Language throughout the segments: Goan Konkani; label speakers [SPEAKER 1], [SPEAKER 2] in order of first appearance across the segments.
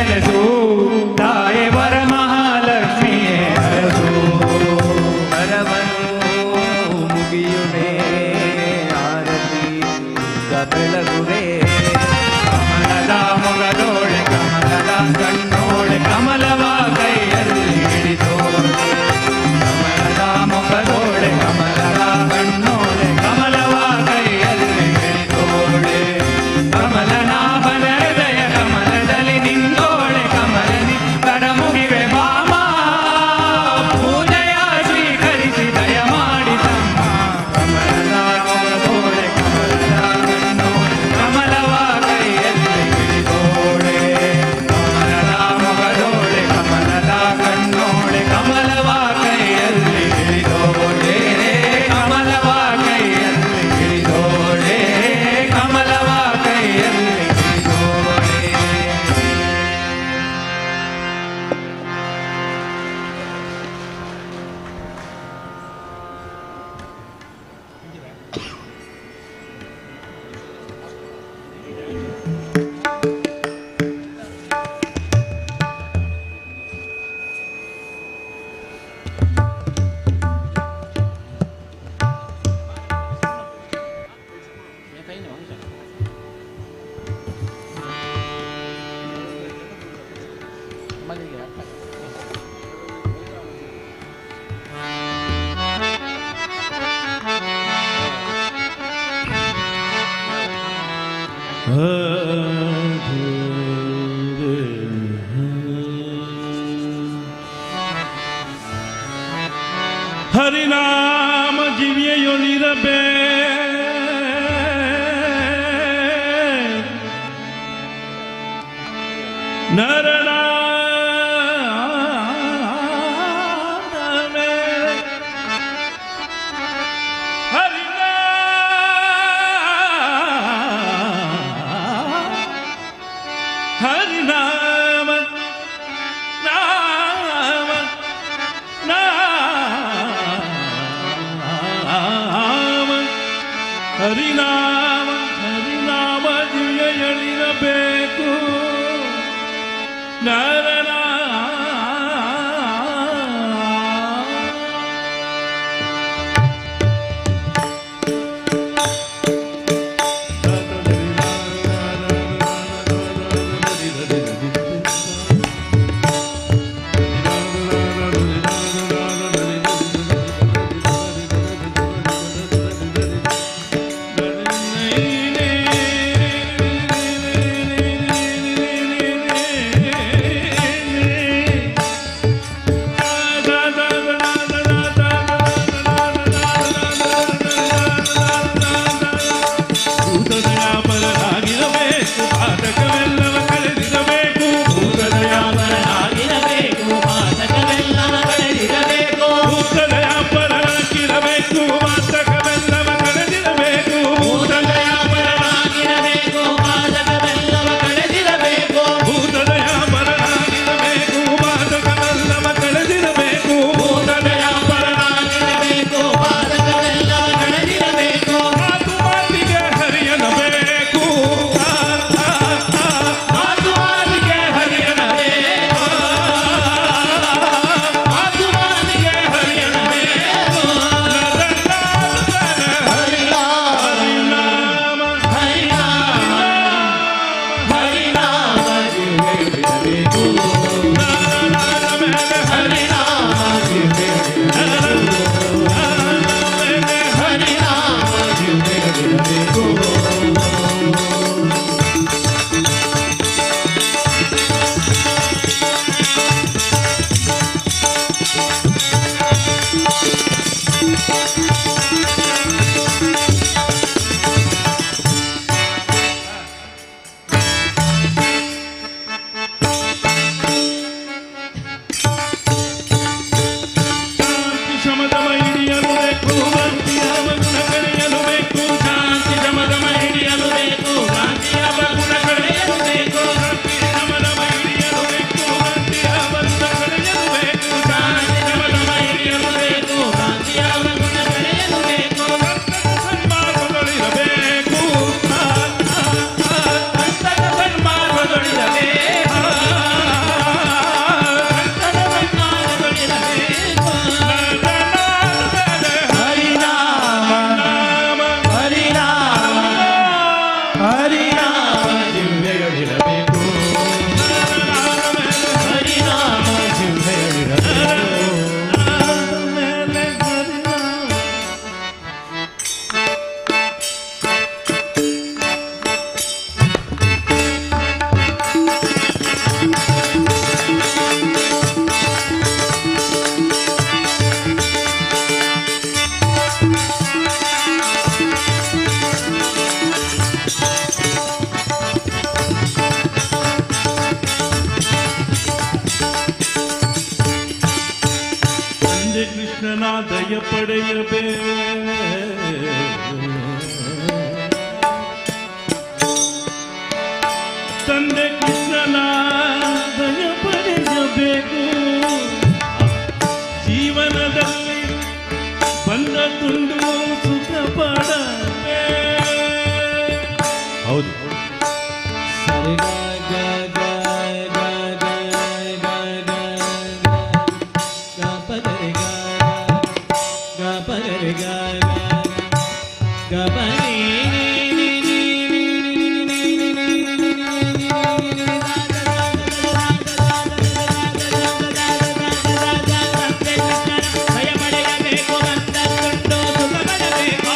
[SPEAKER 1] ನೆಲೆಸು ತಾಯೇ ವರಮಹಾಲಕ್ಷ್ಮಿಯೇ ಅರಸು.
[SPEAKER 2] ಹರವನು ಮುಗಿಯುವೆ ಆರತಿ ಬೆಳಗುವೆ.
[SPEAKER 1] ಕಮಲದ ಮೊಗದೋಳೆ ಕಮಲದ ಕಣ್ಣೋಳೆ ಕಮಲವ ಕೈಯಲ್ಲಿ ಹಿಡಿದೋಳೆ. ಕಮಲದ ಮೊಗದೋಳೆ ಕಮಲದ ಕಣ್ಣೋಳೆ ಕಮಲವ ಕೈಯಲ್ಲಿ ಹಿಡಿದೋಳೆ. ಕಮಲನಾಭನ ಹೃದಯ ಕಮಲದಲ್ಲಿ ನಿಂದೋಳೆ ಕಮಲನಿ ಕಡಮುಗಿವೆ ಬಾಮ ಪೂಜೆಯ ಸ್ವೀಕರಿಸಿ ದಯ ಮಾಡಿ ತಮ್ಮ. ಕಮಲದ ಮೊಗದೋಳೆ ಕಮಲದ ಕಣ್ಣೋಳೆ ಕಮಲವ ಕೈಯಲ್ಲಿ ಹಿಡಿದೋಳೆ. ಕಮಲದ ಮೊಗದೋಳೆ ಕಮಲದ ಕಣ್ಣೋಳೆ ಕಮಲವ ಕೈಯಲ್ಲಿ ಹಿಡಿದೋಳೆ. ಕಮಲವ ಕೈಯಲ್ಲಿ ಹಿಡಿದೋಳೆ ಕಮಲವ ಕೈಯಲ್ಲಿ ಹಿಡಿದೋಳೆ.
[SPEAKER 3] ಹರಿನಾಮ ಜಿವ್ಯೆಯೊಳಿರಬೇ ನರನಾಮೇ ಹರಿನಾಮ ಹರಿನಾಮ ನಾಮ ನಾಮ ಹರಿನಾಮ ಹರಿನಾಮ ಜಿವ್ಯೆಯಳಿರಬೇಕು ನರನ. ಭೂತದಯಾಪರನಾಗಿರಬೇಕು ಪಾತಕವೆಲ್ಲವ ಕಳೆದಿರಬೇಕು.
[SPEAKER 4] ಭೂತದಯಾಪರನಾಗಿರಬೇಕು ಪಾತಕವೆಲ್ಲವ ಕಳೆದಿರಬೇಕು.
[SPEAKER 3] ಭೂತದಯಾಪರನಾಗಿರಬೇಕು ಪಾತಕವೆಲ್ಲವ ಕಳೆದಿರಬೇಕು.
[SPEAKER 4] ಭೂತದಯಾಪರನಾಗಿರಬೇಕು ಪಾತಕವೆಲ್ಲವ ಕಳೆದಿರಬೇಕು.
[SPEAKER 3] ಭೂತದಯಾಪರನಾಗಿರಬೇಕು ಪಾತಕವೆಲ್ಲವ ಕಳೆದಿರಬೇಕು.
[SPEAKER 4] ಭೂತದಯಾಪರನಾಗಿರಬೇಕು ಪಾತಕವೆಲ್ಲವ ಕಳೆದಿರಬೇಕು.
[SPEAKER 3] ಮಾತು ಮಾತಿಗೆ ಹರಿಯನಬೇಕು.
[SPEAKER 4] ಮಾತು ಮಾತಿಗೆ ಹರಿಯನಬೇಕು. ಮಾತು ಮಾತಿಗೆ ಹರಿಯನಬೇಕು.
[SPEAKER 3] ಹರಿನಾಮ
[SPEAKER 4] ಹರಿನಾಮ ಹರಿನಾಮ ಜಿವ್ಯೆಯೊಳಿರಬೇಕು. ಹರಿನಾಮ ಜಿವ್ಯೆಯೊಳಿರಬೇಕು. ಹರಿನಾಮ ಜಿವ್ಯೆಯೊಳಿರಬೇಕು.
[SPEAKER 3] ಶಾಂತಿ ಶಮದಮ ಹಿಡಿಯಲು ಬೇಕು ಭಕ್ತಿಯ ಗುಣ ಕಳೆಯಲು ಬೇಕು. ಶಾಂತಿ ಶಮದಮ ಹಿಡಿಯಲು ಬೇಕು ಭಕ್ತಿಯ ಗುಣ ಕಳೆಯಲು ಬೇಕು. ಶಾಂತಿ ಶಮದಮ ಹಿಡಿಯಲು ಬೇಕು ಭಕ್ತಿಯ ಗುಣ ಕಳೆಯಲು ಬೇಕು. ಶಾಂತಿ ಶಮದಮ ಹಿಡಿಯಲು ಬೇಕು
[SPEAKER 4] ಭಕ್ತಿಯ ಗುಣ ಕಳೆಯಲು
[SPEAKER 3] ತಂದೆ ಕೃಷ್ಣನ ದಯ ಪಡೆಯಬೇ. ತಂದೆ ಕೃಷ್ಣನ ದಯ ಪಡೆಯಬೇಕು. ಜೀವನದಲ್ಲಿ ಬಂದ ತುಂಡು ಸುಖ ಪಡಬೇಕು.
[SPEAKER 1] ಹೌದು.
[SPEAKER 4] ಸರಿ ಗ ಗ ಗ ಗ ಗ ಗ ಗ ಗ ಪ ಗ ರೆ ಗ ಗ ಪ ಗ ರೆ ಗ ಗ ಪ ನಿ ನಿ ನಿ ನಿ ನಿ ನಿ ನಿ ನಿ ನಿ ನಿ ನಿ ನಿ.
[SPEAKER 5] ಭಯ ಪಡೆಯಬೇಕು, ಬಂದ ತುಂಡು ಸುಖ ಪಡಬೇಕು.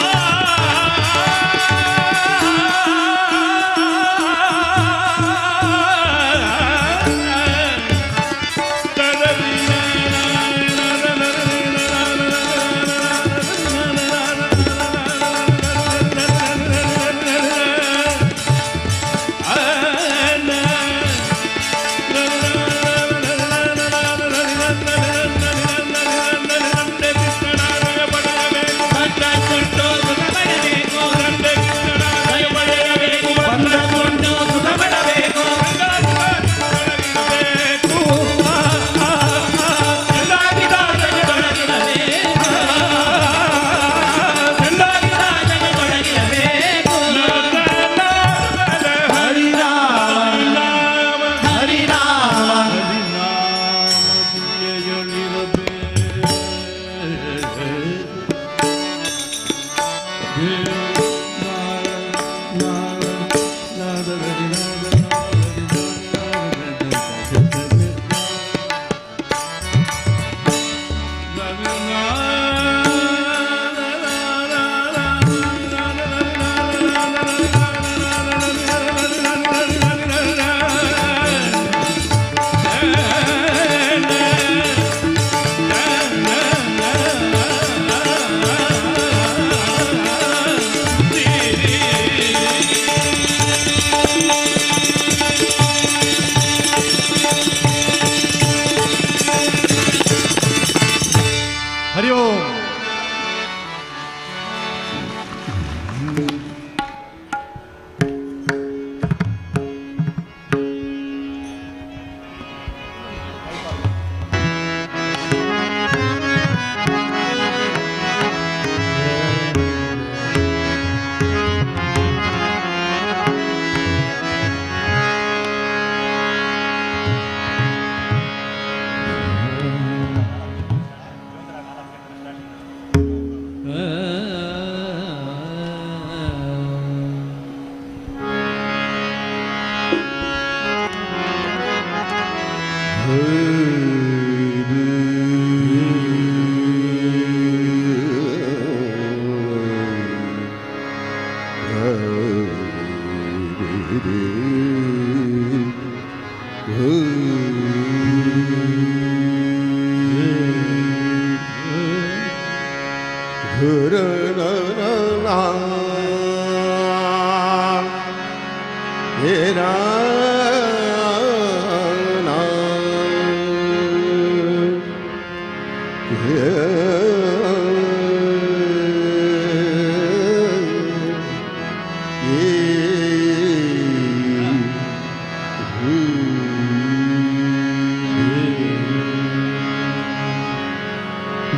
[SPEAKER 5] ಬಂದ ತುಂಡು ಸುಖ ಪಡಬೇಕು. ಭಯ ಪಡೆಯಬೇಕು, ಬಂದ ತುಂಡು ಸುಖ ಪಡಬೇಕು. ತೊಡಗಿರಬೇಕು, ತೊಡಗಿರಬೇಕು.
[SPEAKER 4] ಹರಿ ರಾಮ ಹರಿ ರಾಮ.
[SPEAKER 1] ಹರಿ ಓಂ.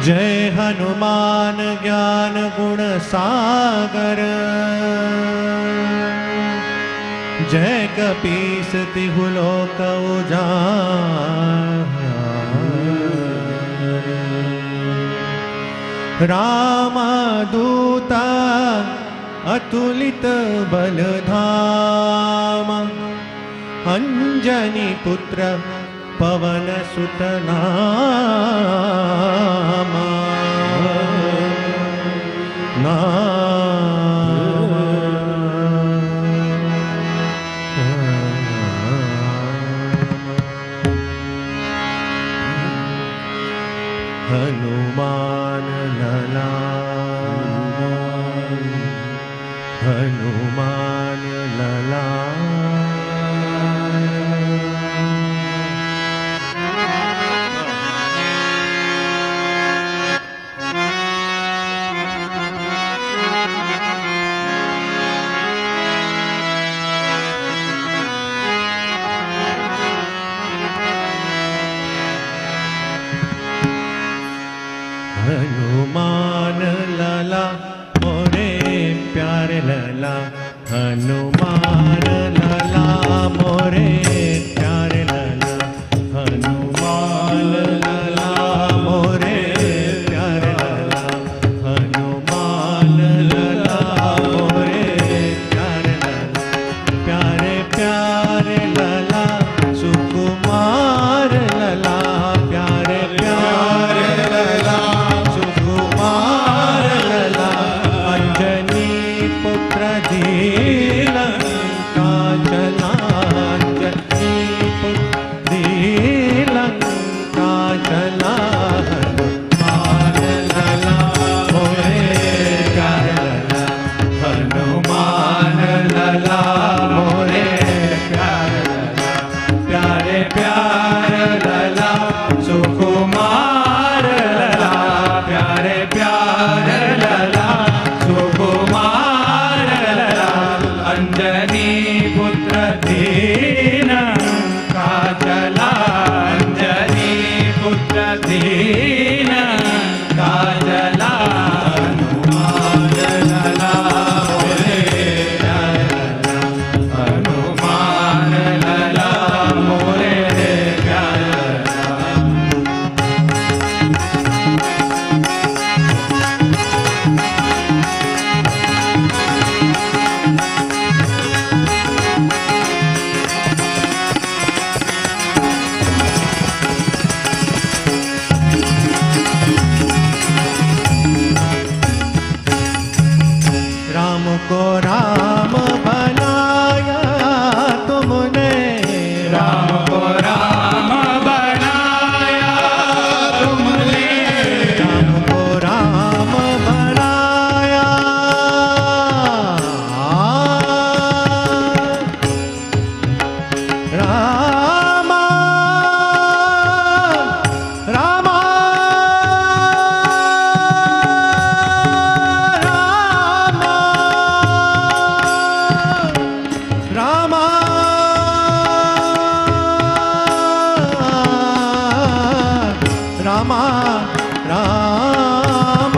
[SPEAKER 6] जय हनुमान ज्ञान गुण सागर, जय कपीस तिहु लोक उजागर। राम दूता अतुलित बलधाम, अंजनी पुत्र पवन सुत नाम। नाम हनुमान लला, हनुमान लला। हनुमान लाला मोरे प्यारे लाला, हनुमान लाला मोरे प्यारे लाला, हनुमान लाला मोरे प्यारे लाला, हनुमान लाला मोरे प्यारे लाला, प्यारे प्यारे लाला सुकुमार लाला, प्यारे प्यारे लाला सुकुमार लाला, अंजनी पुत्र लंका चला, अंजनी पुत्र लंका चला, हनुमान लाला मोरे प्यारे लाला, हनुमान लाला मोरे प्यारे लाला, प्यारे प्यारे लाला सुकुमार लाला, प्यारे प्यारे लाला सुकुमार लाला, अंजनी पुत्र दीन का चला, अंजनी पुत्र दीन का चला, हनुमान लाला मोरे प्यारे लाला, हनुमान लाला मोरे प्यारे लाला। राम को राम बनाया तुमने,
[SPEAKER 3] राम को राम बनाया तुमने,
[SPEAKER 6] राम को राम बनाया, राम राम राम राम राम राम,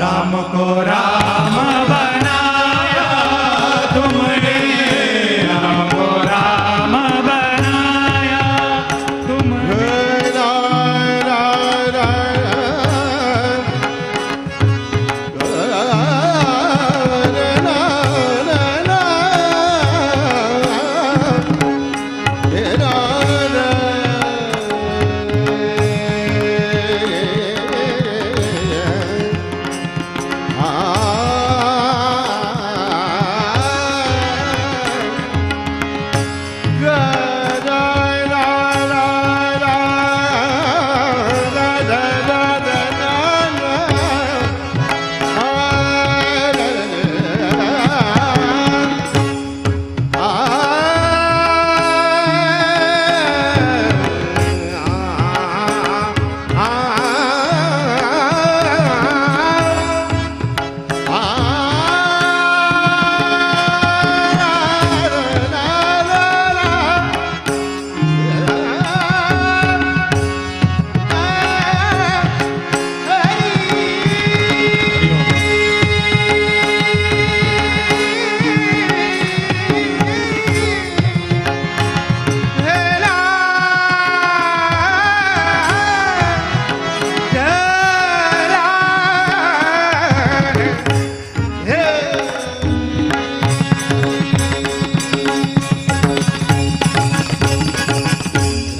[SPEAKER 3] राम को राम बनाया तुमने, राम को राम बनाया तुमने,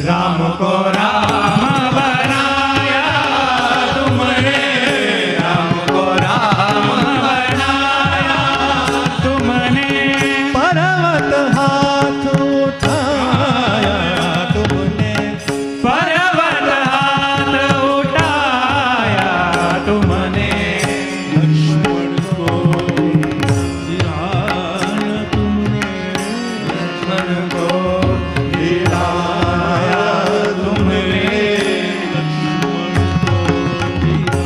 [SPEAKER 3] राम को राम बनाया तुमने, राम को राम बनाया तुमने,
[SPEAKER 6] पर्वत हाथ उठाया तुमने,
[SPEAKER 3] पर्वत हाथ उठाया तुमने,
[SPEAKER 4] लक्ष्मण को जिलाया तुमने,
[SPEAKER 3] लक्ष्मण को जिलाया तुमने,
[SPEAKER 4] लक्ष्मण को जिलाया,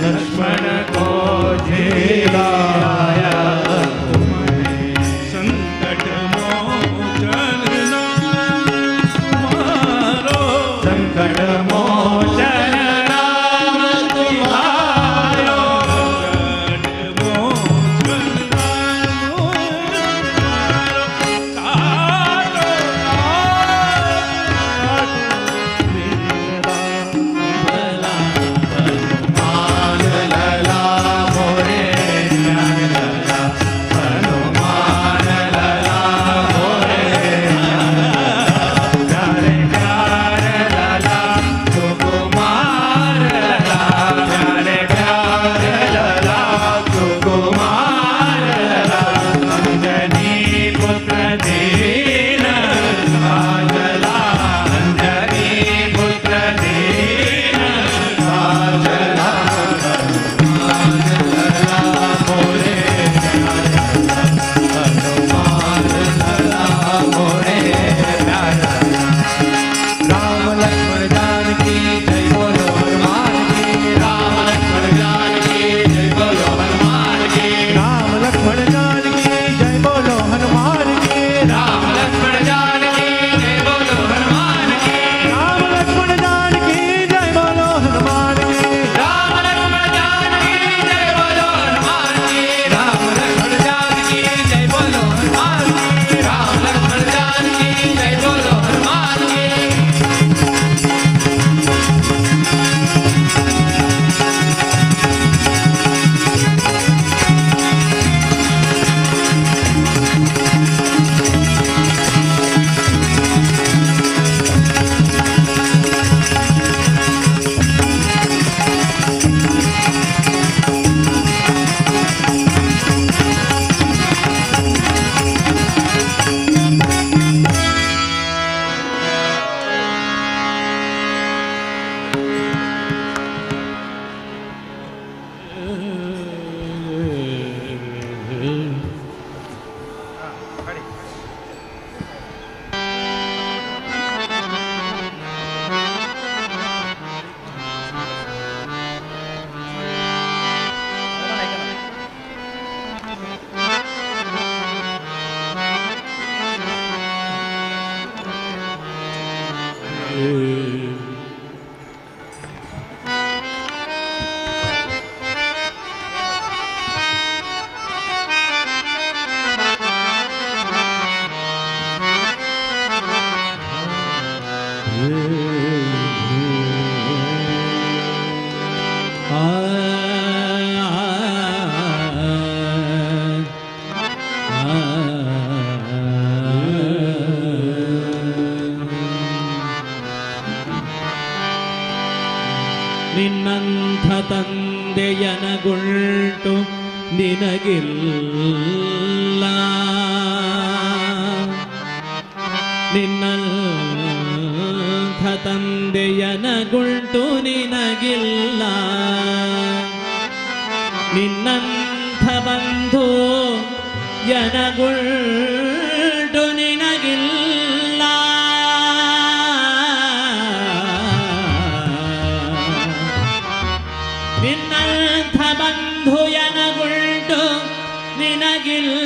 [SPEAKER 3] लक्ष्मण को जिलाया तुमने,
[SPEAKER 4] संकट मोचन। ನಿನ್ನಂಥ ತಂದೆಯನಗುಂಟು ನಿನಗಿಲ್ಲ, ನಿನ್ನಂಥ ಬಂಧು ಯನಗುಂಟು ನಿನಗಿಲ್ಲ. ನಿನ್ನಂಥ ಬಂಧು ಯನಗುಂಟು ನಿನಗಿಲ್ಲ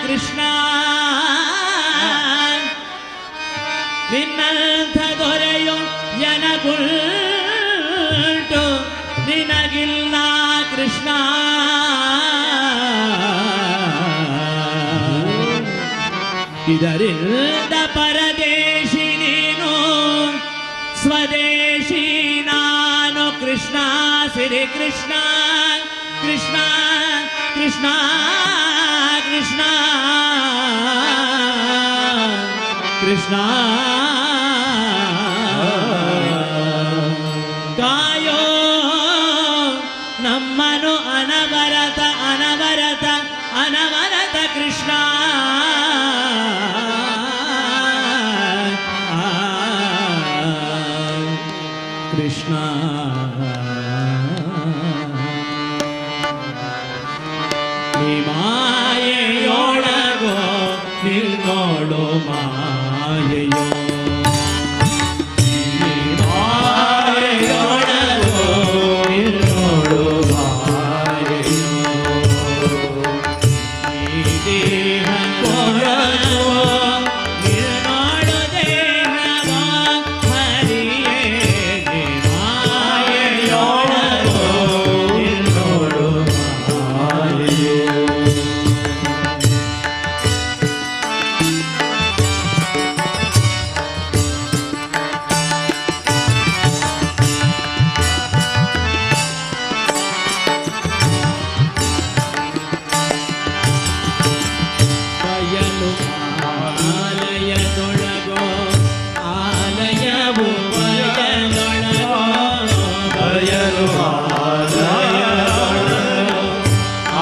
[SPEAKER 4] ಕೃಷ್ಣ, ನಿನ್ನಂಥ ದೊರೆಯು ಯನಗುಂಟು ನಿನಗಿಲ್ಲ ಕೃಷ್ಣ. ಇದರಿಂದ ಪರದೇಶಿ ನೀನು, ಸ್ವದೇಶಿ ನಾನು ಕೃಷ್ಣ. ಶ್ರೀ ಕೃಷ್ಣ ಕೃಷ್ಣ ಕೃಷ್ಣ ಕೃಷ್ಣ ಕೃಷ್ಣ. ಕಾಯೋ ನಮ್ಮನು ಅನವರತ ಅನವರತ ಅನವರತ ಕೃಷ್ಣ. ಕೃಷ್ಣ ಮಾಯೆಯೊಳಗೋ ನಿನ್ನೋಡು ಮಾಯೆಯೋ, ಮಾಯೆಯೊಳಗೋ ನಿನ್ನೋಡು ಮಾಯೆಯೋ, ಈ ದೇಹ ಕೊರಗೋ ನಿನ್ನೋಡು ದೇಹವ ಹರಿಯೇ, ಮಾಯೆಯೊಳಗೋ ನಿನ್ನೋಡು ಮಾಯೆಯೋ. ಬಯಲು ಆಲಯದೊಳಗೋ ಆಲಯವು ಬಯಲೊಳಗೋ,
[SPEAKER 6] ಬಯಲು ಆಲಯದೊಳಗೋ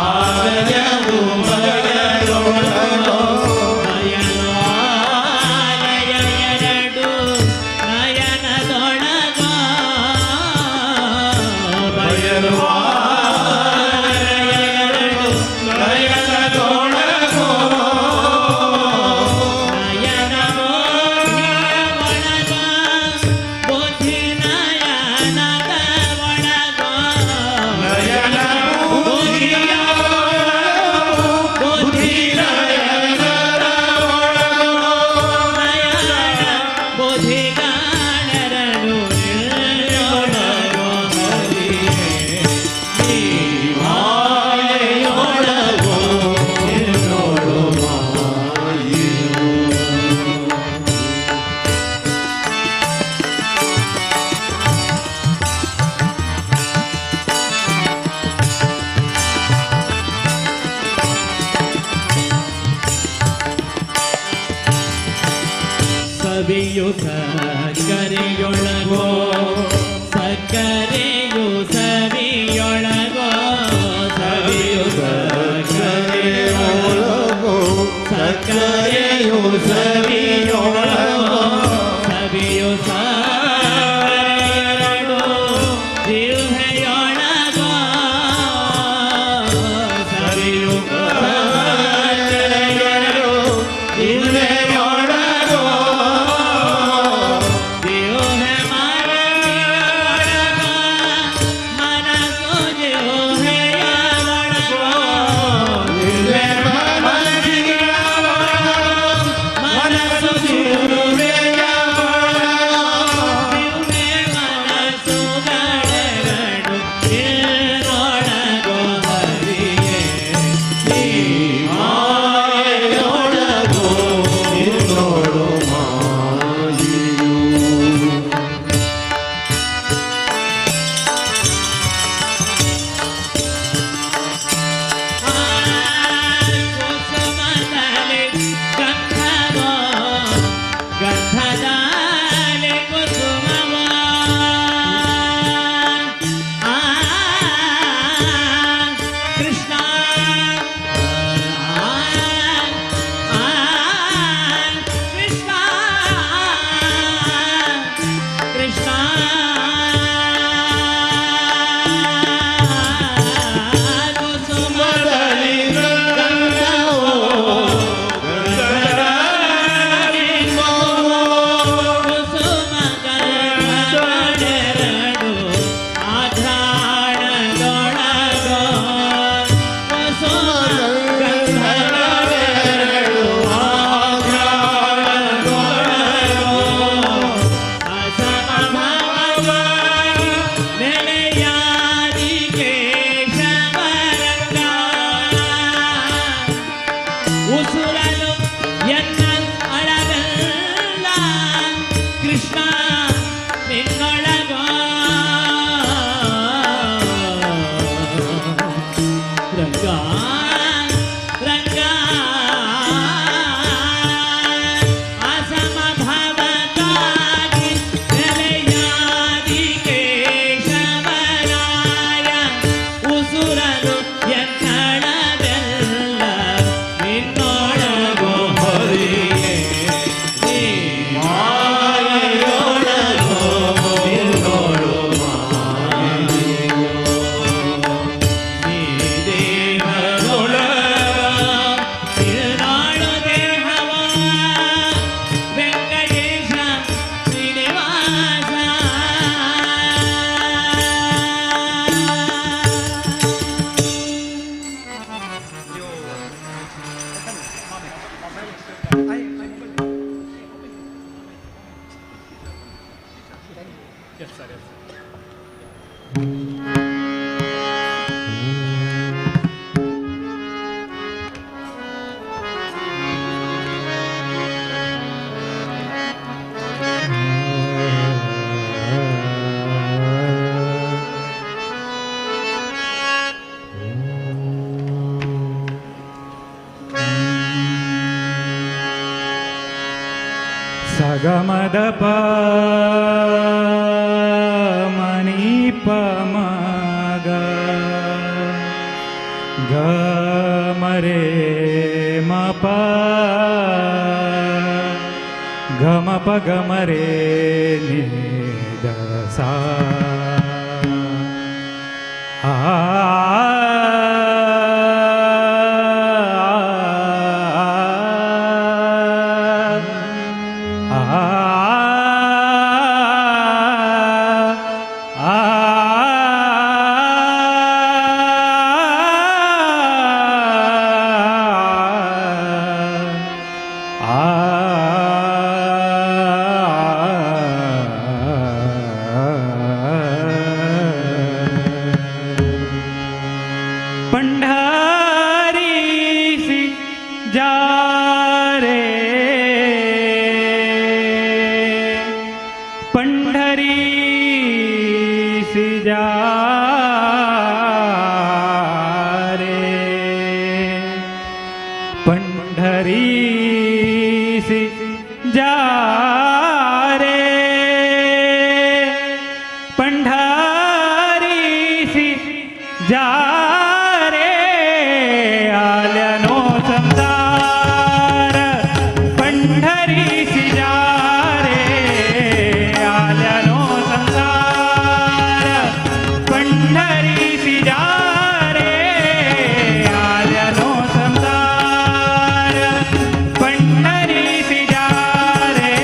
[SPEAKER 6] ಆಲಯವು ಬಯಲೊಳಗೋ,
[SPEAKER 4] ಬಯಲು ಆಲಯ ಎರಡು ನಯನದೊಳಗೋ,
[SPEAKER 6] ಬಯಲು ಆಲಯ ಎರಡು ನಯನದೊಳಗೋ,
[SPEAKER 4] ನಯನ ಒಳಗ ಬುದ್ಧಿ ನಯನದ ಒಳಗೋ,
[SPEAKER 6] ನಯನ ಬುದ್ಧಿಯ ಒಳಗೋ,
[SPEAKER 4] ಬುದ್ಧಿ
[SPEAKER 6] ನಯನದ ಒಳಗೋ,
[SPEAKER 4] ನಯನ ಬುದ್ಧಿಗಾಣರನು ನಿನ್ನೊಳಗೋ ಹರಿಯೇ,
[SPEAKER 6] ಮಾಯೆಯೊಳಗೋ ನಿನ್ನೋಡು ಮಾಯೆಯೋ.
[SPEAKER 4] ಸವಿಯು ಸಕ್ಕರೆಯೊಳಗೋ ಸಕ್ಕರೆಯು ಸವಿಯೊಳಗೋ, ಸವಿಯು ಸಕ್ಕರೆಯೊಳಗೋ
[SPEAKER 6] ಸಕ್ಕರೆಯು ಸವಿಯೊಳಗೋ,
[SPEAKER 4] ಸವಿಯು ಸಕ್ಕರೆಯೊಳಗೋ ಜಿಹ್ವೆಯೊಳಗೋ, ಸವಿಯು
[SPEAKER 6] ಸಕ್ಕರೆಯೊಳಗೋ ಜಿಹ್ವೆಯೊಳಗೋ,
[SPEAKER 4] ಜಿಹ್ವೆ ಮನಸ್ಸಿನೊಳಗೋ, ಮನಸ್ಸು ಜಿಹ್ವೆಯೊಳಗೋ,
[SPEAKER 6] ಜಿಹ್ವೆ ಮನಸ್ಸಿನೊಳಗೋ,
[SPEAKER 4] ಮನಸ್ಸು
[SPEAKER 5] ಉಸುರಲು ಎನ್ನ ಅಳವೆಲ್ಲ ಕೃಷ್ಣ ನಿನ್ನೊಳಗೋ ರಂಗ ರಂಗ ಅಸಮಭಾವಕ್ಕಾಗಿ ನೆಲೆಯಾದಿ ಕೇಶವರಾಯ ಉಸುರಲು ಎನ್ನಳವೆಲ್ಲ ನಿನ್ನೊಳಗೋ ಹರಿಯೇ ನೀ ಮಾಯೆಯೊಳಗೋ ನಿನ್ನೊಳು ಮಾಯೆಯೋ ನೀ ದೇಹದೊಳಗ ನಿನ್ನಾಳು ದೇಹವ ವೆಂಕಟೇಶ ಶ್ರೀನಿವಾಸ.
[SPEAKER 3] ಸಗಮದ ಪ ಮನಿ ಪ ಮಗ ಗ ಮರೆ ಮ ಪ ಗ ಮ ಪ ಗ ಮ ರೇ ನಿ the ಸಾ ಆ पंढरीसी जा रे पंढरीसी जा रे पंढरीसी जा रे पंढरीसी जा रे आल्यानो संसार पंढरीसी जा रे आल्यानो संसार पंढरीसी जा रे आल्यानो संसार पंढरीसी जा रे.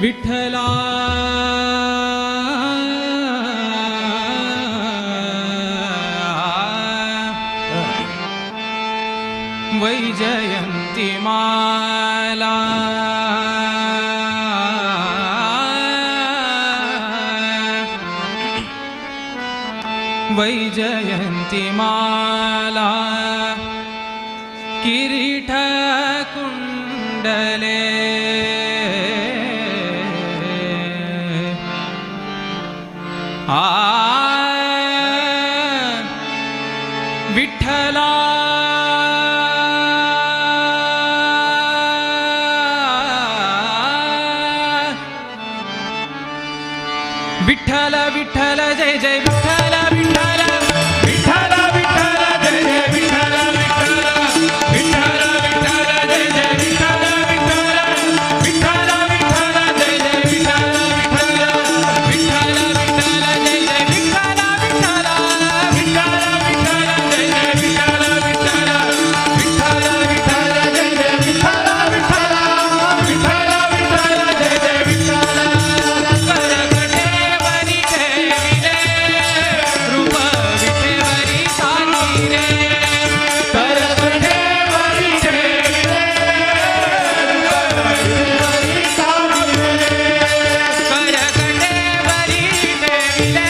[SPEAKER 4] विठ्ठला वैजयंती माला वैजयंती माला किरीट कुंडले आ विठ्ठला विठ्ठल विठ्ठल जय जय विठ्ठल विठ्ठल
[SPEAKER 3] विठ्ठल विठ्ठल जय जय विठ्ठल विठ्ठल विठ्ठल विठ्ठल जय जय विठ्ठल विठ्ठल विठ्ठल विठ्ठल जय जय विठ्ठल विठ्ठल विठ्ठल विठ्ठल जय जय विठ्ठल विठ्ठल विठ्ठल विठ्ठल जय जय विठ्ठल विठ्ठल विठ्ठल विठ्ठल जय जय विठ्ठल विठ्ठल विठ्ठल विठ्ठल जय जय विठ्ठल.
[SPEAKER 4] करकटेवरी ठेविले रूप विठेवरी सानी रे
[SPEAKER 3] करकटेवरी ठेविले
[SPEAKER 4] करकटेवरी ठेविले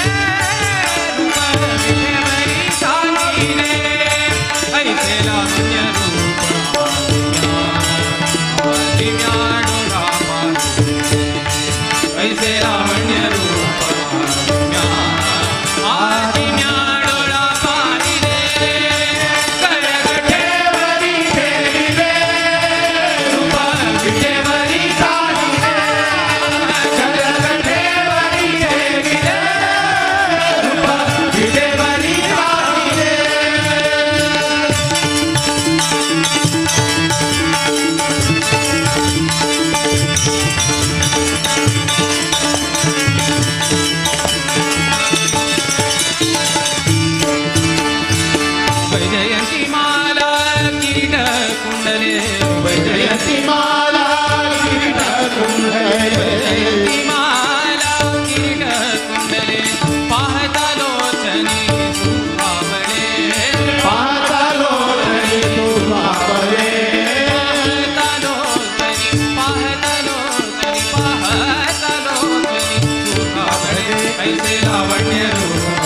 [SPEAKER 4] रूप विठेवरी सानी रे ऐसे लावण्य रूप आदिम्याडो रामा ऐसे लावण्य रूप आदिम्याडोळा पाहिले करकटेवरी
[SPEAKER 3] ठेविले
[SPEAKER 4] रूप विठेवरी
[SPEAKER 3] सानी रे करकटेवरी ठेविले रूप विठेवरी सानी रे.
[SPEAKER 4] वैजयंती माला किरीट कुंडले वैजयंती
[SPEAKER 6] माला किरीट कुंडले
[SPEAKER 4] वैजयंती माला किरीट कुंडले पाहता लोचनी सुहावळे
[SPEAKER 6] पाहता लोटणी तुझावळे
[SPEAKER 4] पाहता लोचनी पाहता लोचनी पाहता लोचनी सुहावळे ऐसे लावण्य रूप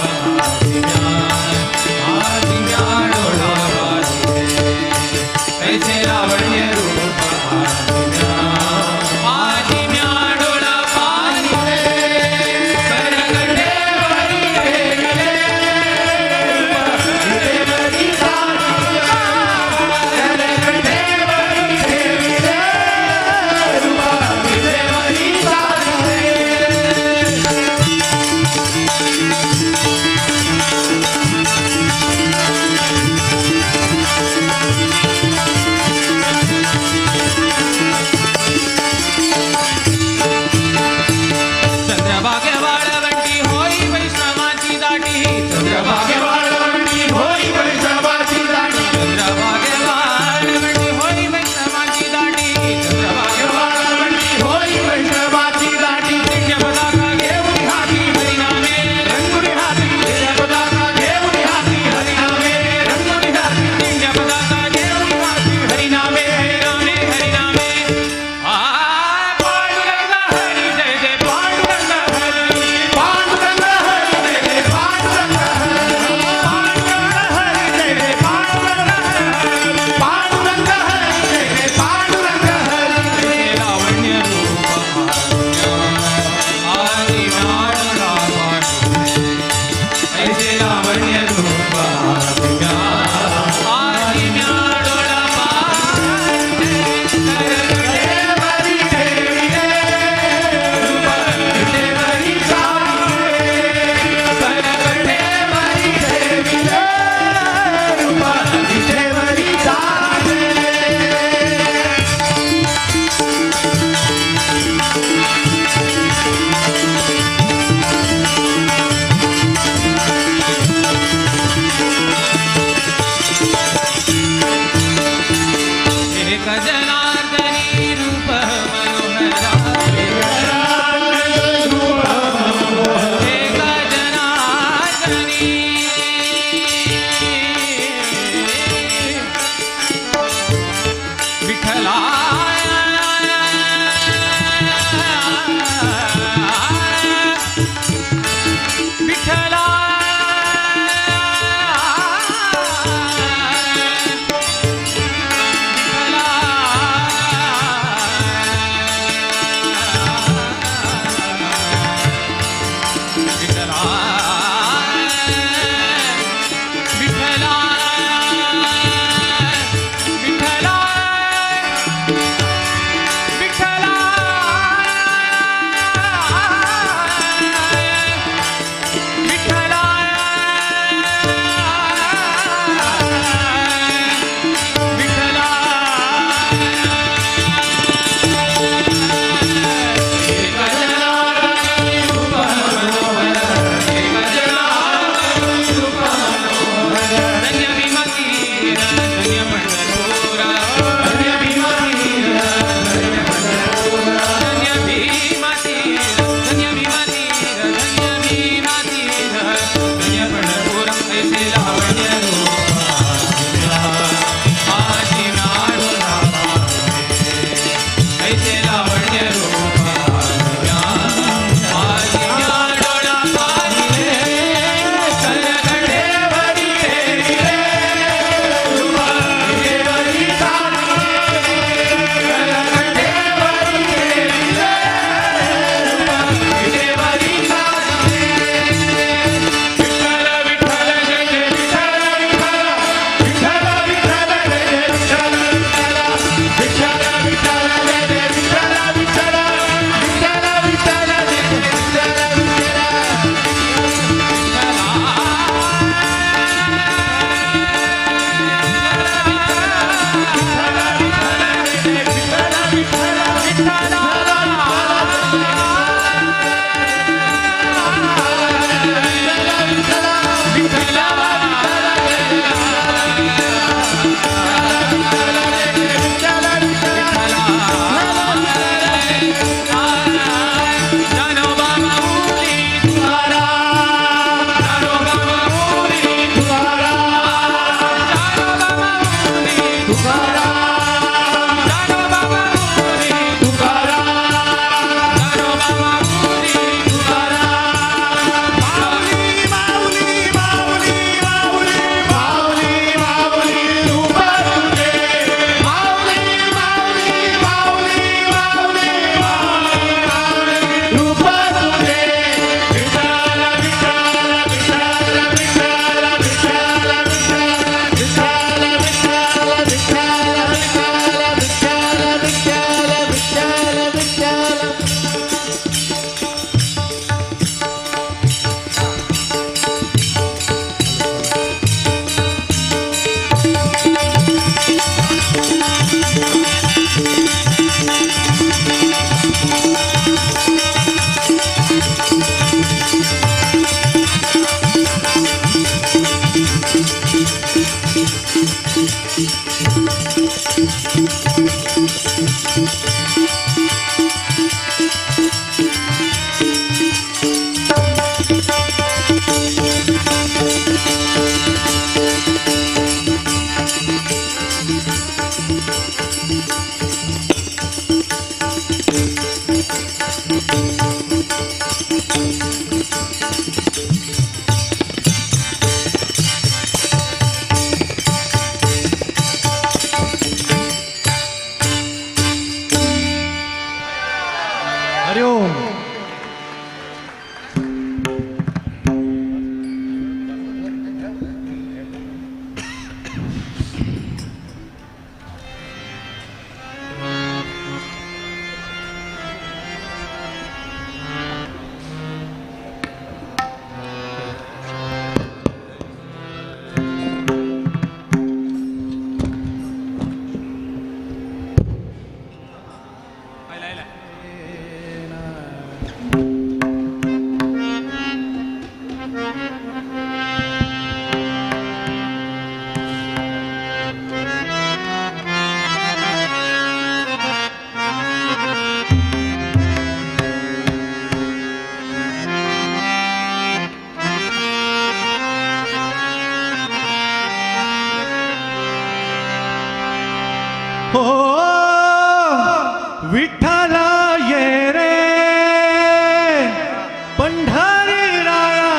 [SPEAKER 4] आदिम्या डोळा पाहिले ऐसे लावण्य रूप आदिम्या डोळा लावण्य रूपा माझी नाडोला पाहिले ऐसे लावण्य रूपा माझी नाडोला पाहिले कलगडेवरी हेरिले देवरी कलगडेवरी हेरिले देवरी विठ्ठल विठ्ठल जय जय विठ्ठल विठ्ठल विठ्ठल विठ्ठल जय जय विठ्ठल विठ्ठल विठ्ठल विठ्ठल जय जय विठ्ठल विठ्ठल विठ्ठल विठ्ठल जय जय विठ्ठल विठ्ठल. ज्ञानोबा माऊली ज्ञानोबा माऊली ज्ञानोबा माऊली ज्ञानोबा माऊली ज्ञानोबा माऊली
[SPEAKER 6] माऊली माऊली रूप तुझे माऊली माऊली माऊली माऊली माऊली रूप तुझे विठ्ठल विठ्ठल विठ्ठल विठ्ठल विठ्ठल विठ्ठल विठ्ठल विठ्ठल विठ्ठल विठ्ठल विठ्ठल विठ्ठल विठ्ठल.
[SPEAKER 1] हरिओम. हो विठ्ठला ये रे पंढरी राया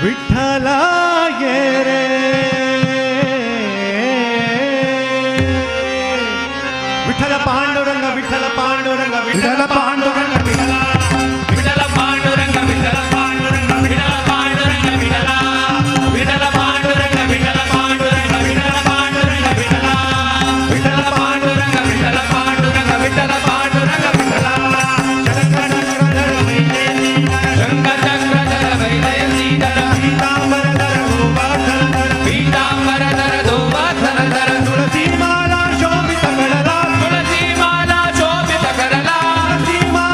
[SPEAKER 1] विठ्ठला ये रे विठ्ठल पांडुरंग विठ्ठल पांडुरंग विठ्ठल पांडुरंग विठ्ठल
[SPEAKER 4] विठ्ठल पांडुरंग विठ्ठल पांडुरंग विठ्ठल पांडुरंग विठ्ठल विठ्ठल पांडुरंग विठ्ठल पांडुरंग विठ्ठल पांडुरंग विठ्ठल विठ्ठल पांडुरंग विठ्ठल पांडुरंग विठ्ठल पांडुरंग विठ्ठल शंख चक्र धर वैजयंती धर
[SPEAKER 1] पीतांबरधर गोवर्धन
[SPEAKER 4] पीतांबर धर धोवर्धन धर
[SPEAKER 1] तुळसी माला शोभित करला
[SPEAKER 4] तुळसी माला शोभित करला
[SPEAKER 1] तुळसी माला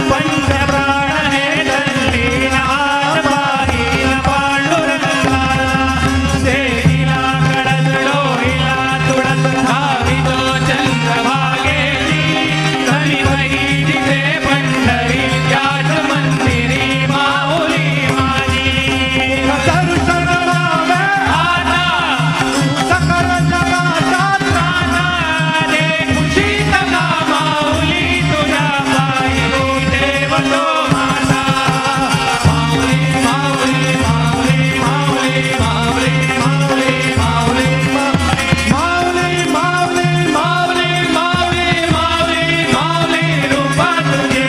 [SPEAKER 5] पंचप्राण हे तल्लीन पाहिन पांडुरंगा देहिला कडस डोहिला तुळस धावितो चंद्रभागेची सनिवही जिथे पंढरी त्याच मंदिरी माऊली माझी
[SPEAKER 1] दर्शन लावे
[SPEAKER 5] आता
[SPEAKER 1] सकल जगाचा
[SPEAKER 5] त्राता दे खुशीत का माऊली तुझ्या पायी ठेवतो माझा माऊली माऊली माऊली माऊली माऊली माऊली माऊली
[SPEAKER 1] माऊली माऊली
[SPEAKER 5] माऊली माऊली माऊली माऊली रूपा तुझे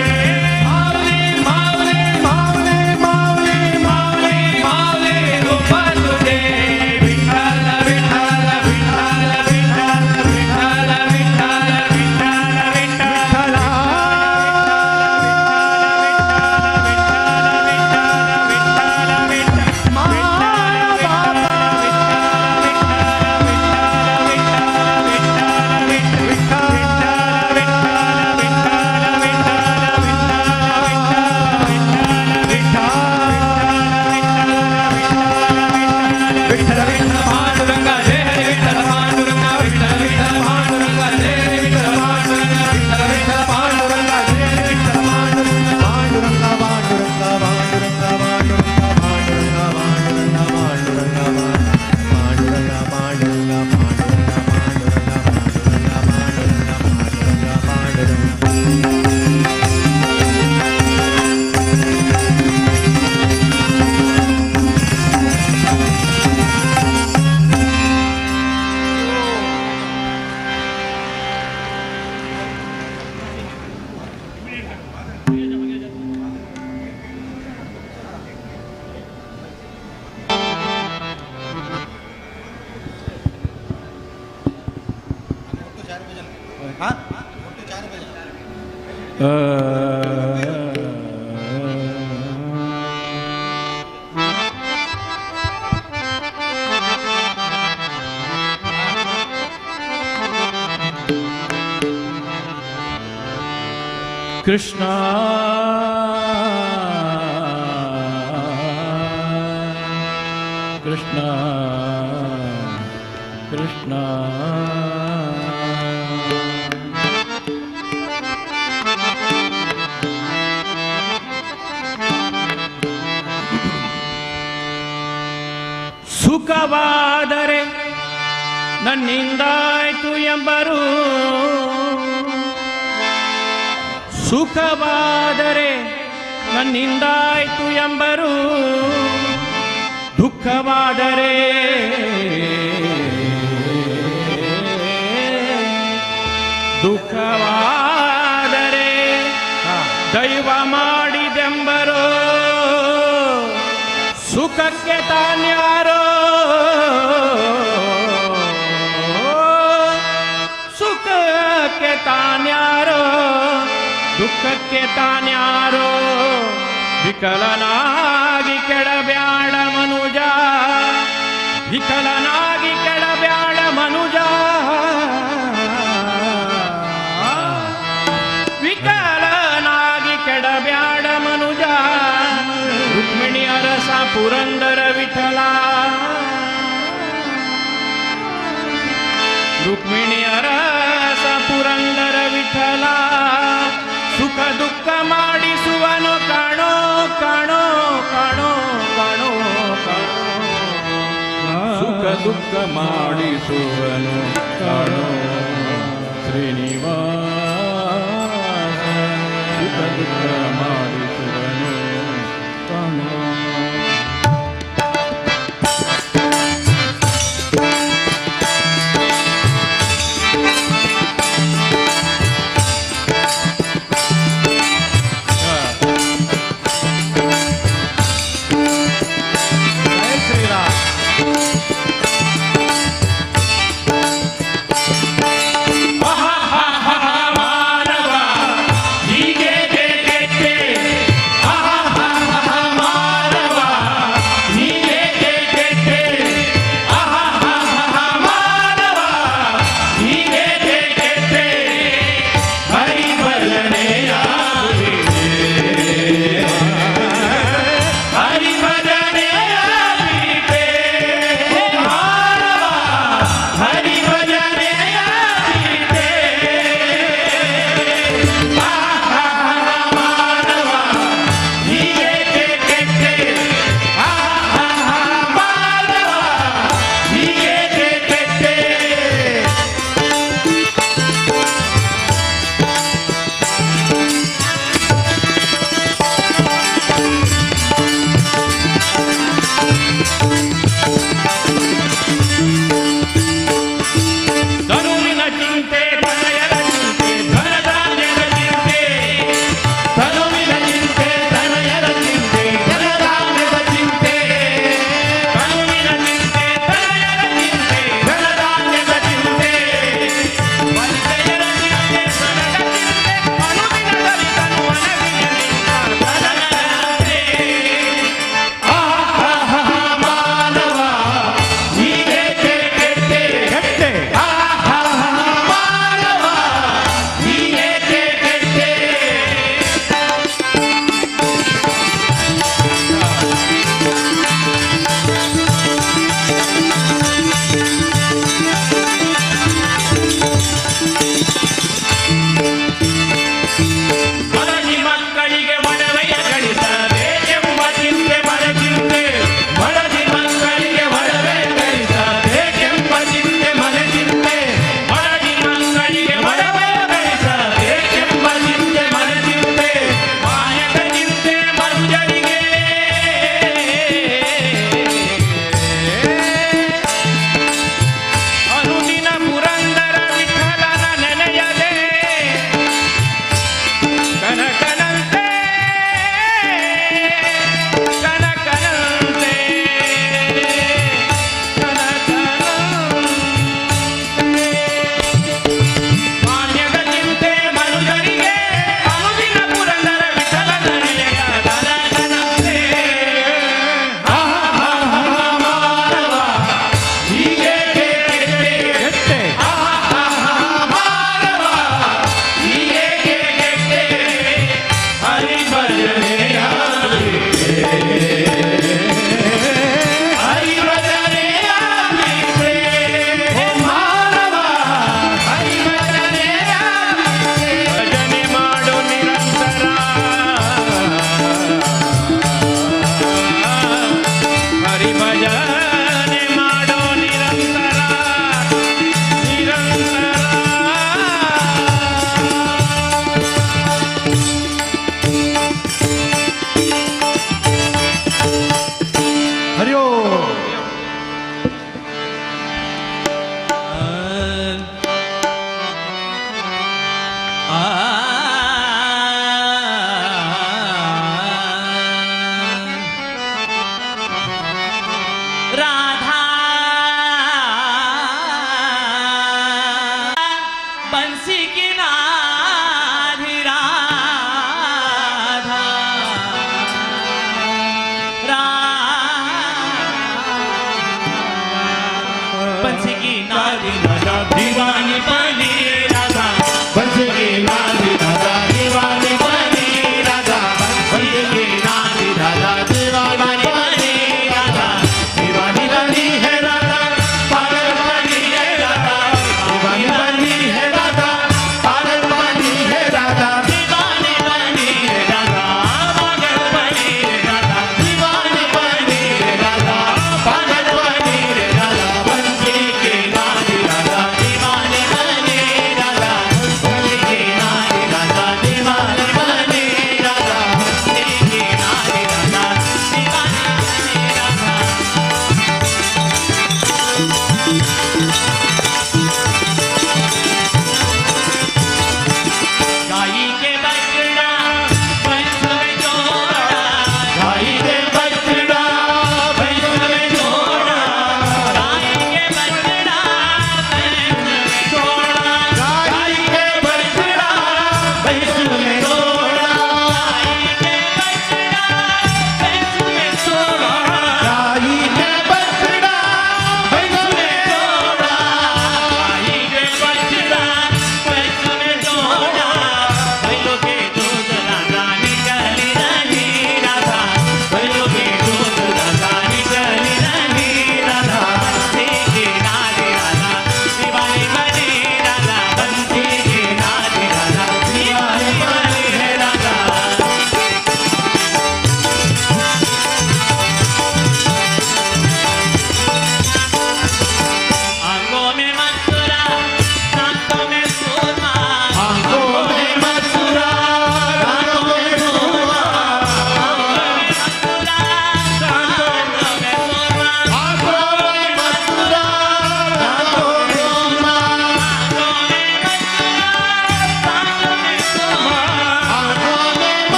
[SPEAKER 5] माऊली माऊली
[SPEAKER 1] माऊली माऊली
[SPEAKER 5] माऊली माऊली रूपा तुझे विठ्ठल विठ्ठल विठ्ठल विठ्ठल विठ्ठल विठ्ठल विठ्ठल विठ्ठल
[SPEAKER 1] विठ्ठल विठ्ठल
[SPEAKER 5] पांडुरंगा जय हरी विठ्ठल पांडुरंगा विठ्ठल विठ्ठल पांडुरंगा जय हरी विठ्ठल पांडुरंगा विठ्ठल विठ्ठल पांडुरंगा जय हरी विठ्ठल पांडुरंगा
[SPEAKER 1] पांडुरंगा पांडुरंगा पांडुरंगा पांडुरंगा पांडुरंगा पांडुरंगा पांडुरंगा पांडुरंगा पांडुरंगा पांडुरंगा पांडुरंगा पांडुरंगा पांडुरंगा
[SPEAKER 3] ಕೃಷ್ಣ ಕೃಷ್ಣ ಕೃಷ್ಣ
[SPEAKER 5] ಸುಖವಾದರೆ ನನ್ನಿಂದಾಯ್ತು ಎಂಬರು ಸುಖವಾದರೆ ನನ್ನಿಂದಾಯ್ತು ಎಂಬರು ದುಃಖವಾದರೆ ದುಃಖವಾದರೆ ದೈವ ಮಾಡಿದೆಂಬರು ಸುಖಕ್ಕೆ ತಾನ್ಯಾರೋ ಸುಖಕ್ಕೆ ತಾನ್ಯಾರೋ ದುಃಖಕ್ಕೆ ತಾನ್ಯಾರೋ ವಿಕಲನಾಗಿ ಕೆಡಬ್ಯಾಡ ಮನುಜ ವಿಕಲನಾಗಿ ಕೆಡಬ್ಯಾಡ ಮನುಜ ವಿಕಲನಾಗಿ ಕೆಡಬ್ಯಾಡ ಮನುಜ ರುಕ್ಮಿಣಿ ಅರಸ ಪುರಂದರ ವಿಠಲ ರುಕ್ಮಿಣಿ ಅರಸ ಪುರಂದರ ವಿಠಲ ಸುಖ ದುಃಖ ಮಾಡಿಸುವನು ಕಾಣೋ ಕಾಣೋ ಕಾಣೋ ಕಾಣೋ ಕಾಣೋ
[SPEAKER 3] ಸುಖ ದುಃಖ ಮಾಡಿಸುವನು ಕಾಣೋ ಶ್ರೀನಿವಾಸ ಸುಖ ದುಃಖ ಮಾಡಿಸುವನು ಕಾಣೋ.
[SPEAKER 1] ಜೈ ಶ್ರೀರಾಮ್.
[SPEAKER 3] ಮಾನವ ಹೀಗೆ ಕೆಟ್ಟ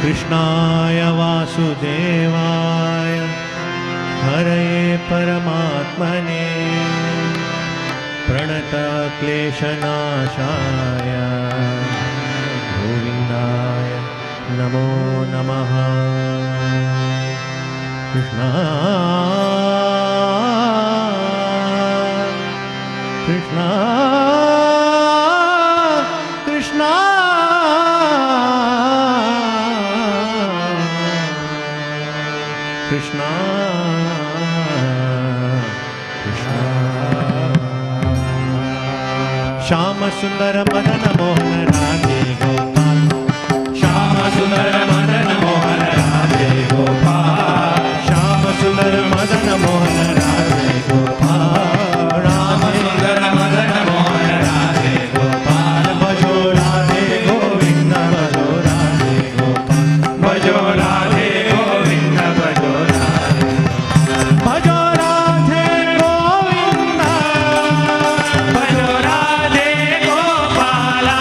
[SPEAKER 1] कृष्णाय वासुदेवाय हरये परमात्मने प्रणतक्लेशनाशाय गोविन्दाय नमो नमः। कृष्णा कृष्णा कृष्णा कृष्णा कृष्णा। श्याम सुंदर मदन मोहन राधे गोपाल, श्याम सुंदर मदन मोहन राधे गोपाल, श्याम सुंदर मदन मोहन राधे गोपाल, राम सुंदर मदन मोहन राधे गोपाल। भजो राधे गोविंद भजो राधे गोपाल,
[SPEAKER 5] भजो राधे गोविंद भजो राधे,
[SPEAKER 1] भजो राधे गोविंद
[SPEAKER 5] भजो राधे गोपाला,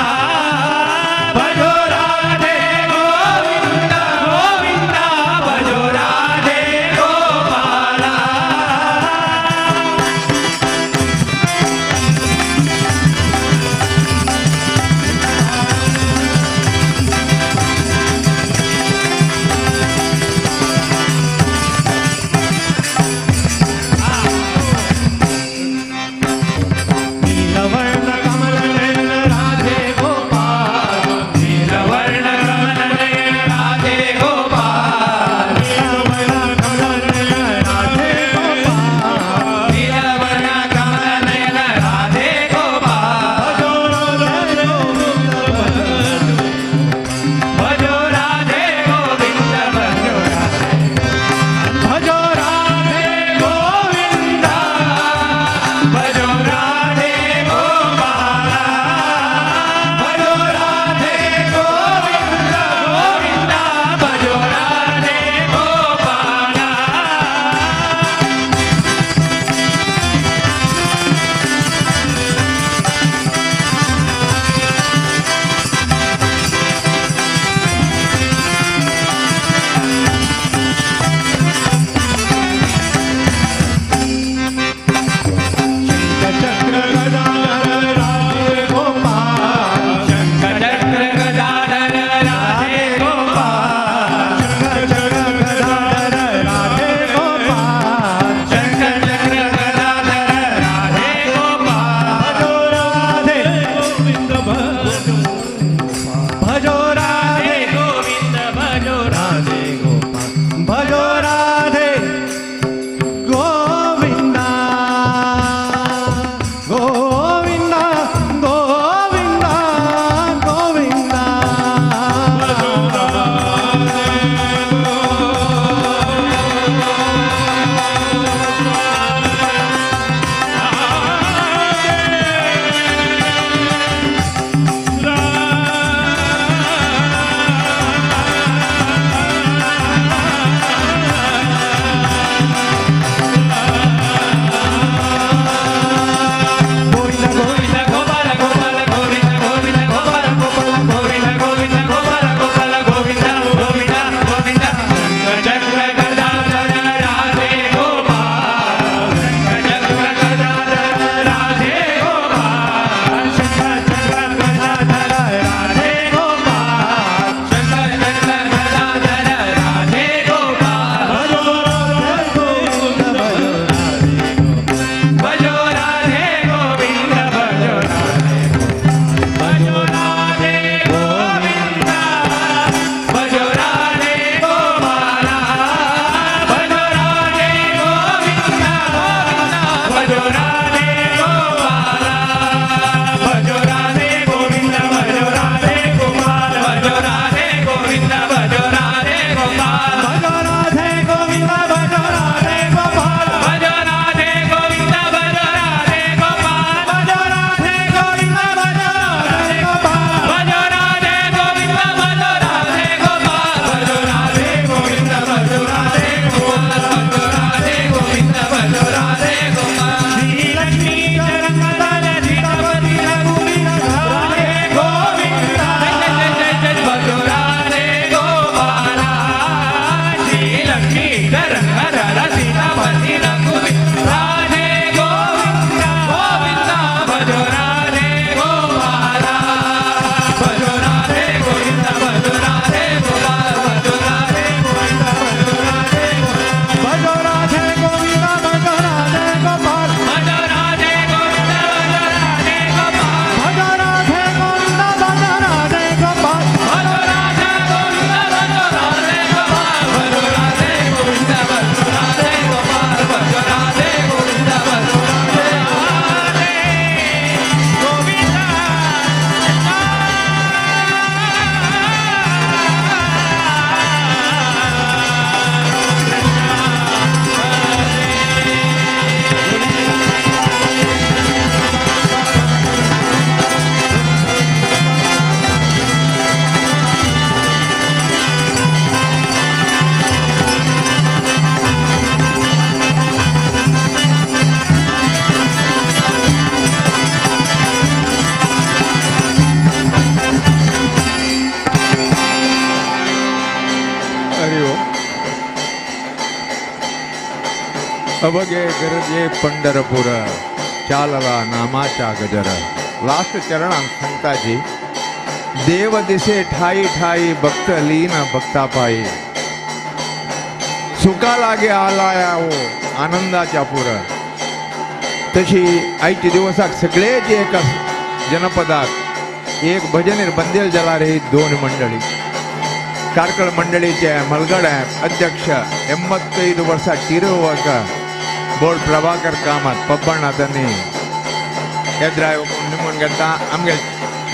[SPEAKER 7] अवघे गरजे पंढरपूर चालला नामाचा गजर. लास्ट चरणांत सांगताजी देव दिसे ठाई ठाई भक्त लीन भक्ता पायी सुका लागे आलाया हो आनंदाच्या पुर. तशी आयच्या दिवसाक सगळेच एका जनपदाक एक भजनेर बंदेल जाला रे दोन मंडळी. ಕಾರ್ಕಳ ಮಂಡಳಿचे ಮಲ್ಗಡ ಅಧ್ಯಕ್ಷ 85 ವರ್ಷ ಟಿರುವಾಗ ಬೋರ್ಡ್ ಪ್ರಭಾಕರ್ ಕಾಮತ್ ಪಬ್ಬಣ್ಣ ತನ್ನಿ ಎದ್ರಾಯ ನಿಮ್ಮನ್ಗೆಂತ ಆಮ್ಗೆ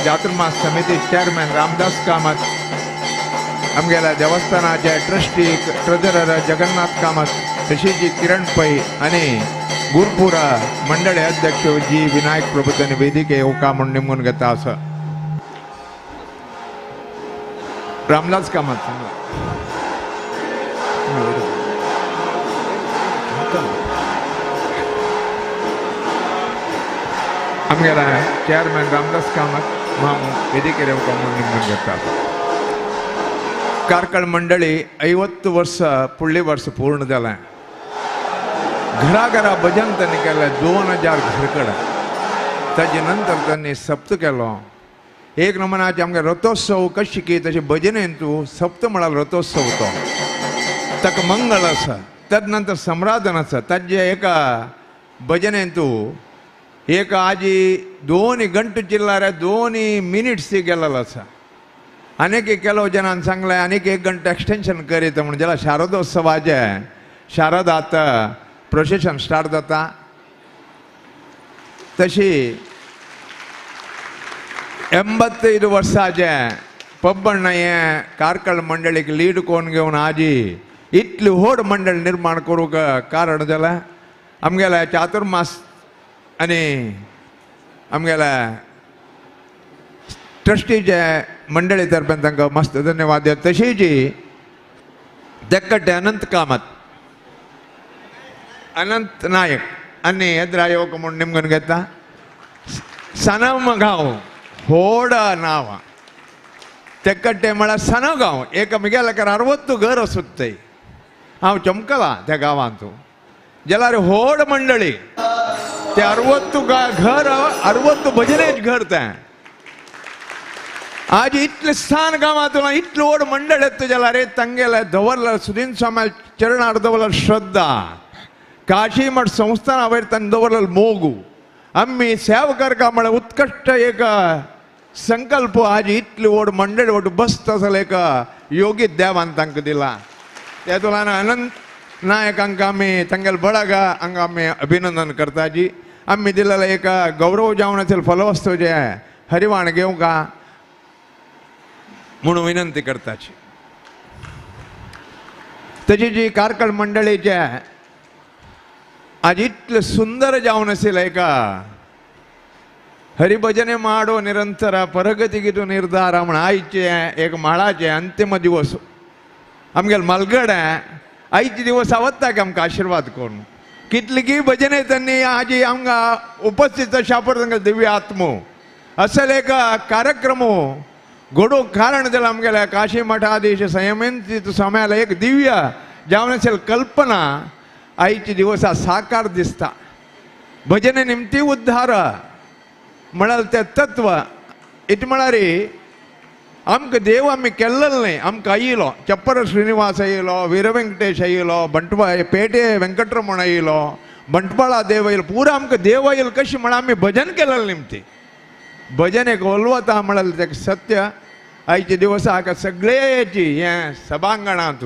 [SPEAKER 7] ಚಾತುರ್ಮಾಸ ಸಮಿತಿ ಚೇರ್ಮನ್ ರಾಮದಾಸ್ ಕಾಮತ್, आमगेल्या देवस्थानाचे ट्रस्टी ट्रेजरर जगन्नाथ कामत, तशीच किरण पै आनी गुरपुरा मंडळी अध्यक्ष जी विनायक प्रभू तांणी वेदिके येवका म्हूण निमून घेता आसा. रामदास कामत सांगला. आमगेला चेअरमॅन रामदास कामत मामू वेदिकेर येवका म्हूण निमून घेता. ಕಾರ್ಕಳ ಮಂಡಳಿ 50 ವರ್ಷ ಪುಳ್ಳಿ ವರ್ಷ ಪೂರ್ಣ जालें. घरा घरा भजन तांणी केलें 2000 घरकड. ताजे नंतर तांणी सप्त केलो. एक नमनाचे आमगे रथोत्सव कशी की तशें भजनेन तूं सप्त म्हळ्यार रथोत्सव तो ताका मंगल आसा. तद नंतर सम्राधन आसा. ताजे एका भजनेन तूं एक आजी 2 गंटे चिल्लार 2 मिनिट्स गेलेलो आसा. आनीक ಕೆಲವು जनान सांगलें आनीक 1 गंटे एक्सटेंशन करीत म्हणून जाल्यार शारदोत्सवाचें शारद आतां प्रोसेशन स्टार्ट जाता. तशी 85 वर्साचें पब्बण्ण हें कार्कळ मंडळीक लीड कोण घेवन आजी इतली व्हड मंडळ निर्माण करूंक कारण जालें आमगेल्या चातुर्मास आनी आमगेल्या ट्रस्टीचे मंडळी तर्फेन तांकां मस्त धन्यवाद. तशीच तेक्कटे अनंत कामत अनंत नायक आनी एद्रा येवक म्हूण निमगून घेता. सनम गांव व्हड नांव तेक्कटे म्हळ्यार सनगांव एक म्हगेल्या 60 घर आसूत. हांव चमकला त्या गांवांत जाल्यार व्हड मंडळी ते 60 घर 60 भजनेच घर तें. आज इतले स्थान गांवांत इतलें व्हड मंडळ येता जाल्यार रे तांगेले दवरला सुदीन स्वामी चरणार दवरला श्रद्धा काशी मठ संस्थाना वयर तांणी दवरलेलो मोगू आमी सेवा करका म्हळ्यार उत्कृश्ट एक संकल्प आज इतली व्हड मंडळ व्हड बसता जाल्यार एक योगी देवान तांकां दिला. तेतूंतल्यान अनंत नायकांक आमी तांगेले बळगा हांगा आमी अभिनंदन करता जी आमी दिलेलो एक गौरव जावन असेल फलवस्तू जे हरिवाण घेवंका म्हणून विनंती करताची. तशी जी कार्कळ मंडळीचे आज इतले सुंदर जावन असेल एका हरिभजने माडो निरंतर परगतिगितो निर्धार म्हण आयचे एक माळाचे अंतिम दिवस आमगेले मालगड आयचे दिवस आवडटा आमकां आशिर्वाद करून कितली भजने त्यांनी आजी आमकां उपस्थित शापर तांकां दिव्य आत्मो असेल एक कार्यक्रम घडोवंक कारण जालें आमगेल्या काशी मठाधीश संयमेंत स्वाम्याला एक दिव्य जावन असेल कल्पना आयच्या दिवसा साकार दिसता. भजने निमती उद्धार म्हळ्यार तें तत्व it म्हळ्यार आमकां देव आमी केल्लेलो न्हय आमकां आयलो चप्पर श्रीनिवास आयलो वीरवेंकटेश आयलो बंटवा पेटे वेंकटरमण आयलो बंटवाळा देव आयलो पुरा आमकां देव आयलो कशी म्हळ्यार आमी भजन केलेलें निमती भजन एक ओलवता म्हळ्यार तें सत्य. आयच्या दिवसा हाका सगळेची हें सभांगणांत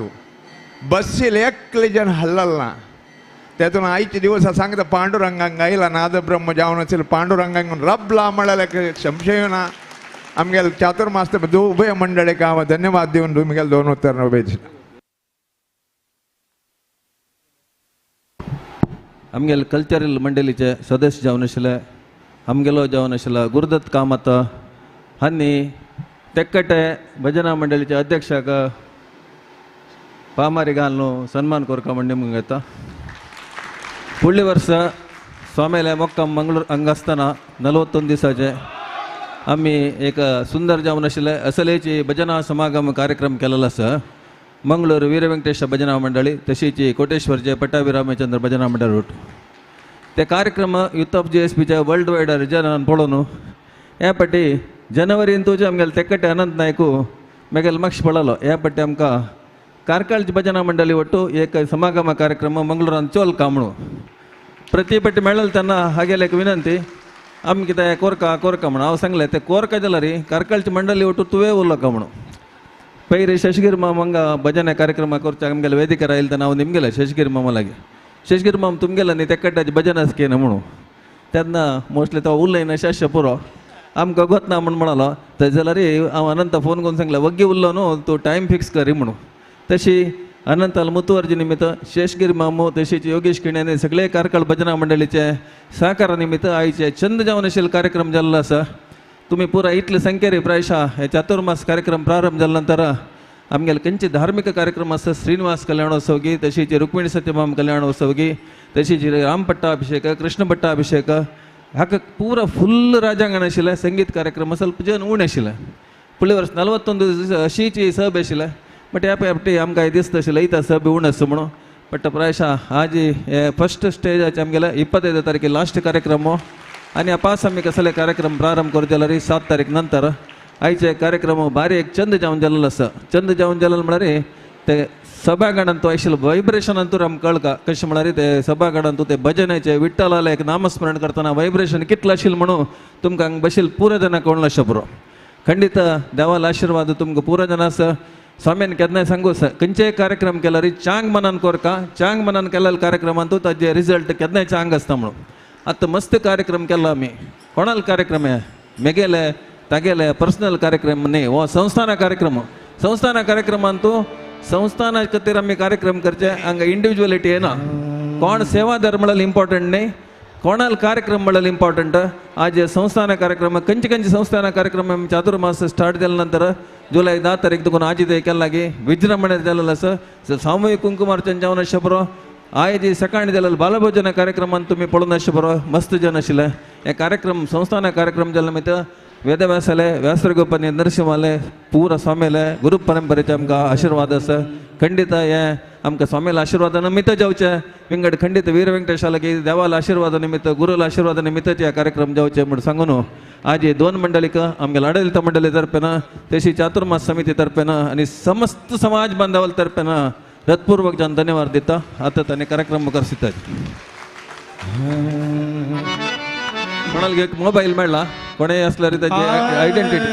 [SPEAKER 7] बसील एकले जण हल्लल ना. तेतून आयच्या दिवसा सांगता पांडुरंगांक आयला नादब्रह्म जावन असेल पांडुरंगांक रबला म्हळ्यार संशय ना. आमगेले चातुर्मास उभय मंडळीक हांव धन्यवाद दिवन तुमगेले दोन उत्तर उबे.
[SPEAKER 4] आमगेले कल्चरल मंडळीचे सदस्य जावन आशिल्ले आमगेलो जावन आशिल्लो गुरुदत्त कामत हांणी तेक्कटे भजना मंडळीचे अध्यक्षाक पामारी घालून सन्मान करका म्हण निमून घेता. फुडले वर्स स्वामीले मोक्कम मंगळूर हांगा आसतना 41 दिसाचे आमी एक सुंदर जावन आशिल्ले असलेची भजना समागम कार्यक्रम केलेलो आसा. मंगळूर वीरवेंकटेश भजना मंडळी तशीच कोटेश्वरचे पट्टाभी रामचंद्र भजना मंडळ रूट ते कार्यक्रम युथ ऑफ जी एस पीच्या वर्ल्ड वायड जनान पळोवन ह्या पाटी जनवरीन तुजे आमगेले तेकटे अनंत नायकू मेगेले मक्ष पळलो ह्या पाटी आमकां कार्कळची भजना मंडळी ಒಟ್ಟು एक समागम कार्यक्रम मंगळूरान चोल कामणू प्रति पट्टी मेळल तेन्ना हागेले एक विनंती आमी कितें कोरका कोरका म्हणून हांव सांगलें ते कोरका जाल्यार कार्कळची मंडळी ಒಟ್ಟು तुवें उरलो म्हणून पयलीं शशगिरी माम हांगा भजने कार्यक्रम करच्या आमगेले ವೇದಿಕೆ ಆಯ್ತು ನಾವು ನಿಮಗೆಲ್ಲ ಶಶಗಿರಿ ಮಾಮ लागी ಶಶಗಿರಿ ಮಾಮ तुमगेला न्ही तेकट्याचे भजन केना म्हणून तेन्ना मोस्टली तो उलयना शाश्य पुरो आमकां गोत ना म्हण म्हणलो थंय जाल्यार हांव अनंत फोन करून सांगलें वग्गी उरलो न्हू तूं टायम फिक्स करी म्हणून तशी अनंताल मुतुवर्जी निमित्त शेषगिरी मामू तशीच योगेश किण्याने सगळे कार्कळ भजना मंडळीचे सहकारा निमित्त आयचे चंद जावन आशिल्लो कार्यक्रम जाल्लो आसा. तुमी पुरा इतले संख्येर प्रायशा हे चातुर्मास कार्यक्रम प्रारंभ जाल्या नंतर आमगेले खंयचे धार्मिक कार्यक्रम आसा श्रीनिवास कल्याणोत्सव गी तशीच रुक्मिणी सत्यभाम कल्याणोत्सव गी तशीच राम पट्टाभिषेक कृष्ण पट्टाभिषेक हाका पुरा फुल राजांगण आशिल्लें. संगीत कार्यक्रम ಸ್ವಲ್ಪ जन उणें आशिल्लें. फुडले वर्स 41 अशीची सभा आशिल्लें बट ह्या फावटी आमकां दिसता आशिल्लें इता सभा उणें आसा म्हणून बट प्रायशा आजी फस्ट स्टेजाचे आमगेले 25 तारखे लास्ट कार्यक्रम आनी पास आमी कसले कार्यक्रम प्रारंभ करूं जाल्यार 7 तारीख नंतर आयचे कार्यक्रम भारी एक चंद जावन जाल्लो आसा. चंद जावन जाल्लो म्हळ्यार ते सभागणांत तो आशिल्लो व्हायब्रेशन अंतूर आमकां कळका कशें म्हळ्यार ते सभागणांत ते भजनाचे विठ्ठलाले एक नामस्मरण करतना व्हायब्रेशन कितलें आशिल्लें म्हणून तुमकां हांगा बशिल्ले पुरो जाणां कळ्ळें अशें पुरो. खंडीत देवालो आशिर्वाद तुमकां पुरो जाणां आसा. स्वामीन केन्नाय सांगू खंयचेय कार्यक्रम केल्यार चांग मनान कोरका चांग मनान केल्ल्या कार्यक्रमांतू ताजे रिजल्ट केन्नाय चांग आसता म्हणून. आतां मस्त कार्यक्रम केलो आमी कोणाल कार्यक्रम हे मेगेले तागेले पर्सनल कार्यक्रम न्ही हो संस्थाना कार्यक्रम. संस्थाना कार्यक्रमांतू संस्थाना खातीर आमी कार्यक्रम करचे हांगा इंडिविज्युअलिटी येना. कोण सेवादार म्हळ्यार इम्पॉर्टंट न्ही कोणाल कार्यक्रम म्हळ्यार इम्पॉर्टंट. आज संस्थाना कार्यक्रम खंयचे खंयचे संस्थाना कार्यक्रम आमी चातुर्मास स्टार्ट जाल्या नंतर जुलय 10 तारीख देखून आजी ते केला लागीं विजृंभणे जालेलो आसा. सामूहिक कुंकुमार्चन जावन अशें बरो आयज सकाळी जालेलो बालभोजन कार्यक्रमान तुमी पळोवन अशें बरो मस्त जन आशिल्ले. हे कार्यक्रम संस्थाना कार्यक्रम जाले निमित्त वेदव्यासाले व्यासरगोपनी नरसिंहाले पुरा स्वामीले गुरु परंपरेचे आमकां आशिर्वाद आसा. खंडीत हे आमकां स्वामीला आशिर्वादा निमित्त जावचें विंगड खंडीत वीर वेंकटेशा लागीं देवाला आशिर्वादा निमित्त गुरुला आशिर्वादा निमित्त हे कार्यक्रम जावचे म्हूण सांगून आज हे दोन मंडळीक आमगे आडलित मंडळी तर्फेन तशी चातुर्मास समिती तर्फेन आनी समस्त समाज बांधवाल तर्फेन हृत्पूर्वक जावन धन्यवाद दिता. आतां तांणी कार्यक्रम मुखार दितात. कोणाक एक मोबायल मेळ्ळा कोणेय आसल्यार ताची आयडेंटिटी.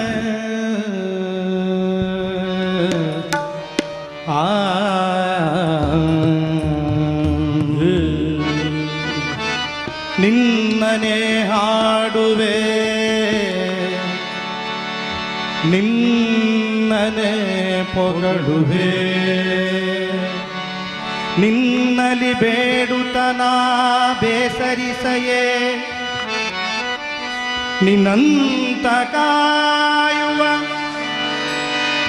[SPEAKER 1] ನಿನ್ನನೆ ಹಾಡುವೆ ನಿನ್ನನೆ ಪೊಗಳುವೆ ನಿನ್ನಲಿ ಬೇಡುತನ ಬೇಸರಿಸಯೇ ನಿನ್ನಂತ ಕಾಯುವ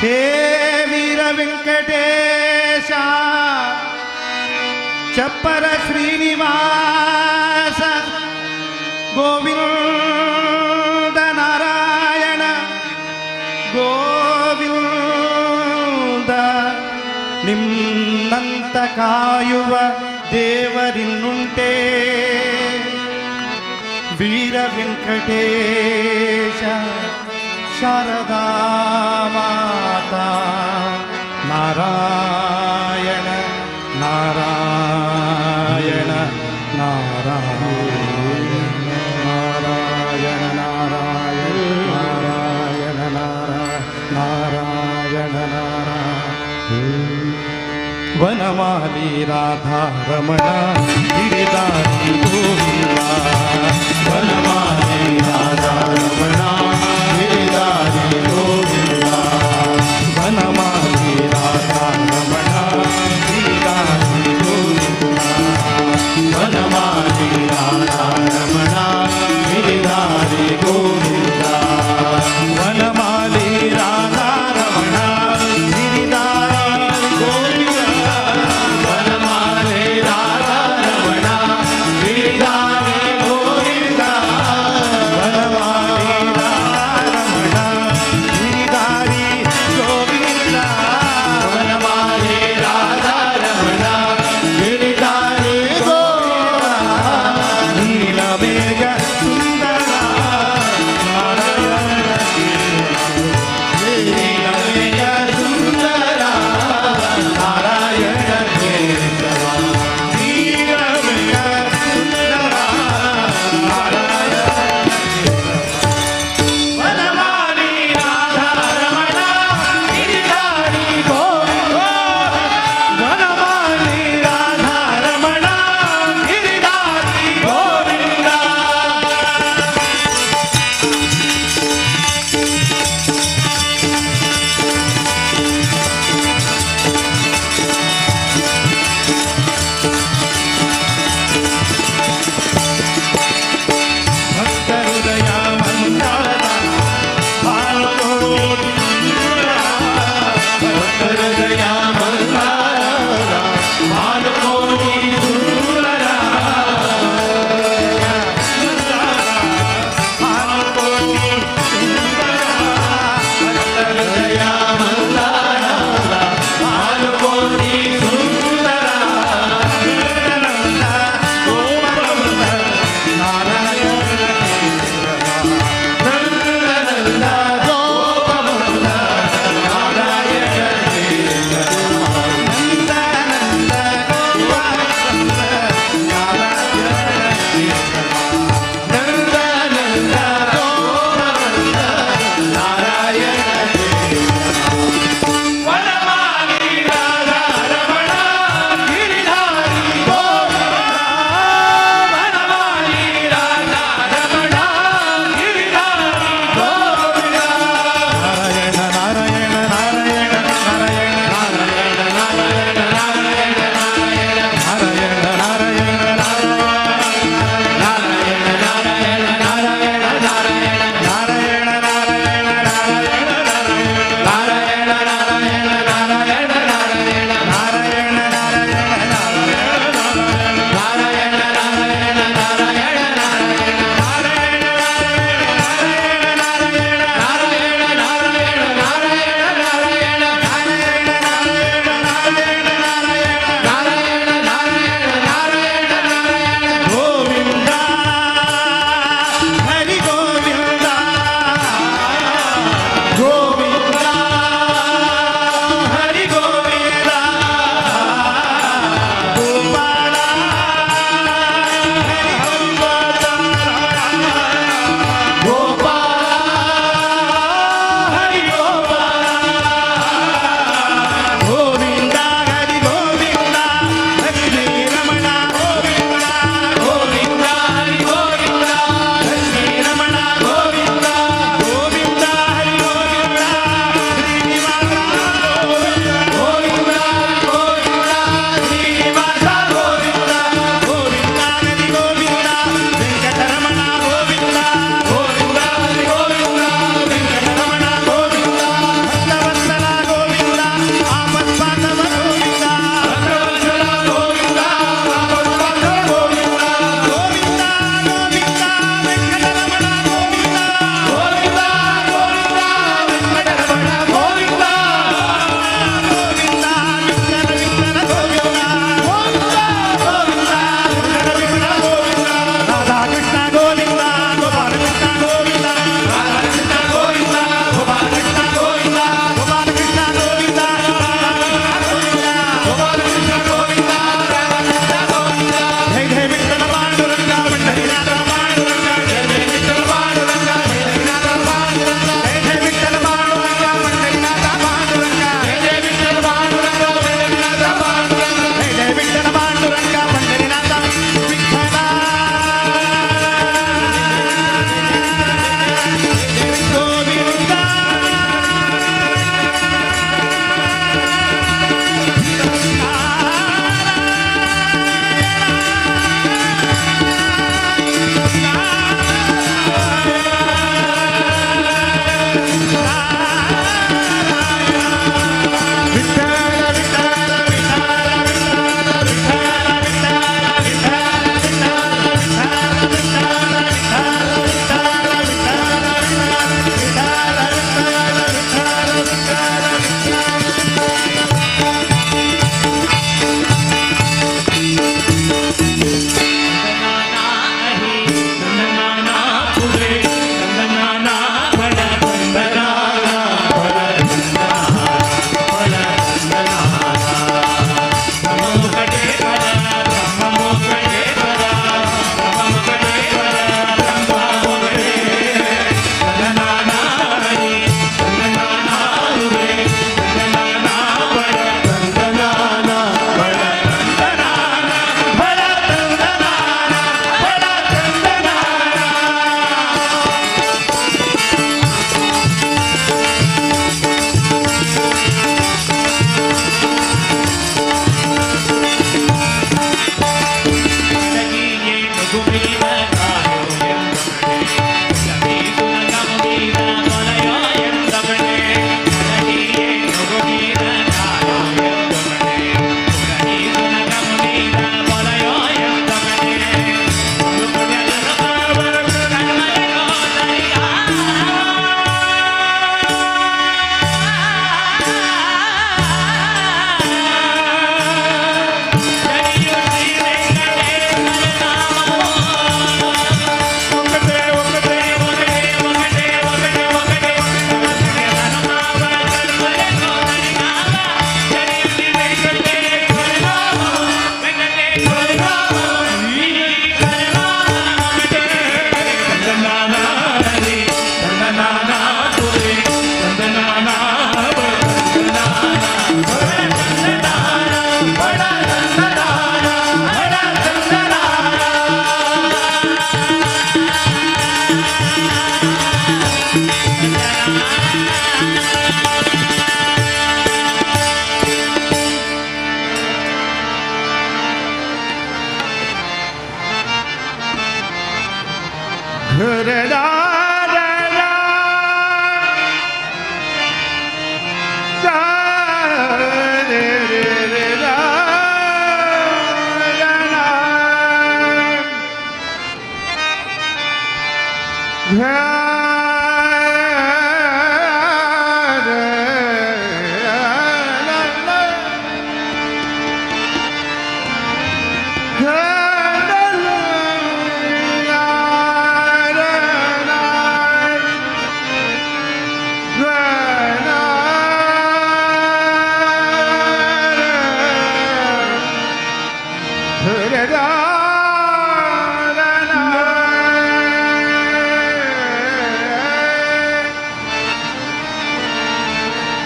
[SPEAKER 1] ಹೇ ವೀರ ವೆಂಕಟೇಶ ಚಪ್ಪರ ಶ್ರೀನಿವಾಸ ಗೋವಿಂದ ನಾರಾಯಣ ಗೋವಿಂದ ನಿನ್ನಂತ ಕಾಯುವ ದೇವರಿನ್ನುಂಟೇ ವೀರ ವೆಂಕಟೇಶ ಶಾರದಾ ಮಾತಾ ನಾರಾಯಣ ನಾರಾಯಣ ನಾರಾಯಣ ನಾರಾಯಣ ನಾರಾಯಣ ನಾರಾಯಣ ನಾರಾಯಣ ನಾರಾಯಣ ವನಮಾಲಿ ರಾಧಾ ರಮಣ ಗಿರಿಧಾರಿ ಗೋವಿಂದ ವನಮಾಲಿ ರಾಧಾ ರಮಣ ಗಿರಿಧಾರಿ ಗೋವಿಂದ ವನಮಾಲಿ ರಾಧಾ ರಮಣ ಗಿರಿಧಾರಿ ಗೋವಿಂದ ವನಮಾಲಿ ರಾಧಾ ರಮಣ ಗಿರಿಧಾರಿ ಗೋವಿಂದ ವನಮಾಲಿ ರಾಧಾ ರಮಣ ಗಿರಿಧಾರಿ ಗೋವಿಂದ ವನಮಾಲಿ ರಾಧಾ ರಮಣ ಗಿರಿಧಾರಿ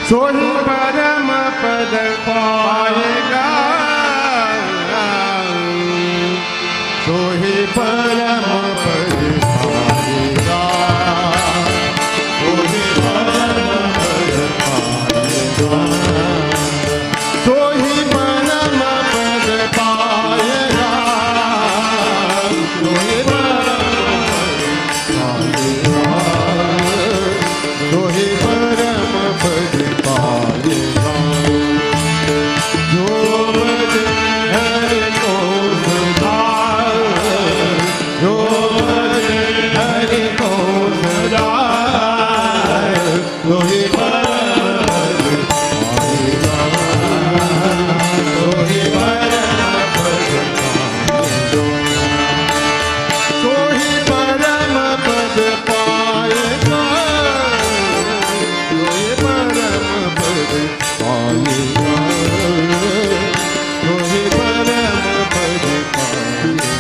[SPEAKER 6] सोही परम पद पाएगा, सोही परम पद पाएगा, सोही परम पद पाएगा, सोही परम पद पाएगा, सोही परम पद पाएगा, सोही परम पद पाएगा। जो भजे हरि को सदा, जो भजे हरि को सदा, सोही परम पद पाएगा, सोही परम पद पाएगा, सोही परम पद पाएगा, सोही परम पद पाएगा, सोही परम पद पाएगा।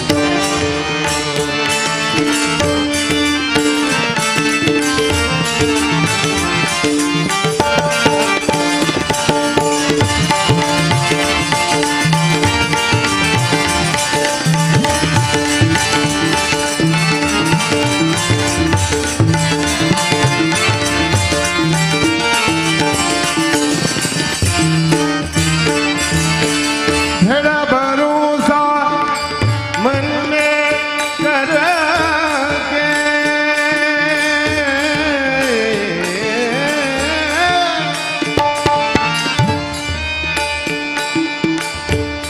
[SPEAKER 6] मेरा भरोसा मन में करके,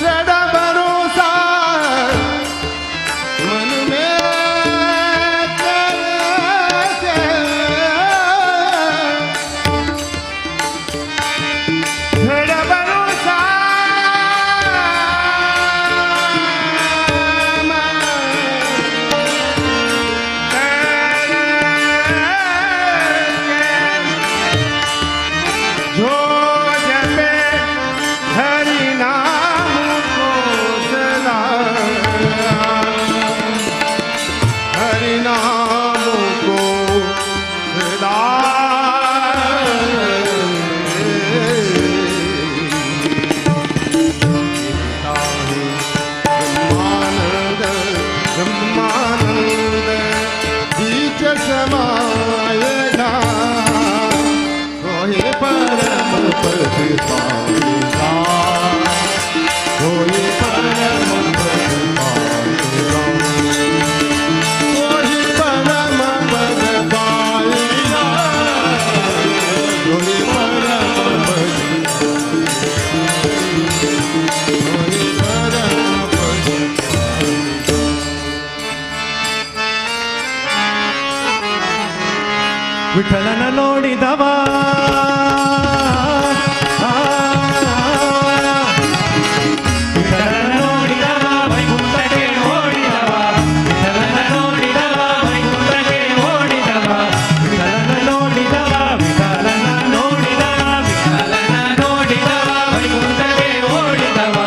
[SPEAKER 6] मेरा भरोसा मन में करके, मेरा भरोसा जो जपे हरि नाम को सदा, हरि नाम को सदा, ब्रह्मानंद ब्रह्मानंद बीच समाएगा, सोही परम पद पाएगा, सोही परम पद पाएगा, सोही परम पद पाएगा, सोही परम पद, सोही परम पद पाएगा।
[SPEAKER 1] ವಿಠಲನ ನೋಡಿದವ, ವಿಠಲನ ನೋಡಿದವ ವೈಕುಂಠಕ್ಕೆ ಓಡಿದವ, ವಿಠಲನ ನೋಡಿದವ ವೈಕುಂಠಕ್ಕೆ ಓಡಿದವ, ವಿಠಲನ ನೋಡಿದವ, ವಿಠಲನ ನೋಡಿದವ, ವಿಠಲನ ನೋಡಿದವ ವೈಕುಂಠಕ್ಕೆ ಓಡಿದವ,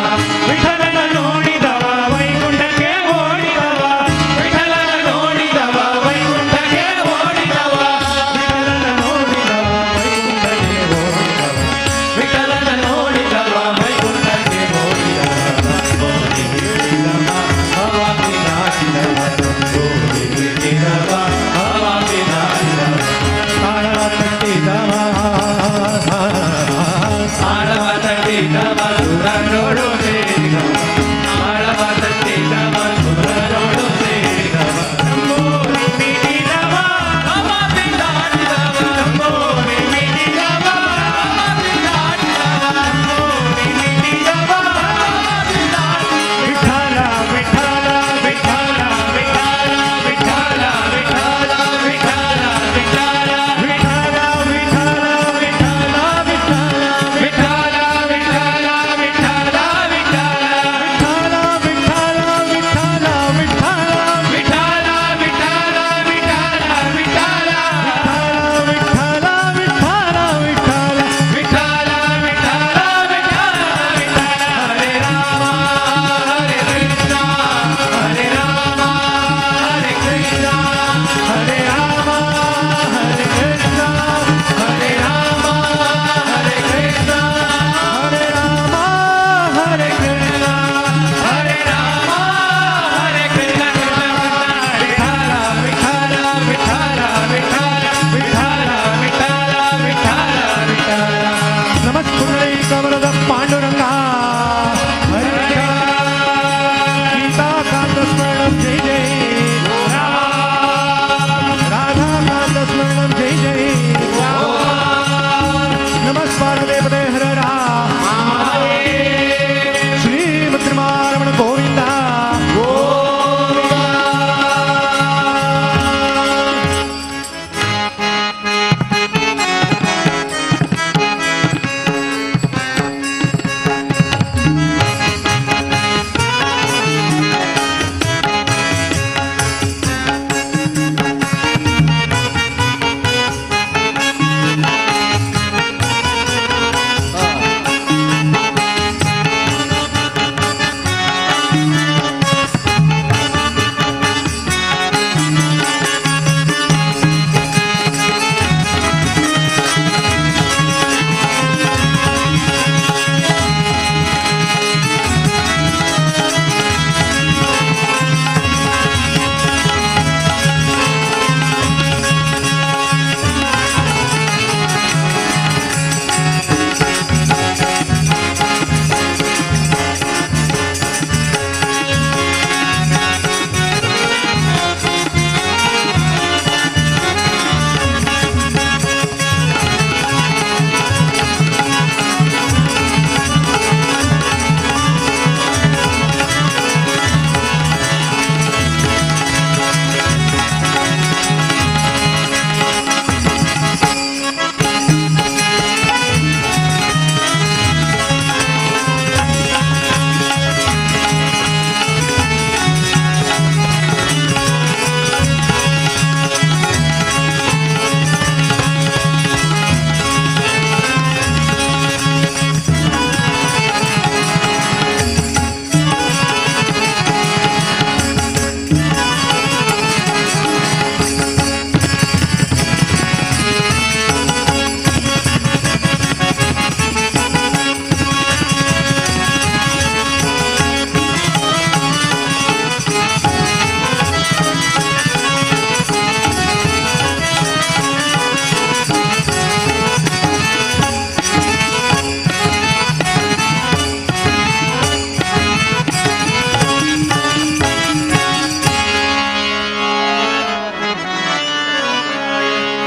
[SPEAKER 1] ವಿಠಲನ ನೋಡಿದವ ವೈಕುಂಠಕ್ಕೆ ಓಡಿದವ, ವಿಠಲನ ನೋಡಿದವ ವೈಕುಂಠಕ್ಕೆ ಓಡಿದವ, ವಿಠಲನ ನೋಡಿದವ ವೈಕುಂಠಕ್ಕೆ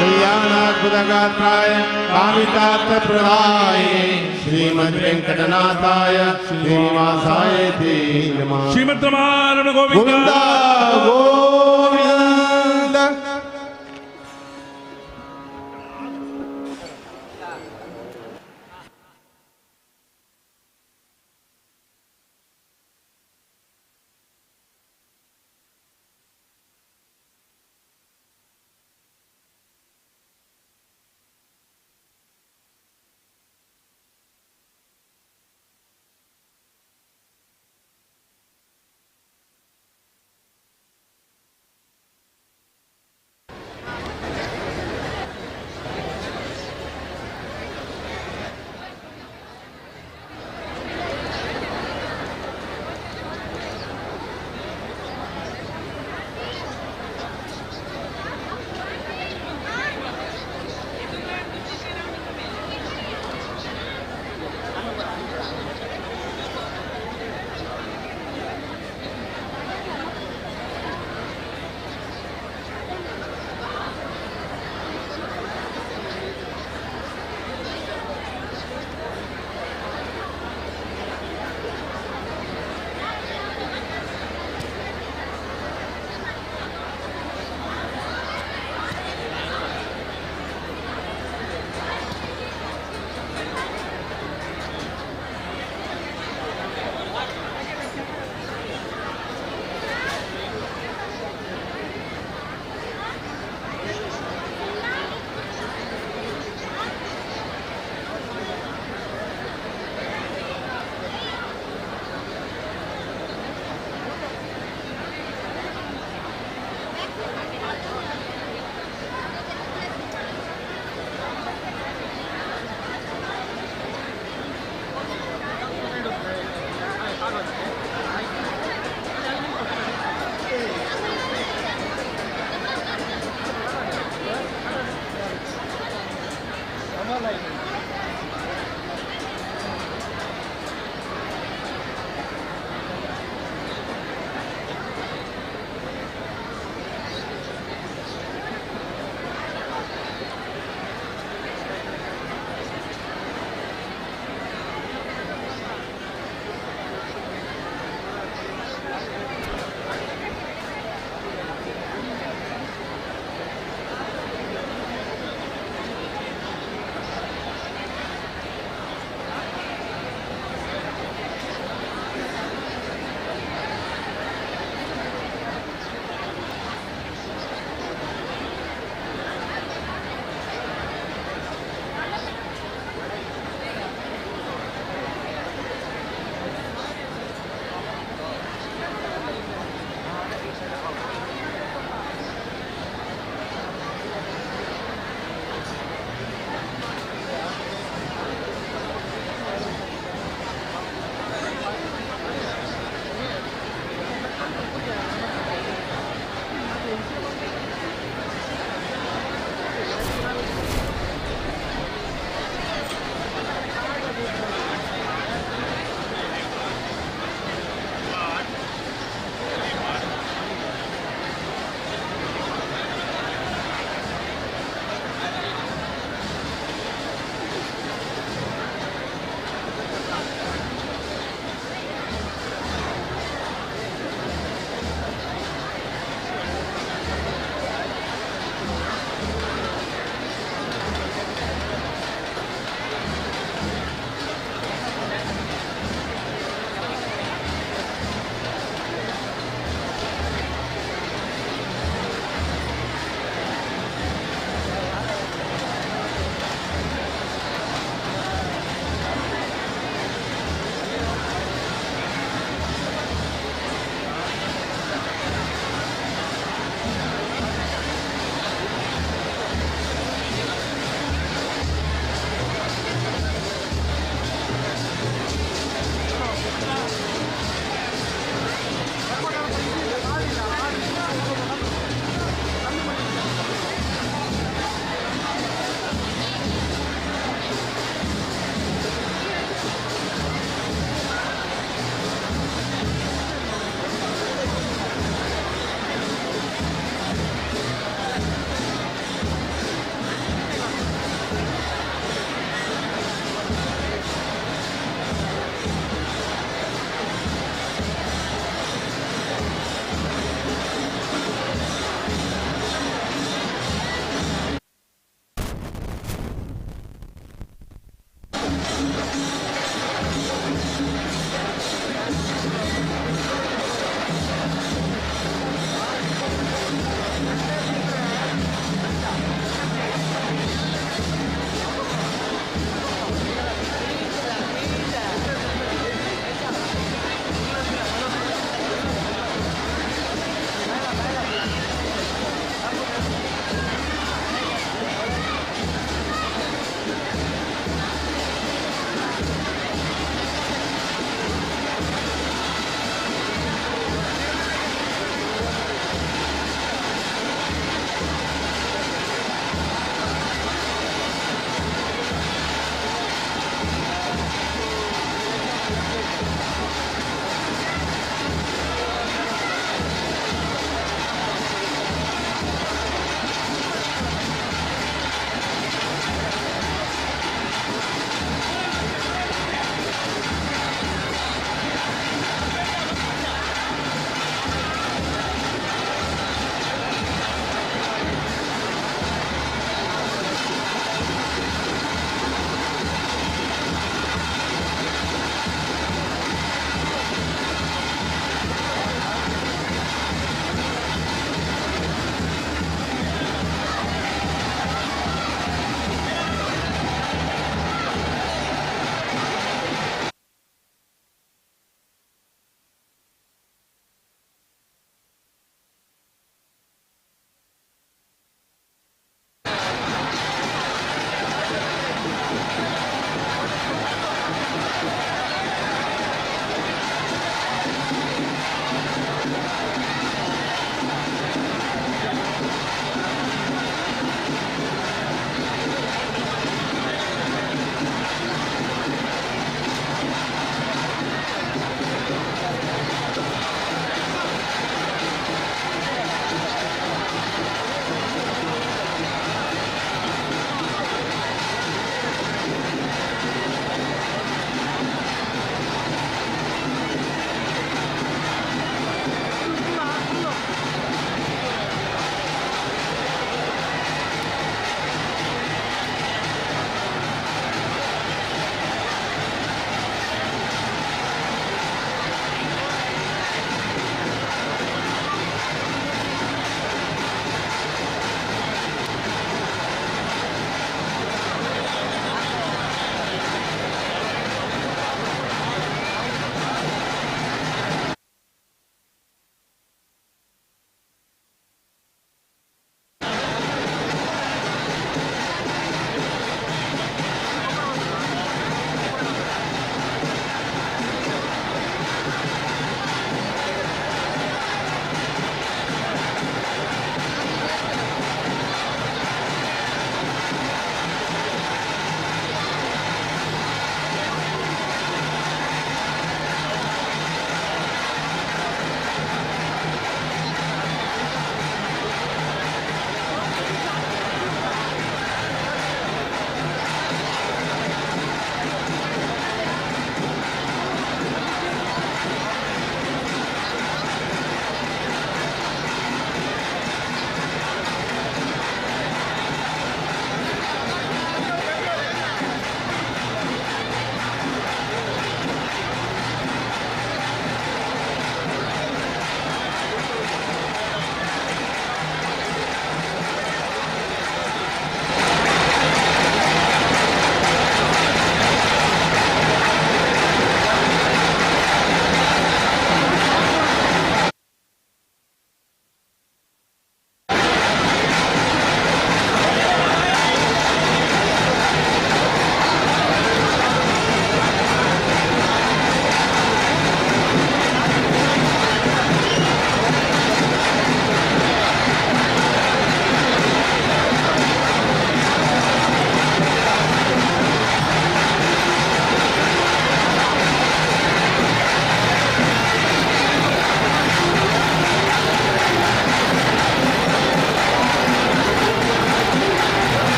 [SPEAKER 6] कल्याणाद्भुतगात्राय कामितार्थप्रदाय श्रीमद्वेङ्कटनाथाय श्रीनिवासाय ते नमः.
[SPEAKER 3] ಶ್ರೀಮದ್ ರಮಾರಮಣ ಗೋವಿಂದ
[SPEAKER 6] गोविंद गोविंद.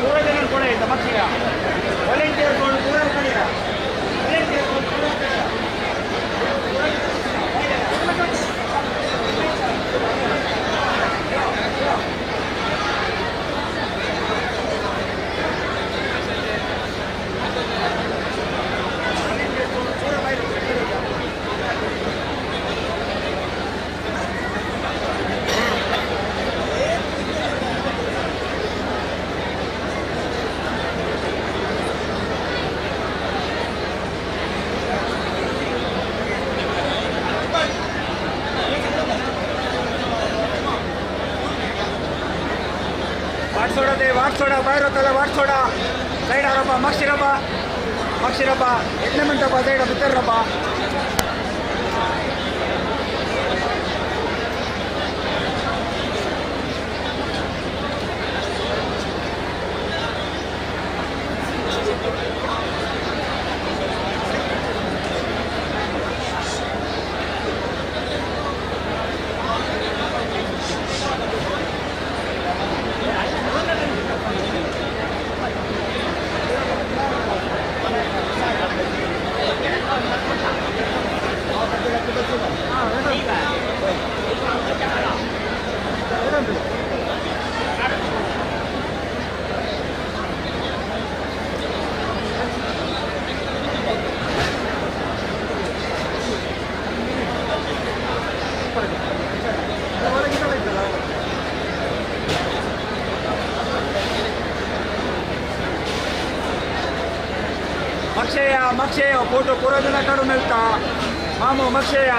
[SPEAKER 1] ಪೂರ ಜನ ಕೂಡ ಇಲ್ಲ ಮಕ್ಷೆಯ ವಾಲಂಟಿಯರ್ ಪೂರ ಕಡೆಯ ವಾಲಂಟಿಯರ್ ಪೂರ ಕಡೆಯ. ವಾಟ್ಸೋಡ ಬಾಯ್ರೋತಲ್ಲ ವಾಟ್ಸೋಡ ಸೈಡ್ ಆರಪ್ಪ ಮಕ್ಷಿರಪ್ಪ ಮಕ್ಷಿರಪ್ಪ ಎಣ್ಣೆ ಮಿಂಟಪ್ಪ ಸೈಡ್ ಬಿತ್ತರ್ರಪ್ಪ. ಮಕ್ಷೆಯ ಮಕ್ಷೆಯ ಫೋಟೋ ಪೂರ ಜನ ಕಡು ಮೆಲ್ತಾ ಮಾಮು ಮಕ್ಷೆಯ.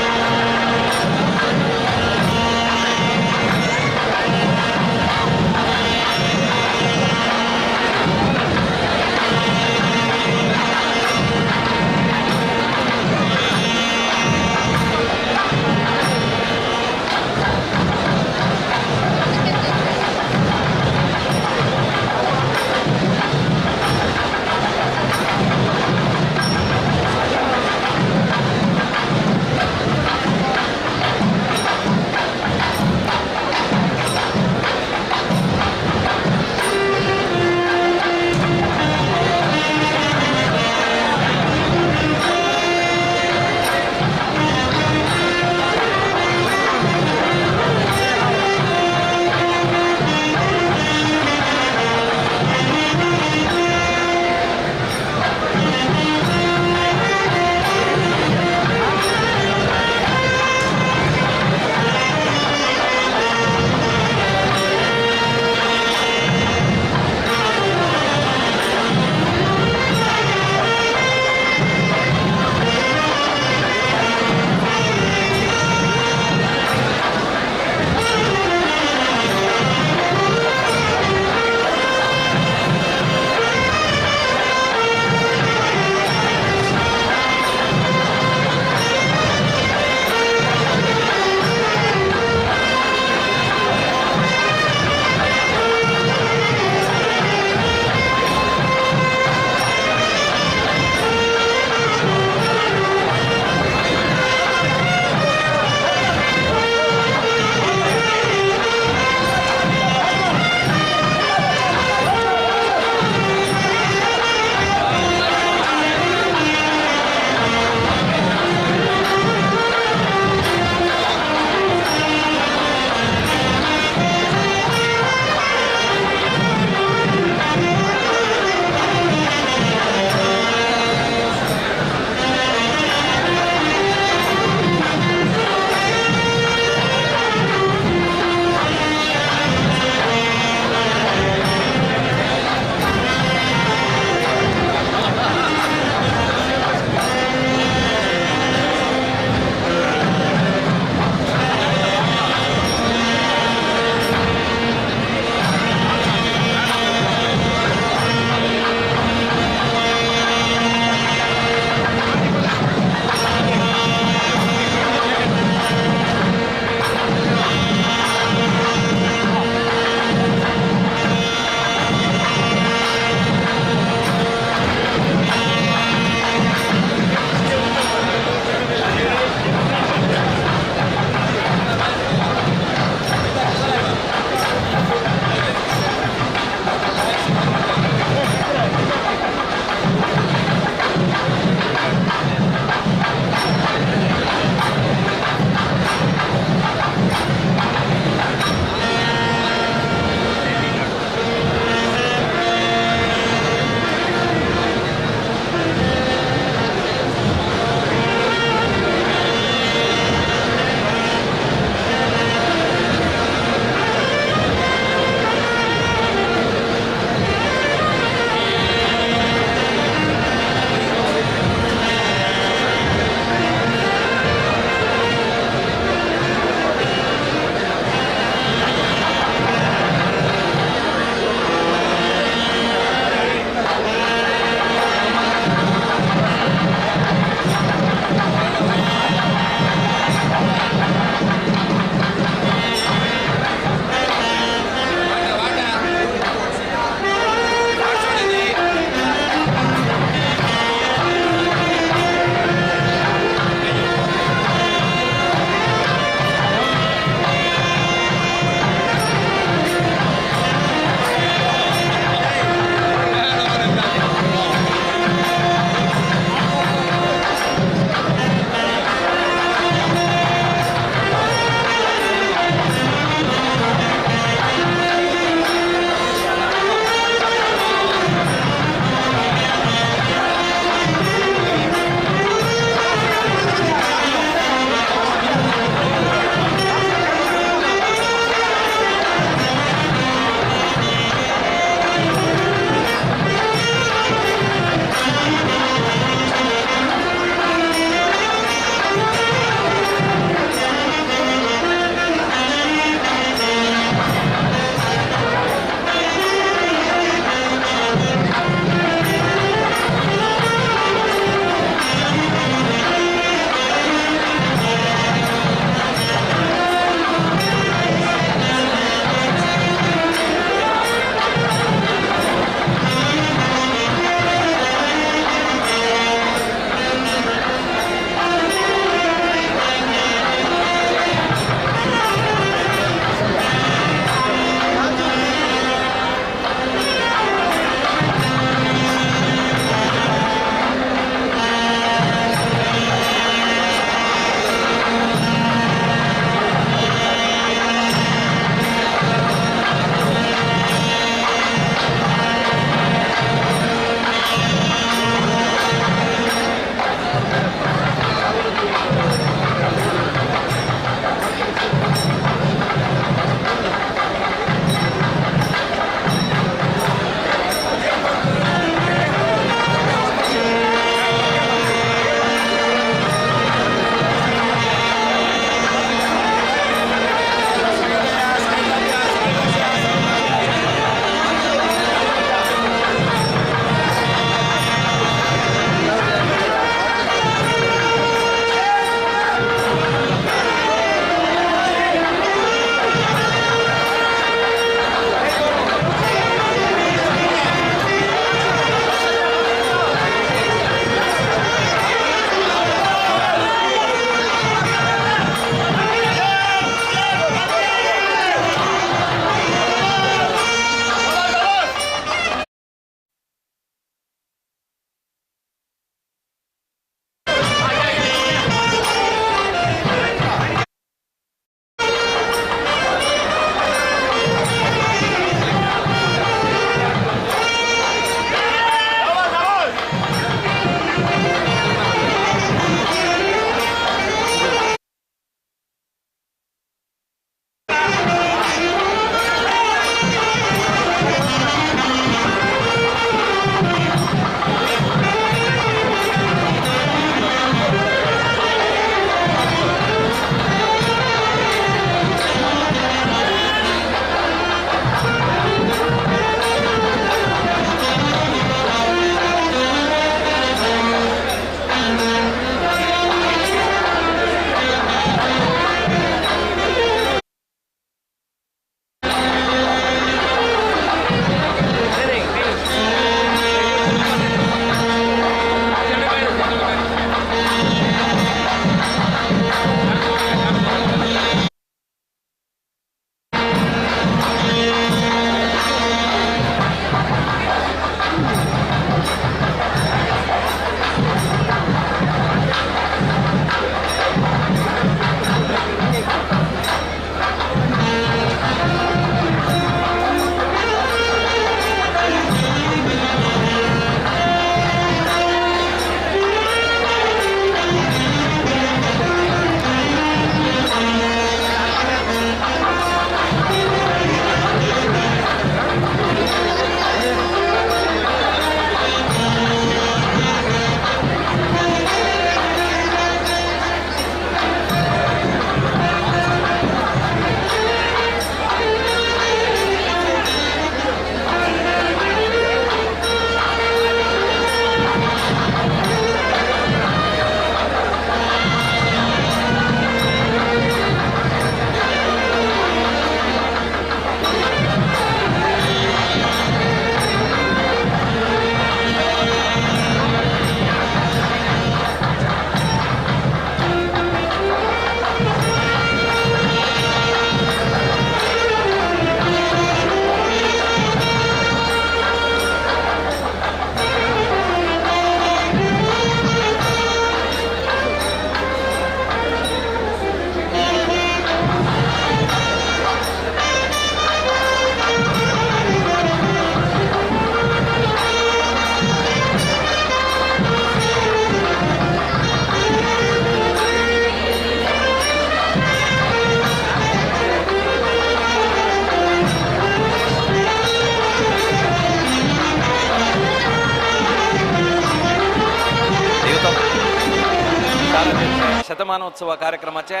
[SPEAKER 8] शतमानोत्सव कार्यक्रमाचे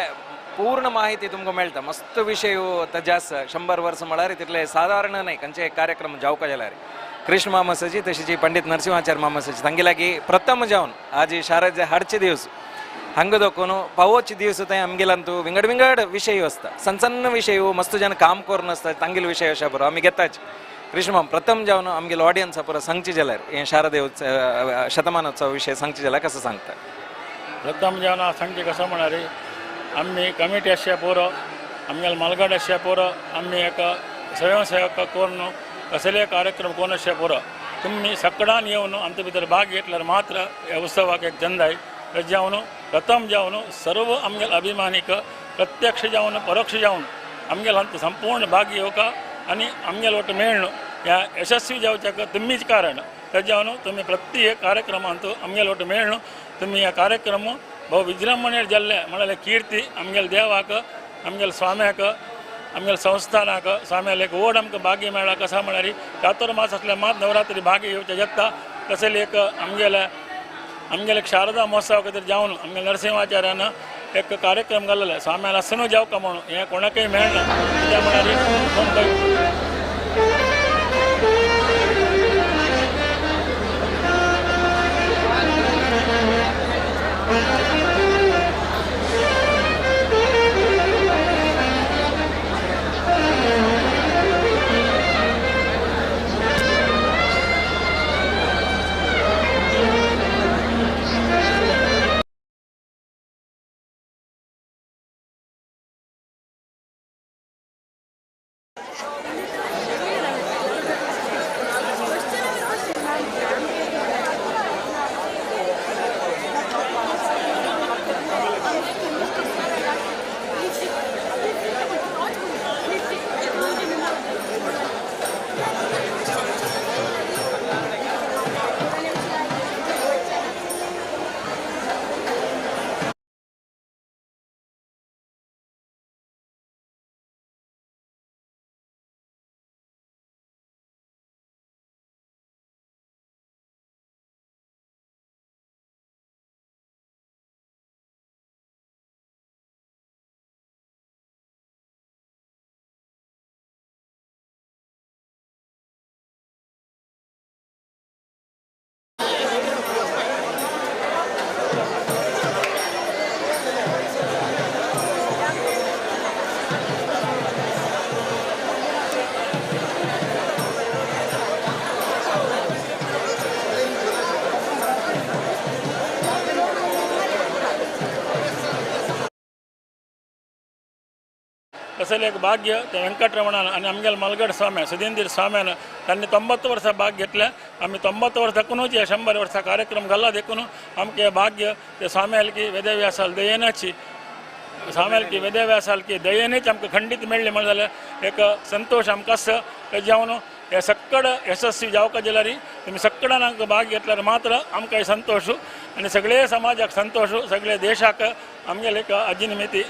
[SPEAKER 8] पूर्ण माहिती तुमकां मेळटा. मस्त विशय ताजे आसा. 100 वर्सां म्हळ्यार तितले सादारण न्हय खंयचे एक कार्यक्रम जावपा जाल्यार कृष्ण मामासाची तशीच पंडित नरसिंहाचार्य मामासाची तांगे लागीं प्रथम जावन आज शारद हाडचे दिवस हांगा दाखोवन पावोचे दिवस थंय आमगेल्यान विंगड विंगड विशय आसता, सण सण विशय, मस्त जन काम करून आसता तांगेले विशय अशा बरो आमी घेताच. कृष्ण माम प्रथम जावन आमगेलो ऑडियन्सा पुरो सांगचे जाल्यार हें शारदे शतमानोत्सव विशय सांगचे जाल्यार कसो सांगता?
[SPEAKER 3] प्रथम जावन सांगचे कसो म्हळ्यार आमी कमिटी आसच्या पुरो, आमगेले मालगाड आसच्या पुरो, आमी एक स्वयंसेवक करून कसले कार्यक्रम कोण आसच्या पुरो तुमी सगळ्यान येवन आमचे भितर भाग घेतल्यार मात्र ह्या उत्सवाक एक जंदाय. जावन प्रथम जावन सर्व आमगेले अभिमानीक प्रत्यक्ष जावन परोक्ष जावन आमगेले हांत संपूर्ण भाग घेवका आनी आमगेले वट मेळ्ळो ह्या यशस्वी जावच्याक तुमीच कारण. जावन तुमी प्रत्येक कार्यक्रमांत आमगेले वट मेळ्ळो तुमी ह्या कार्यक्रम भोव विजृंभणेर जाल्ले म्हळ्यार कीर्ती आमगेले देवाक, आमगेले स्वाम्याक, आमगेले संस्थानाक, स्वाम्याक एक व्हड आमकां भाग्य मेळ्ळा. कसा म्हळ्यार चातुर्मास आसल्यार मात नवरात्री भाग्य येवचें जाता. तशें एक आमगेले आमगेले शारदा महोत्सव खातीर जावन आमगेले नरसिंहाचार्यान एक कार्यक्रम घाल्लो स्वाम्यान आसनू जावका म्हणून हें कोणाकय मेळना. कित्याक म्हळ्यार मुंबय तसले एक भाग्य ते वेंकटरमणान आनी आमगेले मालगड स्वाम्या सुधींद्र स्वाम्यान तांणी 90 वर्सां भाग घेतले. आमी 90 वर्सां देखूनच हे 100 वर्सां कार्यक्रम घाला देखून आमकां हें भाग्य ते स्वाम्यालकी वेदव्यासाल दयेनाची स्वाम्यालकी वेदव्यासालकी दयेनच आमकां खंडीत मेळ्ळें म्हण जाल्यार एक संतोश आमकां आसा. तें जावन हे सक्कड यशस्वी जावका जाल्यार तुमी सक्कडान आमकां भाग घेतल्यार मात्र आमकां हे संतोश आनी सगळे समाजाक संतोश, सगळे देशाक आमगेले एक आजी निमित्ती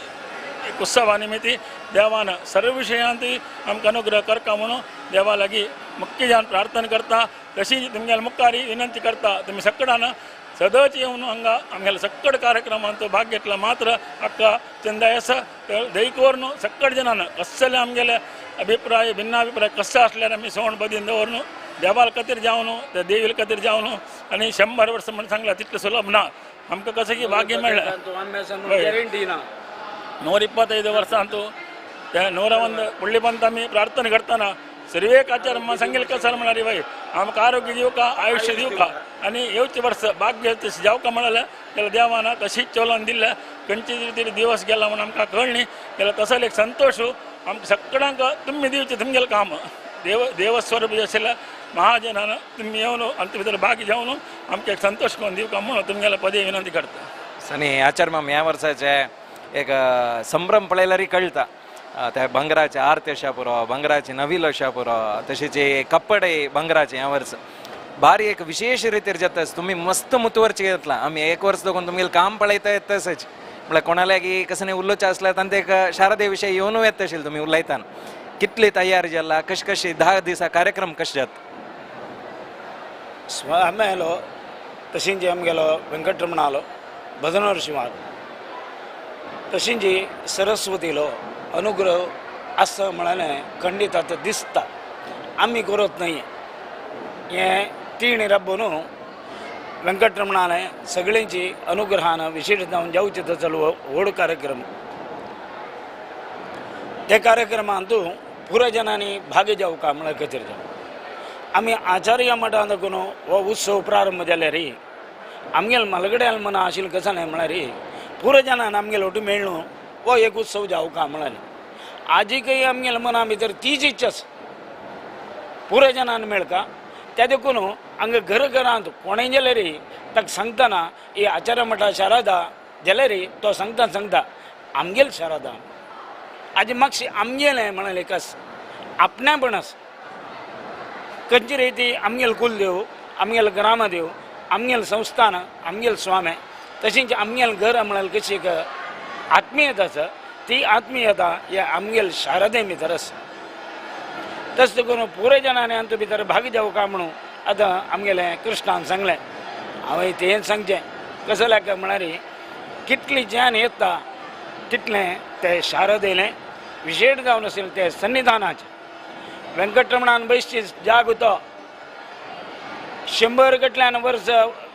[SPEAKER 3] एक उत्सवा निमित्ती देवान सर्व विशयांत आमकां अनुग्रह करका म्हणून देवा लागीं मुख्य जावन प्रार्थना करता. तशी तुमगेले मुखार विनंती करता तुमी सक्कडान सदांच येवन हांगा आमगेले सक्कड कार्यक्रमांत भाग घेतला मात्र आक्का चंदाय आसा. दयकवर न्हू सक्कड जनान कसले आमगेले अभिप्राय भिन्नाभिप्राय कशें आसल्यार आमी सवण बदीन दवरून देवाल खातीर जावन त्या देवील खातीर जावन आनी 100 वर्सां म्हण सांगलां तितलें सुलभ ना. आमकां कशें की भाग्य मेळ्ळें. 125 वर्सां ಅಂತೂ 101 ಪುಳ್ಳಿ ಬಂತ आमी प्रार्थना करतना सर्वेक आचार्य सांगेल कसं म्हणाली बाई आमकां आरोग्य दिवका, आयुष्य दिवका आनी येवचे वर्स भाग्य तशें जावका म्हळ्यार जाल्यार देवान तशीच चलोवन दिल्लें. खंयचे तरी दिवस गेला म्हूण आमकां कळ्ळी जाल्यार तसो एक संतोश आमकां सगळ्यांक तुमी दिवचें तुमगेलें काम देव देवस्वरूप आशिल्ल्या महाजनान तुमी येवन आमचे भितर भाग जावन आमकां एक संतोश करून दिवका म्हणून तुमगेले पदे विनंती करता.
[SPEAKER 8] आनी आचार्य माम ह्या वर्साचे एक संभ्रम पळयल्यार कळटा. त्या भांगराचे आरती अशा पुरो, भांगराचे नवील अशा पुरो, तशेंच कपडे भांगराचे ह्या वर्स भारी एक विशेष रितीर जाता. तुमी मस्त मुतवर्च घेतला. आमी एक वर्स दोगून तुमगेलें काम पळयता येता तशेंच म्हळ्यार कोणालागी कसं न्ही उलोवचें आसल्यार तांकां एक शारदे विशय येवनू येता आशिल्लें. तुमी उलयताना कितली तयारी जाला, कशी कशी 10 दिसा कार्यक्रम कशें जाता?
[SPEAKER 9] स्वाम्यालो तशेंच आमगेलो वेंकटरमणालो भजनवर शिवार तशींच सरस्वतीलो अनुग्रह आसा म्हळ्यार खंडीत आतां दिसता. आमी करत न्हय हें तीण राबून वेंकटरमणाले सगळ्यांची अनुग्रहान विशेष जावन जावचे तसो व्हड कार्यक्रम. त्या कार्यक्रमांत पुरजनांनी भाग जावका म्हळ्यार खातीर आमी आचार्य मठांत दाखोवन हो उत्सव प्रारंभ जाल्यार आमगेले मलगड्याल मना आशिल्लें कशें न्हय म्हळ्यार पुरजनान आमगेले ओटू मेळ्ळो हो एक उत्सव जावका म्हळ्यार आजिकय आमगेले मना भितर तीच इच्छा आसा पुरजनान मेळका. त्या देखून हांगा घर घरांत कोणें जाल्यार ताका सांगतना ही आचार्य मठा शारदा जाल्यार तो सांगता सांगता आमगेल शारदा आज मातशी आमगेलें म्हळ्यार एक आसा आपणापण आसा. खंयची रे ती आमगेल कुलदेव आमगेल ग्रामदेव आमगेल संस्थान आमगेल स्वामी तशींच आमगेल घर म्हळ्यार कशी एक आत्मीयता आसा ती आत्मीयता ह्या आमगेल शारदे भितर आसा. तशें करून पुराय जणांनी आमचे भितर भाग जावका म्हणून आतां आमगेलें कृष्णान सांगलें. हांवें तें सांगचें कसो काय म्हळ्यार कितली ज्ञान येता तितलें ते शारदेलें विशेष जावन आशिल्लें ते सन्निधानाचें. वेंकटरमणान बैसची जाग तो 100 कटल्यान वर्स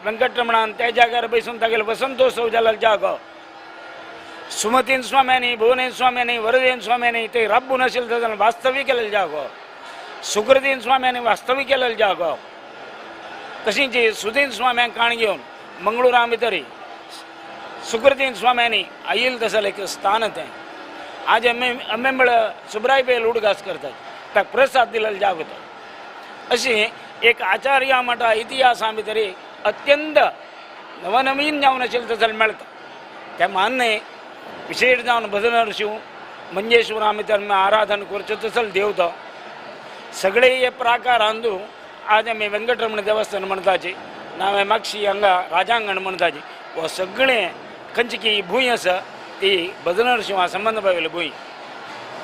[SPEAKER 9] वेंकटरमणान त्या जाग्यार बैसून तागेलो वसंतोत्सव जालो जागो. सुमतीन स्वाम्यांनी भुवनेन स्वाम्यांनी वरदेन स्वाम्यांनी ते राबून आशिल्लें जाल्यार वास्तवी केलेलो जागो. सुकृतीन स्वाम्यांनी वास्तवी केलेलो जागो. तशींच सुदीन स्वाम्यांक काण घेवन मंगळुरा भितर सुकृतीन स्वाम्यांनी आयिल्लें तसलें एक स्थान तें. आज अम्मेंबळ सुब्राय बेल उडगास करतात ताका प्रसाद दिलेलो जागो तो. अशी एक आचार्य मठा इतिहासा भितर अत्यंत नवनवीन जावन आशिल्लें तसलें मेळटा. तें मान्य विशेष जावन भजनर्शिव मंजेश्वरा भितर आराधन करचें तसलो देव तो. सगळे हे प्राकार अंदू आज आमी वेंकटरमण देवस्थान म्हणटाची नांव मागशी हांगा राजांगण म्हणटाची हो सगळें खंयची की भूंय आसा ती भजनरशिंवा संबंद पाविल्ली भूंय.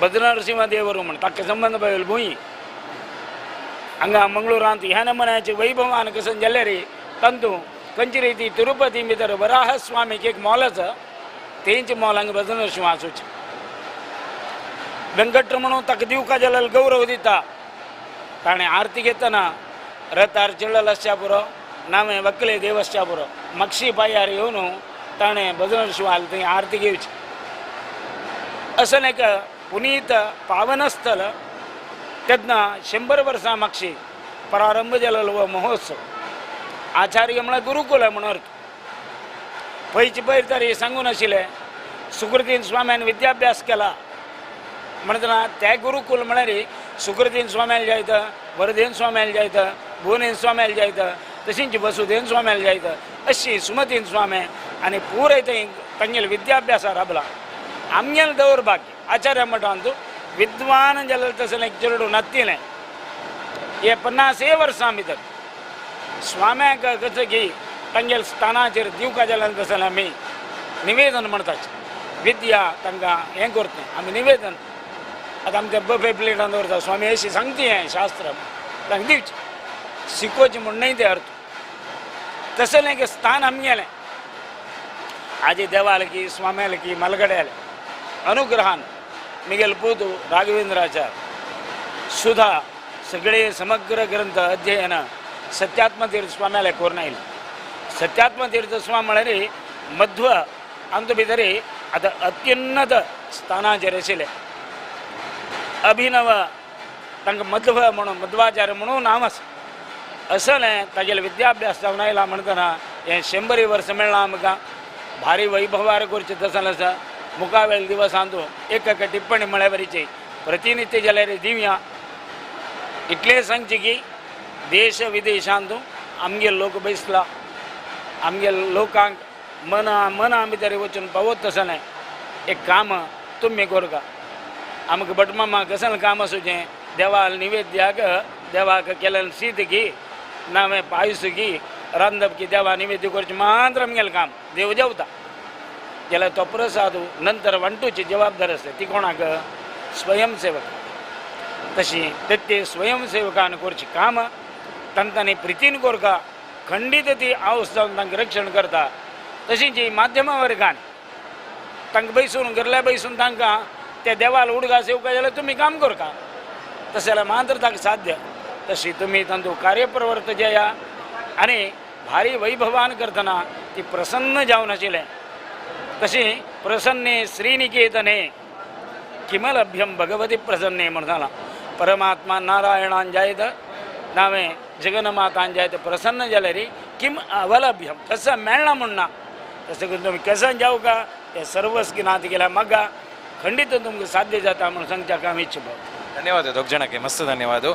[SPEAKER 9] भजनरसिंह देवर म्हण ताका संबंद पाविल्ली भूंय. हांगा मंगळुरांत ह्या नमुन्याचे वैभवान कसं जाल्यार तांतू खंयची रे ती तिरुपती भितर वराह स्वामीक एक मॉल आसा तेंचे मॉल हांगा भजनरसिंह आसूचें. वेंकटरमण ताका दिवका जाल्यार गौरव दिता. ताणें आरती घेतना रथार चिळ्ळल आसच्या पुरो नावें वकले देव आसच्या पुरो मागशी पांयार येवन ताणें भजनरसिंह थंय आरती घेवची. असं एक पुनीत पावन स्थल तेन्ना 100 वर्सां मागशी प्रारंभ जालेलो हो महोत्सव. आचार्य म्हळ्यार गुरुकुल म्हणून अर्थ. पयचे पयर तर सांगून आशिल्लें सुकृतीन स्वाम्यान विद्याभ्यास केला म्हणटना त्या गुरुकुल म्हळ्यार सुकृतीन स्वाम्याल जायत वरदेन स्वाम्याल जायत भुवनेन स्वाम्याल जायत तशींच वसुदेन स्वाम्याल जायत अशी सुमतीन स्वामी आनी पुराय थंय तांगेले विद्याभ्यासा राबला. आमगेलें दौर्भाग्य आचार्य मठांत विद्वान जाल्यार तसलें एक चेडूं नातिलें हे 50 वर्सां भितर स्वाम्याक कसं की तांगेले स्थानाचेर दिवका जाल्यार तसलें आमी निवेदन म्हणटाचे विद्या तांकां हें करता आमी निवेदन. आतां आमच्या बफे प्लेटान दवरता स्वामी अशी सांगती हें शास्त्र तांकां दिवचें शिकोवचें म्हूण न्हय तें अर्थ. तसलें एक स्थान आमगेलें आजी देवाल की स्वाम्याल की मलगड्याले अनुग्रहान मिगेल पूत राघवेंद्राचार सुधा सगळे समग्र ग्रंथ अध्ययन सत्यात्मतीर्थ स्वाम्याले करून आयले. सत्यात्मतीर्थ स्वामी म्हळ्यार मध्व आमचे भितर आतां अत्युन्नत स्थानाचेर आशिल्ले अभिनव तांकां मध्व म्हणून मध्वाचार्य म्हणून नांव आसा. असलें तागेले विद्याभ्यास जावन आयला म्हणटना हें 100 वर्सां मेळ्ळां आमकां भारी वैभवार करचें तसलें आसा. मुखावेळ दिवसांत एक एक टिप्पणी म्हळ्या वरीची प्रतिनित्य जाल्यार दिवया. इतलें सांगचें की देश विदेशांत आमगेले लोक बैसला आमगेले लोकांक मना मना भितर वचून पावत तसलें एक काम तुमी करका. आमकां भटमामा कसलें काम आसूचें देवाक निवेद्याक देवाक केलें शीत की नावें पायस की रांदप की देवा निवेद्य करचें मात्र आमगेलें काम देव जेवता जाल्यार तो प्रसाद नंतर वांटूची जबाबदारी आसता ती कोणाक स्वयंसेवक. तशी ते स्वयंसेवकान करची काम तांकां प्रितीन करका खंडीत ती आवस जावन तांकां रक्षण करता. तशीच माध्यमा वर्गान तांकां बैसून घरल्या बैसून तांकां ते देवाल उडगास येवका जाल्यार तुमी काम करका तशें जाल्यार मात्र ताका साध्य तशी तुमी तांचो कार्यप्रवर्त जया आनी भारी वैभवान करतना ती प्रसन्न जावन आशिल्लें तशी प्रसन्ने श्रीनिकेतने किमलभ्यं भगवती प्रसन्ने म्हूण सांगलां परमात्मा नारायणान जायत नावें जगन्मातान जायत प्रसन्न जाल्यार किम अवलभ्यम कसं मेळना म्हूण ना तशें करून तुमी केसन जावका ते सर्वस नात गेल्या मग्गा खंडित तुमकां साध्य जाता म्हणून सांगच्याक हांव इच्छुक.
[SPEAKER 8] धन्यवाद दोग जाणांक मस्त धन्यवाद.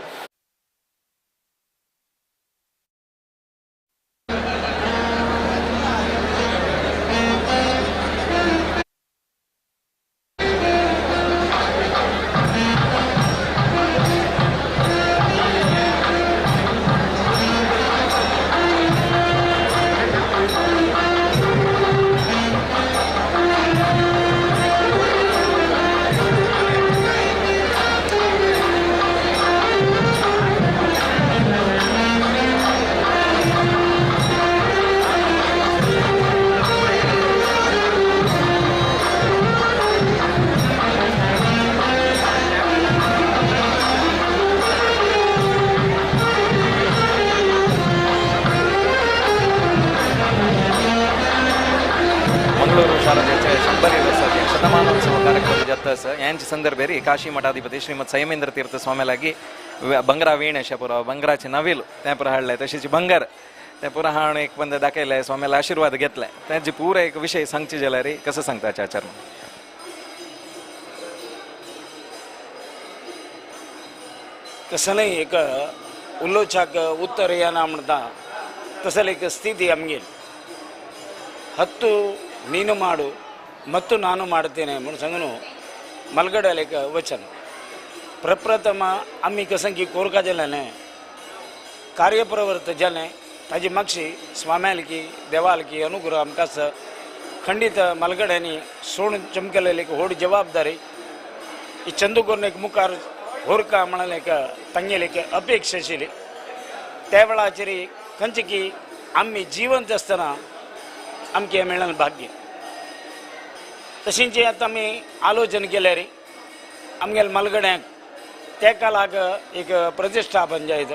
[SPEAKER 8] यांचे संदर्भेरी काशी मठाधिपती श्रीमद संयमेंद्र तीर्थ स्वामी बंगरा वीण अशें पुरो बंगराचे नवील तें पुरो हाडलें तशेंच बंगर तें पुरो हाडून एक बंद दाखयलें स्वामीला आशिर्वाद घेतले तें पुरो एक विशय सांगचे जाल्यार कसो सांगता आचार्य?
[SPEAKER 9] कसलें एक उलोवच्याक उत्तर येना म्हणटा तसलें एक स्थिती आमगेली हत्तु ನೀನು ಮಾಡು ಮತ್ತು ನಾನು ಮಾಡ್ತೇನೆ म्हणून सांगून मलगड्याल एक वचन प्रप्रथम आमी कसं की कोरका जालें कार्यप्रवर्त जालें ताजी मागशी स्वाम्यालकी देवालकी अनुग्रह आमकां खंडीत मलगड्यांनी सोण चमकलेली एक व्हड जबाबदारी ही चंदू करून एक मुखार होरका म्हणाले एक तांगेली एक अपेक्षा आशिल्ली त्या वेळाचेर खंयचे की आमी जिवंत आसतना आमकां मेळ्ळें भाग्य. तशेंच आतां आमी आलोचन केल्यार आमगेल्या मलगड्यांक त्या काळाक एक प्रतिश्ठापन जायत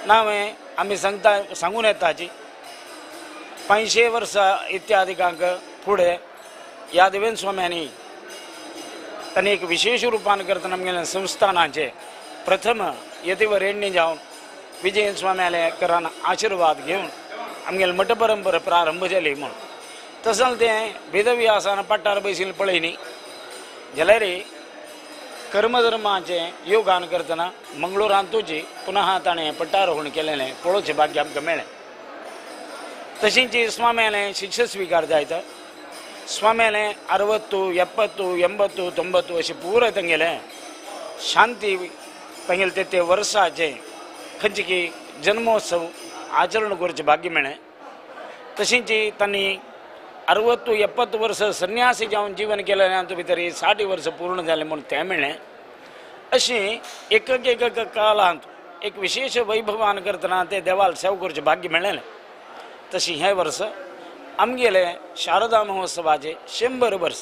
[SPEAKER 9] नावें आमी सांगता सांगून येताची 500 वर्सां इत्यादिकांक फुडें ह्या देवेंद्र स्वाम्यांनी तांणी एक विशेष रुपान करतना आमगेल्या संस्थानाचें प्रथम यतिवरेण्य जावन विजयन स्वाम्याले करान आशिर्वाद घेवन आमगेली मठ परंपरा प्रारंभ जाली म्हूण तसो तें वेदव्यासान पट्टार बैसिल्लें पळय न्ही जाल्यार कर्मधर्माचें योगान करतना मंगळुरांतूच पुनः ताणें पट्टारोहण केलेलें पळोवचें भाग्य आमकां मेळ्ळें. तशेंच स्वाम्यालें शिक्षा स्विकार जायत स्वाम्यालें 60 70 80 90 अशें पुराय तांगेलें शांती तांगेलें ते ते वर्साचें खंयचे की जन्मोत्सव आचरण करचें भाग्य मेळ्ळें. तशेंच तांणी 60 70 वर्सां संन्यासी जावन जीवन केलें तातूंत भितर 60 वर्सां पूर्ण जालें म्हूण तें मेळ्ळें. अशें एक एक काळांत एक विशेष वैभवान करतना ते देवाल सेवा करचें भाग्य मेळ्ळें. तशें हें वर्स आमगेलें शारदा महोत्सवाचें 100 वर्स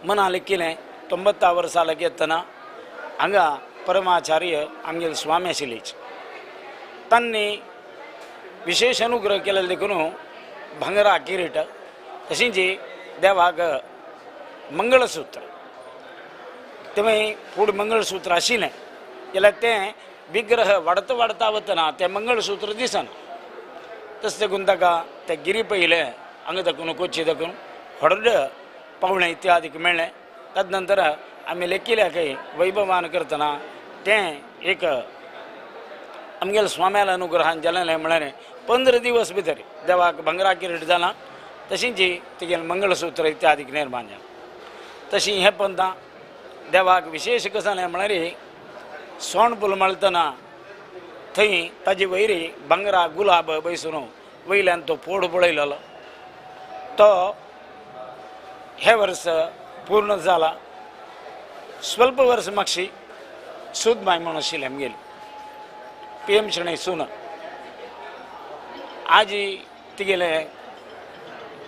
[SPEAKER 9] मना लेखिलें 90 वर्सां लागेतना हांगा परमाचार्य आमगेले स्वामी आशिल्लेच तांणी विशेष अनुग्रह केले देखून भांगरा किरीट तशेंच देवाक मंगळसूत्र तें फुडें मंगळसूत्र आशिल्लें जाल्यार तें विग्रह वाडता वाडता वतना तें मंगळसूत्र दिसना तशें देखून ताका तें गिरी पयलें हांगा दाखून कोची दाखून व्हड पावणें इत्यादीक मेळ्ळें. तदनंतर आमी लेखिल्या खंय वैभवान करतना तें एक आमगेल्या स्वाम्याल्या अनुग्रहान जालें म्हळ्यार 15 दिवस भितर देवाक भांगरा किरीट जालां तशेंच तिगेलें मंगळसूत्र इत्यादीक निर्माण जालें. तशी हें पंथा देवाक विशेष कशें जालें म्हळ्यार सोंड फूल माळटना थंय ताजे वयर भांगरा गुलाब बैसून वयल्यान तो पोड पळयलेलो तो हे वर्स पूर्ण जाला. स्वल्प वर्स मागशी सूदमाय म्हूण आशिल्ली आमगेली पी एम शणै सून आजी तिगेले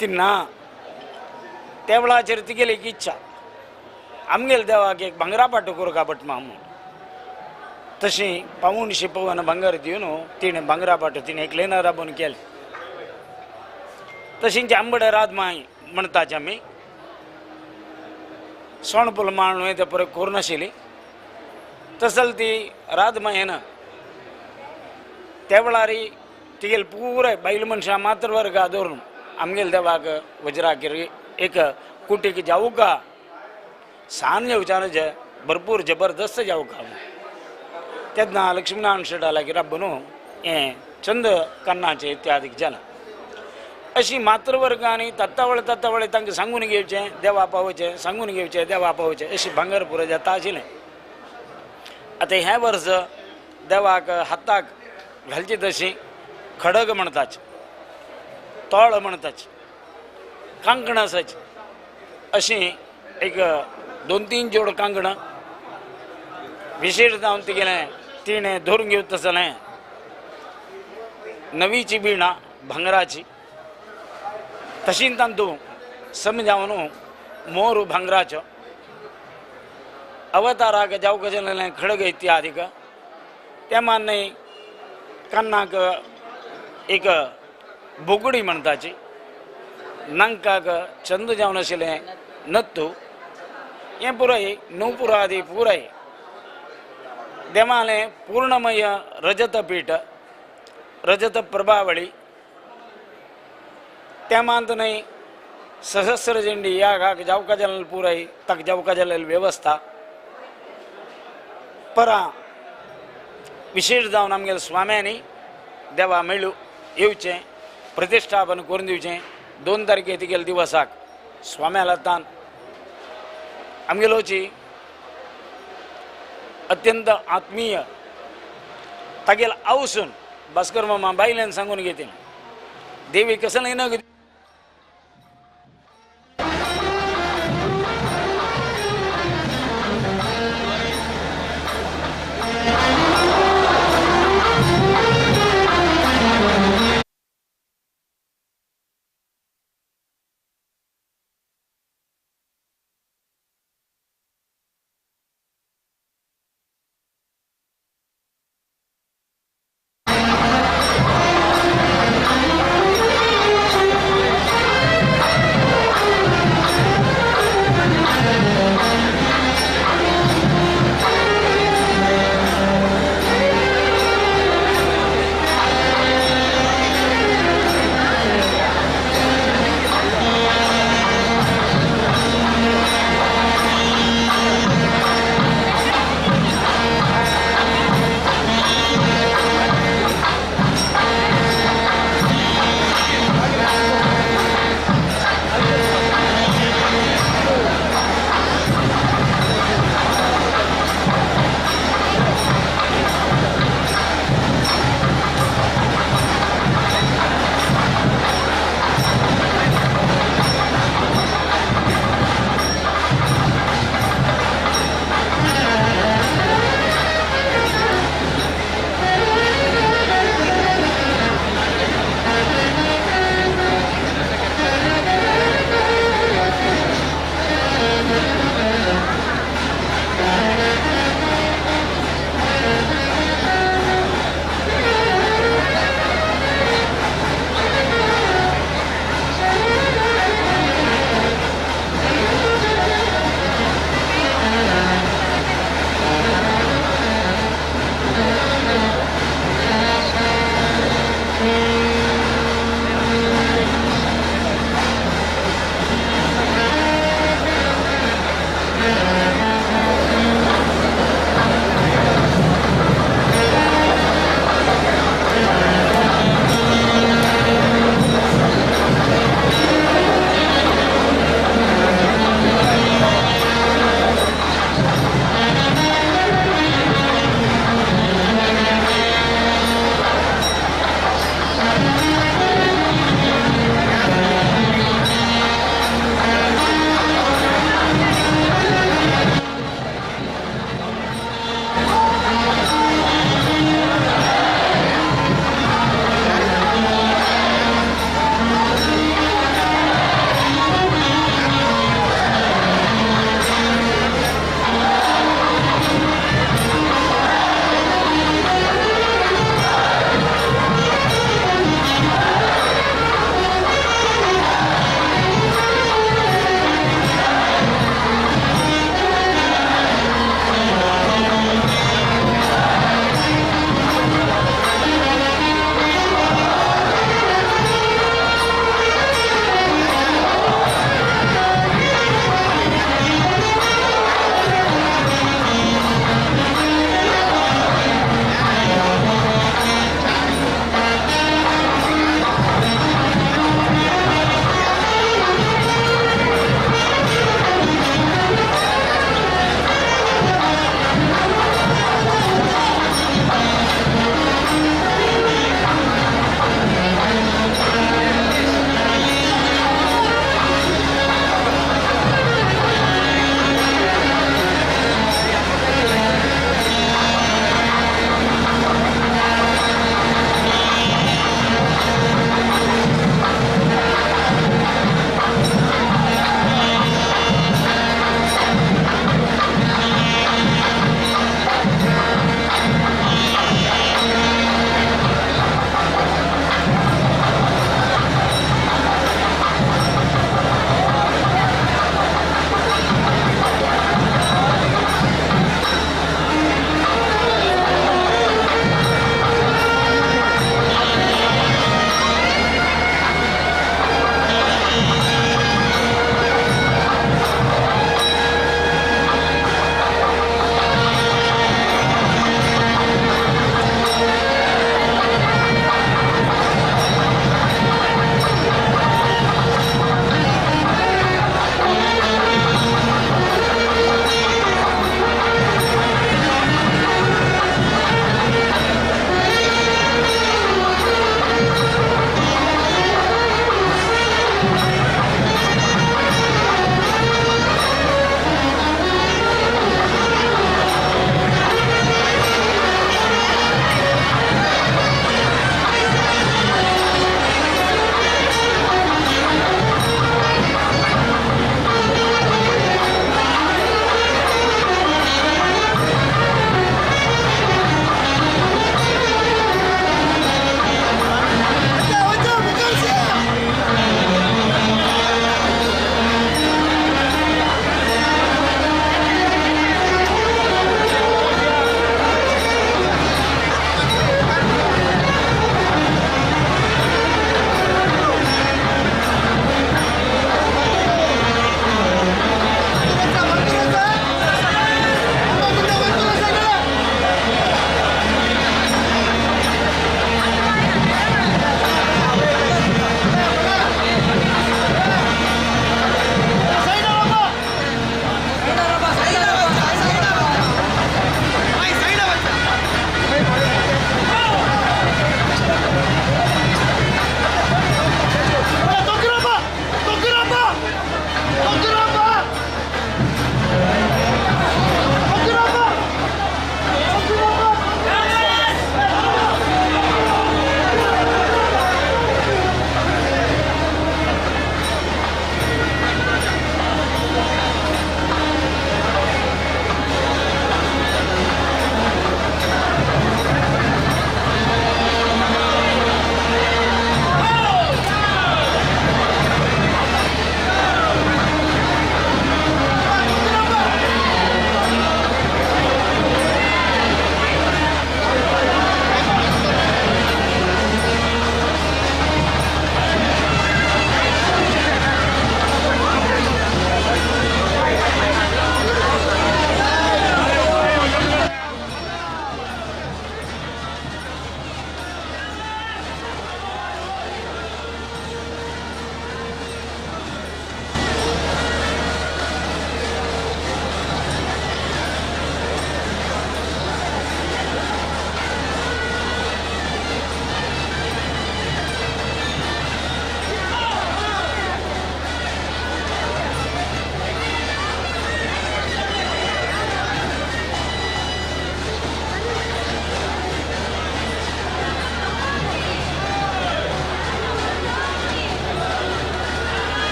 [SPEAKER 9] ती ना त्या वेळाचेर तिगेली एक इच्छा आमगेले देवाक एक भांगरा पाटो करूं का भटमा म्हूण. तशी पावूणशे पवन भांगर दिवन तिणें भांगरा पाटो तिणें एकलें राबोवन केलें. तशींच आंबडे राजमाय म्हणटाचे आमी सोणपूल माळ न्हय ते परत करूं नाशिल्ली तसल ती राजमायेन त्या वेळार तिगेले पुराय बायल मनशां मात्र वर्गा दवरून आमगेले देवाक वज्रागेर एक कुटीक जावका सान जेवच्यान भरपूर जबरदस्त जावका तेन्ना लक्ष्मीनारायण शेटा लागीं राबून हें चंद कन्नाचें इत्यादी जालां. अशी मातृवर्गांनी तत्तावळे तत्तावळे तांकां सांगून घेवचें देवा पावोवचें सांगून घेवचें देवा पावोवचें अशी भांगर पुरो जाता आशिल्लें. आतां हें वर्स देवाक हाताक घालची तशी खडग म्हणटाच तोळ म्हणटाच कांकणां आसाच अशी एक दोन तीन जोड कांकणां विशेश जावन तिगेलें तिणें धरून घेवता तसलें नवीची बिणां भांगराची तशीं तांतूं समजावन मोर भांगराचो अवताराक जावंक जालें खडग इत्यादीक त्या मान्य कन्नाक एक बोगडी म्हणटाची नांकाक चंद जावन आशिल्लें नत्तू हें पुराय नुपुरादी पुराय देवालें पूर्णमय रजतपीठ रजत प्रभावळी त्या मांत न्हय सहस्रजंडी या घाक जावका जालें पुराय ताका जावका जालेली वेवस्था परा विशेष जावन आमगेल्या स्वाम्यांनी देवा मेळू येवचें प्रतिश्ठापन करून दिवचें. 2 तारखे तिगेल्या दिवसाक स्वाम्या लातान आमगेलोची अत्यंत आत्मीय तागेल आवसून भास्कर मामा बायल्यान सांगून घेतील देवी कसं न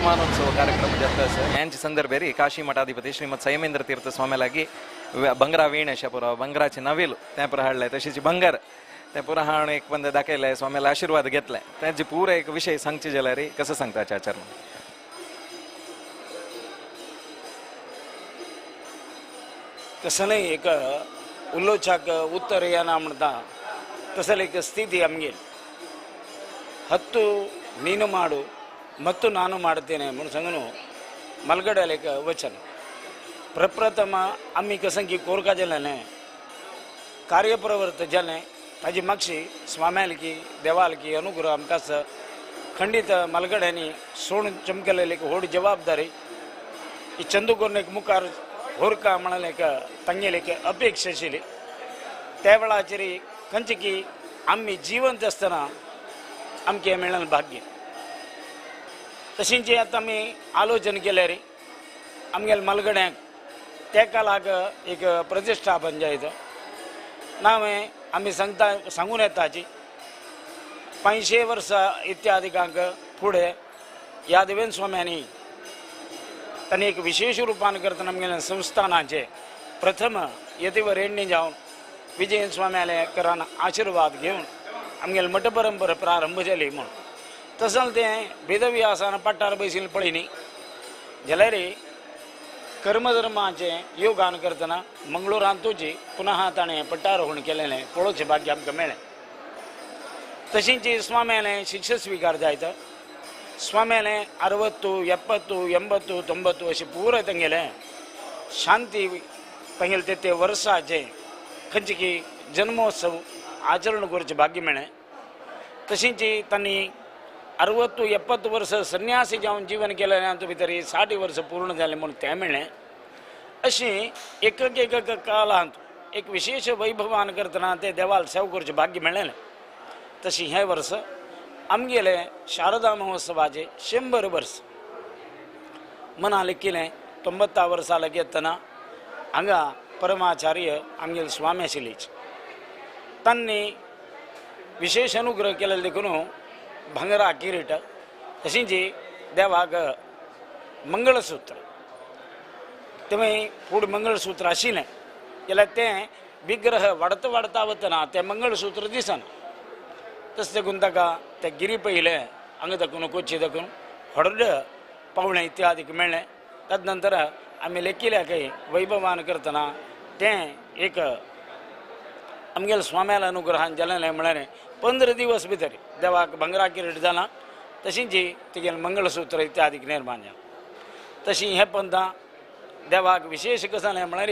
[SPEAKER 8] ಶತಮಾನೋತ್ಸವ ಕಾರ್ಯಕ್ರಮ जाता आसा. ह्यांचे संदर्भेर काशी मठाधिपती श्रीमद संयमेंद्र तीर्थ स्वामी लागी बंगरा वीण पुरो बंगराचे नवील तें पुरो हाडलें, तशेंच बंगर तें पुरो हाडून एक पंद दाखयलें, स्वामीला आशिर्वाद घेतले. तेंचे पुरो एक विशय सांगचे जाल्यार कसो सांगता आचार्य?
[SPEAKER 9] कसलें एक उलोवच्याक उत्तर येना म्हणटा तसली एक स्थिती आमगेली. ಹತ್ತು ನೀನು ಮಾಡು ಮತ್ತು ನಾನು ಮಾಡ್ತೇನೆ म्हणून सांगून मलगड्याल एक वचन. प्रप्रथम आमी कसंकी कोरका जाल्याने कार्यप्रवृत्त जालें ताजी मागशी स्वाम्यालकी देवालकी अनुग्रह आमकां खंडीत मलगड्यांनी सोण चमकलेली एक व्हड जबाबदारी ही चंदू करून एक मुखार होरका म्हणाले एक तांगेली एक अपेक्षा आशिल्ली. त्या वेळाचेर खंयची की आमी जिवंत आसतना आमकां मेळ्ळें भाग्य. तशेंच आतां आमी आलोचन केल्यार आमगेल्या मलगड्यांक त्या काळाक एक प्रतिश्ठापन जायत नांवें आमी सांगता सांगून येताची 500 वर्सां इत्यादिकांक फुडें ह्या देवेंद्र स्वाम्यांनी तांणी एक विशेष रुपान करतना आमगेल्या संस्थानाचें प्रथम यतिवरेण्य जावन विजयन स्वाम्याले करान आशिर्वाद घेवन आमगेले मठ परंपरा प्रारंभ जाली म्हूण. तसलें तें वेदव्यासान पट्टार बशिल्लें पळय न्ही जाल्यार कर्मधर्माचें योगान करतना मंगळुरांतूच पुनः ताणें पट्टारोहण केलेलें पळोवचें भाग्य आमकां मेळ्ळें. तशेंच स्वाम्यालें शिक्षण स्विकार जायत स्वाम्यालें 60 70 80 90 अशें पुराय तांगेलें शांती तांगेलें ते ते वर्साचें खंयचे की जन्मोत्सव आचरण करचें भाग्य मेळ्ळें. तशेंच तांणी 60 70 वर्स संन्यासी जावन जीवन केलें तातूंत भितर 60 वर्सां पूर्ण जालें म्हूण तें मेळ्ळें. अशें एक एक एक काळांत एक विशेष वैभवान करतना ते देवाल सेवा करचें भाग्य मेळ्ळें. तशें हें वर्स आमगेलें शारदा महोत्सवाचें 100 वर्स मना लेखिलें. 90 वर्सां लागेतना हांगा परमाचार्य आमगेले स्वामी आशिल्लीच तांणी विशेष अनुग्रह केले देखून भांगरा किरीट तशेंच देवाक मंगळसूत्र तें फुडें मंगळसूत्र आशिल्लें जाल्यार तें विग्रह वाडत वाडता वतना तें मंगळसूत्र दिसना. तशें देखून ताका तें गिरी पयलें हांगा दाखून कोची दाखून व्हडलें पावणें इत्यादीक मेळ्ळें. तदनंतर आमी लेखिल्या काही वैभवान करतना तें एक आमगेल्या स्वाम्याला अनुग्रहान जालें म्हळ्यार 15 दिवस भितर देवाक भांगरा किरीट जालां तशेंच तिगेलें मंगळसूत्र इत्यादीक निर्माण जालां. तशी हें पंथा देवाक विशेष कशें जालें म्हळ्यार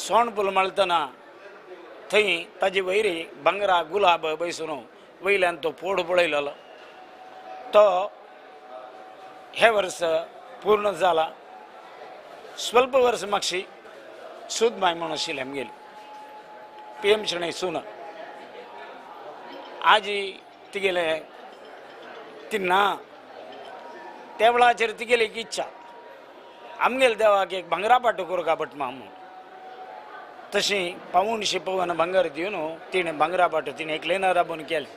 [SPEAKER 9] सोंड फूल माळटना थंय ताजे वयर भांगरा गुलाब बैसून वयल्यान तो फोड पळयलेलो तो हे वर्स पूर्ण जाला. स्वल्प वर्स मागशी सुदमाय म्हूण आशिल्ली आमगेली पी एम शणै सून आजी तिगेले ती ना त्या वेळाचेर तिगेली एक इच्छा आमगेले देवाक एक भांगरा पाटो करूं भटमा म्हूण. तशी 75 पवन भांगर दिवन तिणें भांगरा पाटो तिणें एकलें राबोवन केलें.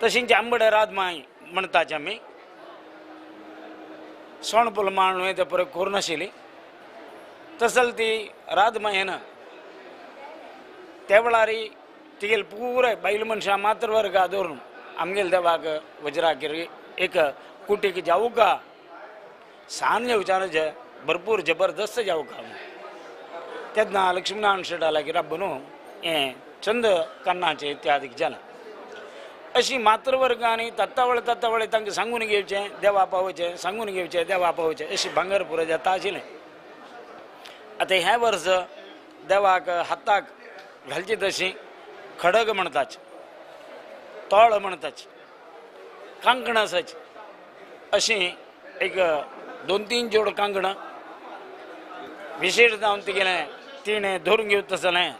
[SPEAKER 9] तशींच आंबडे राजमाय म्हणटाचे आमी सोंडपूल माळ न्हय ते परत करूं नाशिल्ली तसल ती राजमायन त्या वेळार तिगेले पुराय बायल मनशां मात्र वर्गा दवरून आमगेले देवाक वज्रागीर एक कुटीक जावका सान जेवच्यान भरपूर जबरदस्त जावका. तेन्ना लक्ष्मीनारायण शेटा लागीं राबून हें चंद कन्नाचें इत्यादीक जालां. अशी मातृवर्गांनी तत्तावळे तत्तावळे तांकां सांगून घेवचें देवा पावोवचें सांगून घेवचें देवा पावोवचें अशी भांगर पुरो जाता आशिल्लें. आतां हें वर्स देवाक हाताक घालची तशी खडग म्हणटाच तोळ म्हणटाच कांकणां आसाची अशीं एक 2-3 जोड कांकणां विशेष जावन तिगेलें तिणें धरून घेवता आसलें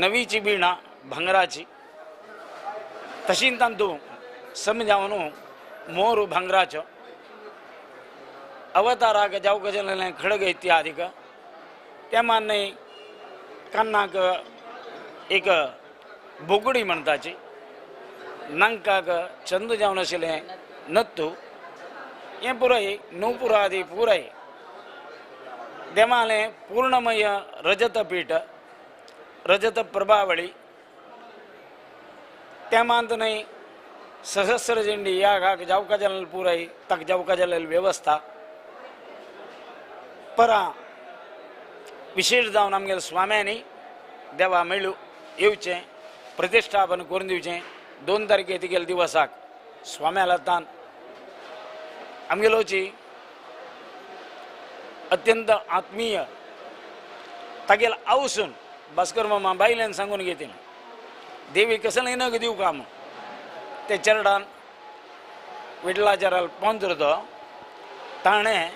[SPEAKER 9] नवीची बिणां भांगराची तशीं तांतूं समजावन मोर भांगराचो अवताराक जावंक जालें खडग इत्यादीक त्या मान्य कान्नाक एक बोगडी म्हणटाची नांकाक चंद जावन आशिल्लें नत्तू हें पुराय नुपुरादी पुराय देवालें पूर्णमय रजतपीठ रजत प्रभावळी त्या मांत न्हय सहस्रचंडी यागाक जावका जालें पुराय ताका जावका जालेली वेवस्था परा विशेष जावन आमगेल्या स्वाम्यांनी देवा मेळू येवचें प्रतिश्ठापन करून दिवचें 2 तारखे तिगेले दिवसाक स्वाम्या लातान आमगेलोची अत्यंत आत्मीय तागेल आवसून भास्कर मामा बायल्यान सांगून घेतील देवी कसलें नग दिवं का म्हूण ते चेरडान विठलाचाराल पोंजर तो ताणें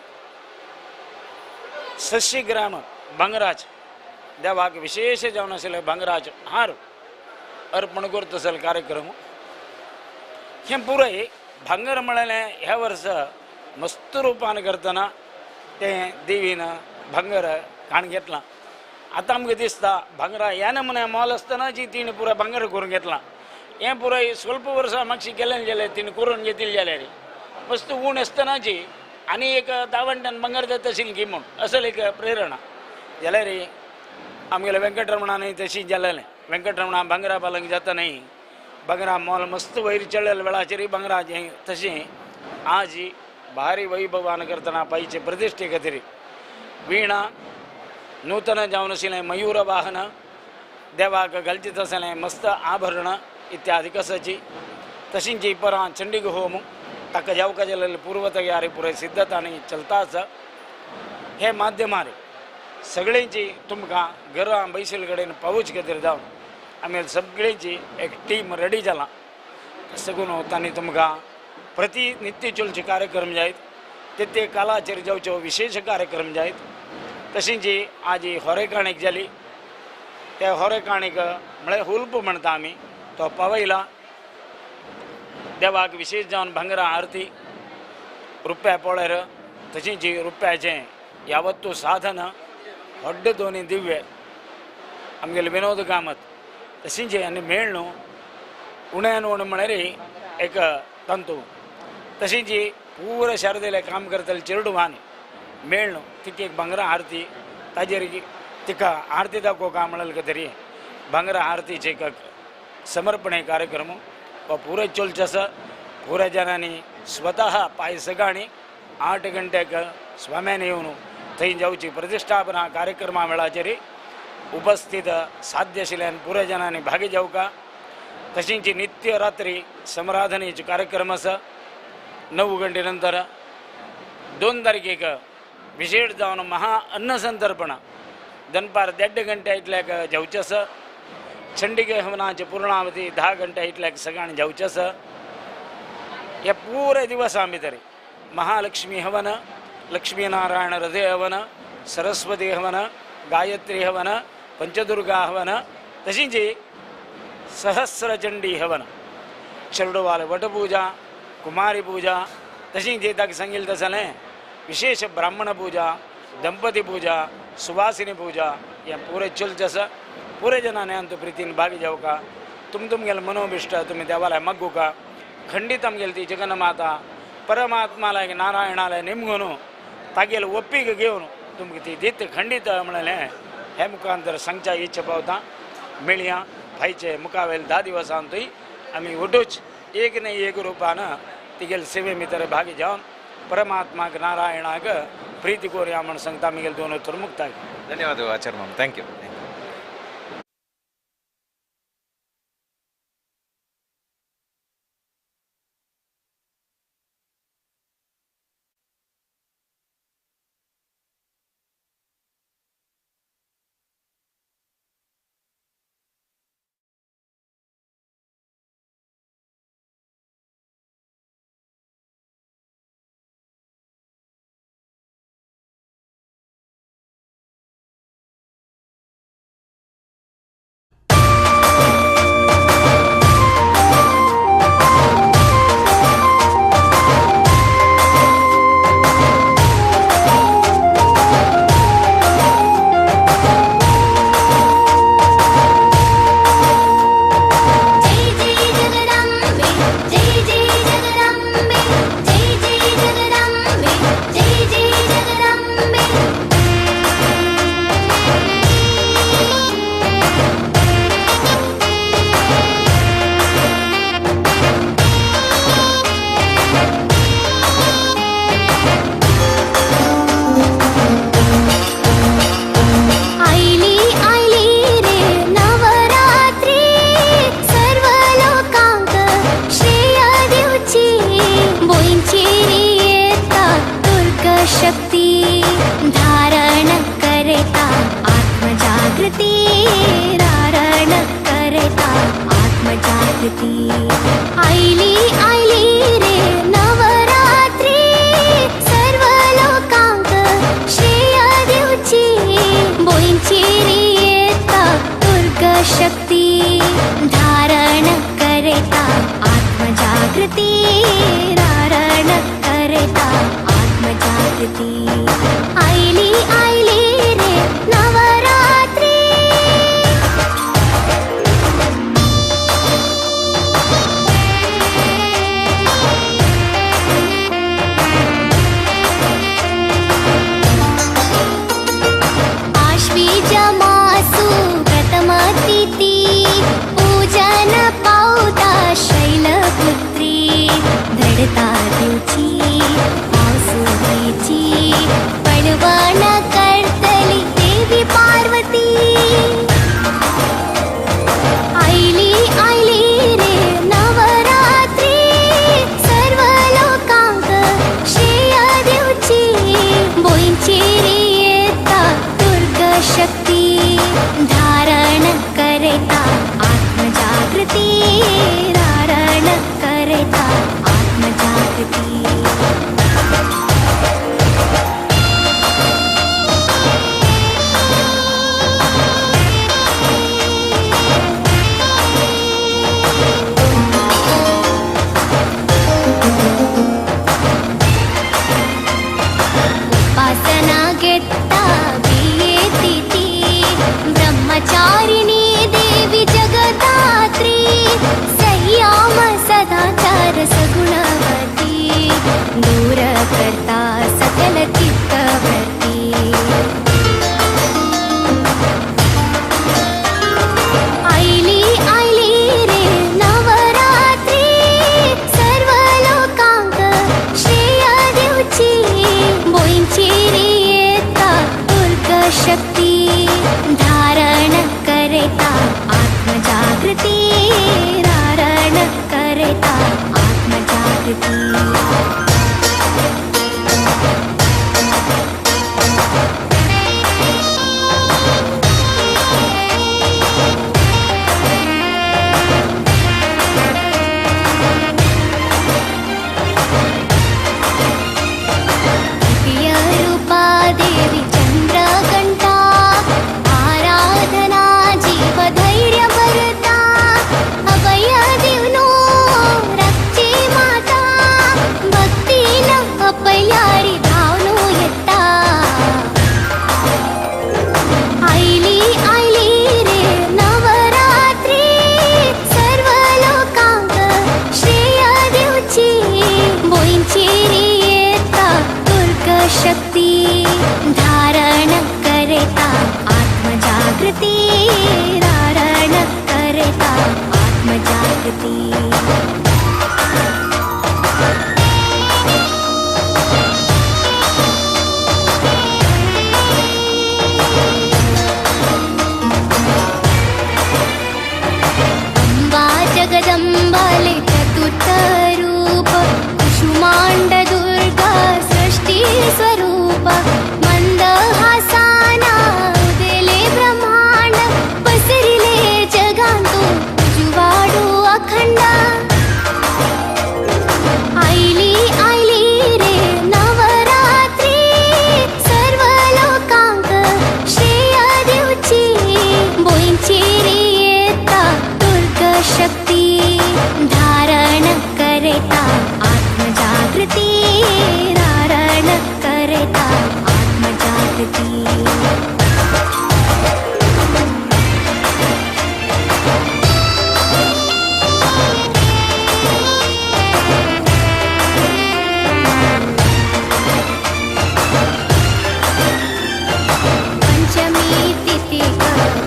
[SPEAKER 9] 600 ग्राम भांगराज देवाक विशेष जावन आशिल्ले भांगराज हार अर्पण करता असल कार्यक्रम हें पुराय भांगर म्हळ्ळें ह्या वर्सा मस्त रुपान करतना तें देवीन भांगर काण घेतलां. आतां आमकां दिसता भांगरा ह्या नमुन्या मोल आसतना जी तिणें पुराय भांगर करून घेतलां हें पुराय स्वल्प वर्सां मातशी गेलें जाल्यार तिणें करून घेतिल्लें जाल्यार मस्त ऊण आसतना जी आनी एक दावंट्यान भांगर जाता आशिल्लें की म्हूण असल एक प्रेरणा जाल्यार आमगेल्या वेंकटरमणानूय तशी जालेलें. वेंकटरमणा भांगरा पालंग जाता न्हय भांगरा मोल मस्त वयर चडलेल्या वेळाचेर भांगराचें तशें आज भारी वैभवान करतना पायचे प्रतिश्ठे खातीर वीणा नूतन जावन आशिल्लें मयूर वाहन देवाक घालचें आसलें मस्त आभरण इत्यादी कसाची तशींच परां चंडीग होम ताका जावका जालेली पूर्व तयारी पुराय सिद्धता आनी चलता आसा. हे माध्यमार सगळ्यांची तुमकां घरां बैशिल्ले कडेन पावोवचे खातीर जावन आमी सगळ्यांची एक टीम रेडी जाला सगून तांणी तुमकां प्रति नित्य चलचे कार्यक्रम जायत ते ते कालाचेर जावच्यो विशेष कार्यक्रम जायत. तशींच आज होरेकाणीक जाली त्या होरेकाणीक म्हळ्यार हुल्प म्हणटा आमी तो पावयला देवाक विशेष जावन भांगरा आरती रुप्या पोळेर तशींच रुप्याचें यावत्तू साधन व्हड्ड दोनी दिव्य आमगेले विनोद कामत तशींच आनी मेळ न्हू उण्यान उण म्हळ्यार एक तंतू तशींच पूर शारदेले काम करतले चेरडुवान मेळ न्हू तिका एक भांगरा आरती ताजेर तिका आरती दाखोवका म्हणलें तरी भांगरा आरतीचे एक समर्पण कार्यक्रम हो पुराय चलचो आसा. पुराय जनांनी स्वतः पांय सकाळी 8 घंट्याक स्वाम्यान येवन थंय जावची प्रतिश्ठापना कार्यक्रमा वेळाचेर उपस्थित साध्य आशिल्ल्यान पुराय जनांनी भागी जावका. तशींच नित्य रात्री समराधनेचो कार्यक्रम आसा 9 घंटे नंतर 2 तारखेक विशेष जावन महा अन्न संतर्पण दनपार 1.5 घंटे इतल्याक जावचें आसा. चंडिके हवनाचे पूर्णावती 10 घंटे इतल्याक सकाळी जावचें आसा. ह्या पुराय दिवसा भितर महालक्ष्मी हवन, लक्ष्मीनारायण हृदय हवन, सरस्वती हवन, गायत्री हवन, पंचदुर्गा हवन, तशींच सहस्रचंडी हवन, चेरडुवाले वटपूजा, कुमारी पूजा, तशींच ताका सांगिल्लें तसलें विशेष ब्राह्मण पूजा, दंपती पूजा, सुवासिनी पूजा हें पुराय चलचें आसा. पुराय जनांनी आमचो प्रितीन भागी जावका तुम तुमगेलें मनोभिश्ट तुमी देवालय मागुका खंडीत आमगेली ती जगन्माता परमात्मालाय नारायणालय निमगून तागेले ಒಪ್ಪಿಗೆ घेवन तुमकां ती दीत खंडीत म्हणलें हे मुखांतर सांगच्या इच्छा पावता. मेळया फायचे मुखावेले 10 दिवसांतूय आमी वटूच एक न्हय एक रुपान तिगेले सेवे भितर भागी जावन परमात्माक नारायणाक प्रीती कोरया म्हण सांगता. आमगेले दोन उतर मुक्ताय.
[SPEAKER 8] धन्यवाद आचार्य माम. Thank you.
[SPEAKER 10] आत्मजागृती नारायण करता आत्मजागृती। अम्बा जगदम्बाले चतुर्थ रूप कुष्माण्ड दुर्गा सृष्टि स्वरूप मंदहासाना उदेले ब्रह्मांड पसरिले जगांतो जुवाडू अखंड। आईली आईली रे नवरात्री सर्व लोकांक श्रेय दिवची बोईंची रे येता दुर्गा शक्ती धारण करता आत्मजागृती धारण करता आत्मजागृती। पंचमी तिथिक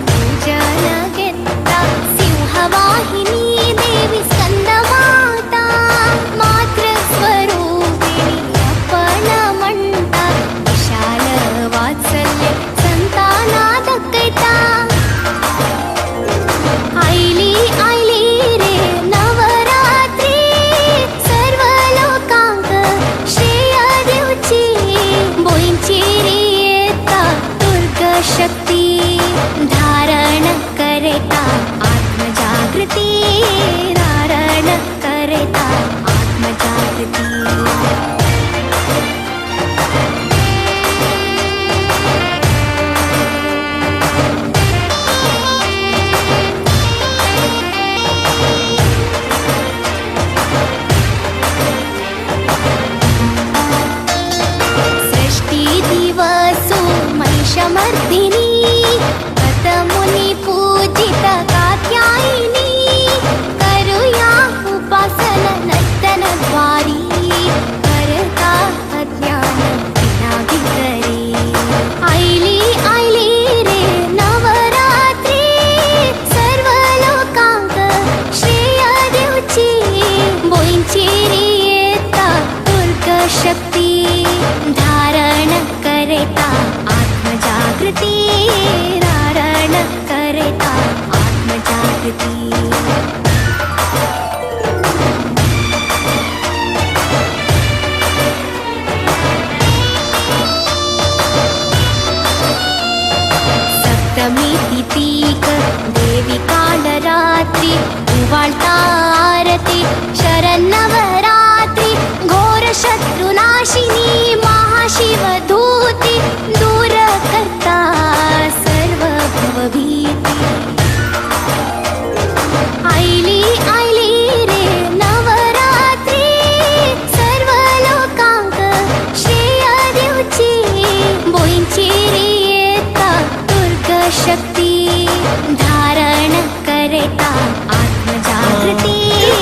[SPEAKER 10] पूजन घेता सिंहवाहिनी देवी स्कंदमाता मातृस्वरूपिणी आपण म्हणता विशाल वात्सल्य संताना दकता। आईली आईली रे नवरात्री सर्व लोकांक श्रेय दिवची बोईंची रे येता दुर्गा शक्ती धारण करता आत्मजागृती धारण करता आत्मजागृती। सृष्टी दिवसो महिषमर्दिनी मुनि पूजित कात्यायिनी करुया उपासन नर्तन द्वारी करता अज्ञान विनाभितरे। आईली आईली रे नवरात्री सर्व लोकांक श्रेय दिवची बोईंची रे येता दुर्गा शक्ती धारण करता आत्मजागृती धारण करता आत्मजागृती। सप्तमी तिथीक देवी कालरात्री उवाळता आरती शरन्नवरात्री घोर शत्रुनाशिनी महाशिवधूती दूर करता सर्व भवभीती। आईली आईली रे नवरात्री सर्व लोकांक श्रेय दिवची बोईंची रे येता दुर्गा शक्ती धारण करता आत्मजागृती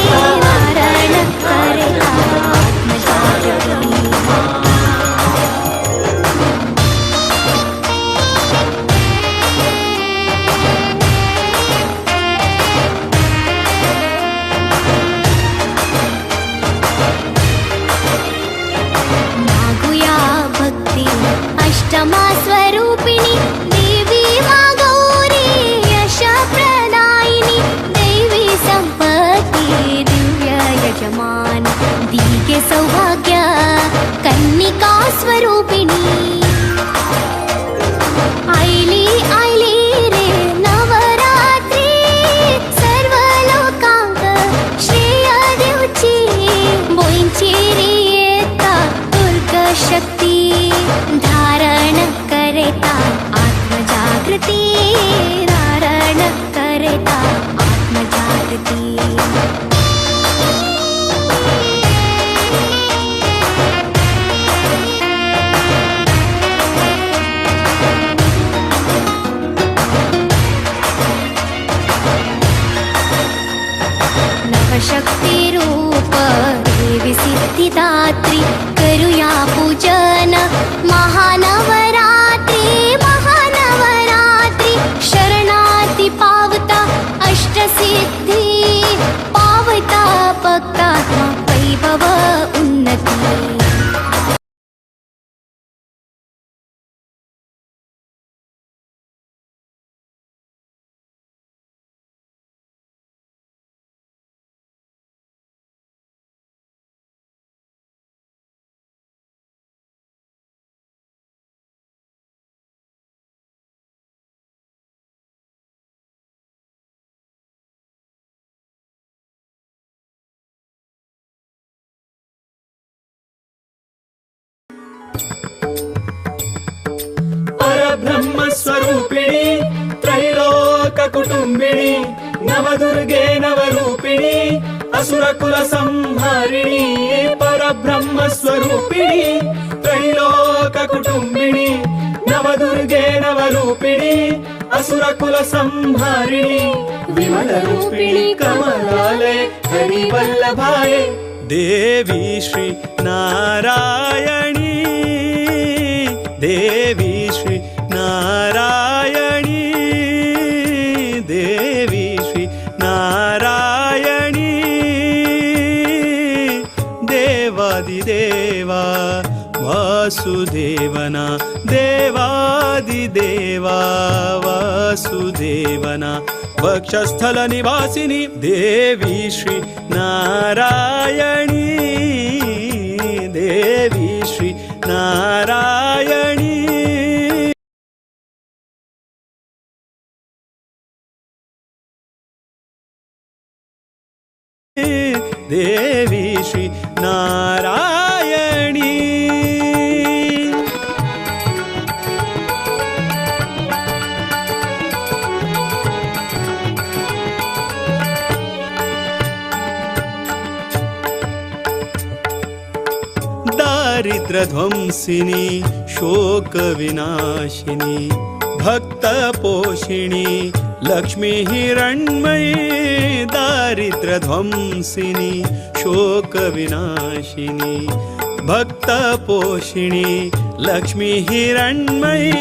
[SPEAKER 10] धारण करता आत्मजागृती। मागुया भक्ती अष्टमा स्वरूपिणी देवी मा गौरी यश प्रदायिनी देवी संपत्ती दिव्य यजमान दीगे सौभाग्य कन्निका स्वरूपिणी। आईली आईली रे नवरात्री सर्व लोकांक श्रेय दिवची बोईंची रे येता दुर्गा शक्ती धारण करता आत्मजागृती धारण करता आत्मजागृती।
[SPEAKER 4] परब्रह्म स्वरूपिणी त्रैलोक कुटुंबिणी नवदुर्गे नवरूपिणी असुरकुल संहारिणी परब्रह्म स्वरूपिणी त्रैलोक कुटुंबिणी नवदुर्गे नवरूपिणी असुरकुल संहारिणी विमल रूपिणी कमलालय हरिवल्लभाय
[SPEAKER 5] देवी श्री नारायणी देवी श्री नारायणी देवी श्री नारायणी देवादिदेवा वासुदेवना देवादिदेवा वासुदेवना वक्षस्थल निवासिनी देवी श्री नारायणी देवी श्री नारायणी। देवी श्री नारायणी। दारिद्र्यध्वंसिनी शोकविनाशिनी भक्तपोषिणी लक्ष्मी हिरण्मयी दारिद्र्यध्वंसिनी शोकविनाशिनी भक्तपोषिणी लक्ष्मी हिरण्मयी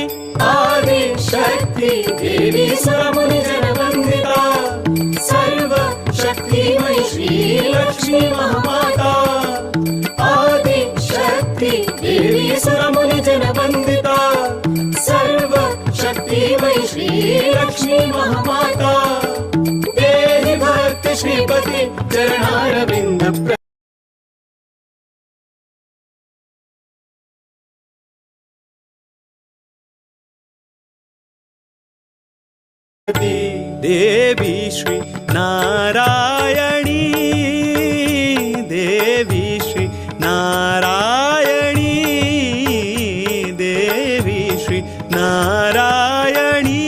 [SPEAKER 4] आदिशक्ति देवी सुरमुनिजनवन्दिता सर्वशक्तिमयी श्रीलक्ष्मी महामाता आदिशक्ति देवी सुरमुनिजनवन्दिता सर्वशक्तिमयी श्रीलक्ष्मी महामाता देहि भक्ति श्रीपति चरणारविन्द
[SPEAKER 5] देवी श्री नारायणी देवी श्री नारायणी देवी श्री नारायणी।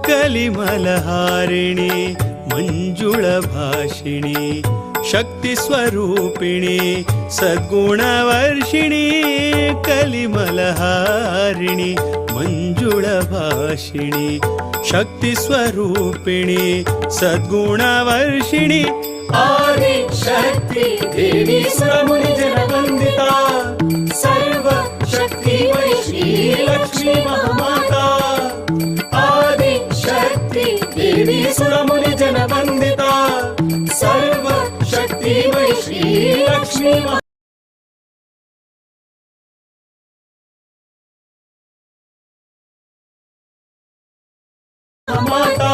[SPEAKER 5] कलिमलहारिणी मंजुळभाषिणी शक्तिस्वरूपिणी सद्गुणवर्षिणी कलिमलहारिणी मंजुळभाषिणी शक्तिस्वरूपिणी सद्गुणवर्षिणी
[SPEAKER 4] आदिशक्ति देवी सुरमुनिजनवन्दिता सर्वशक्तिमयी श्रीलक्ष्मी महामाता आदिशक्ति देवी सुरमुनिजनवन्दिता सर्वशक्तिमयी श्रीलक्ष्मी माता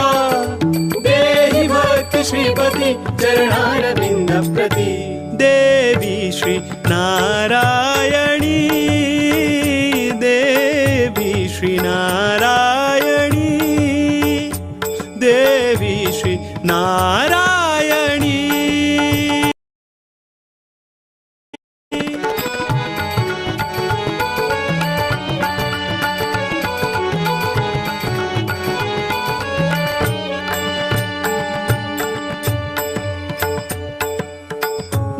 [SPEAKER 4] देहि भक्ति श्रीपति चरणारविन्द प्रति
[SPEAKER 5] देवी श्री नारायणी देवी श्री नारायणी देवी श्री नारायणी।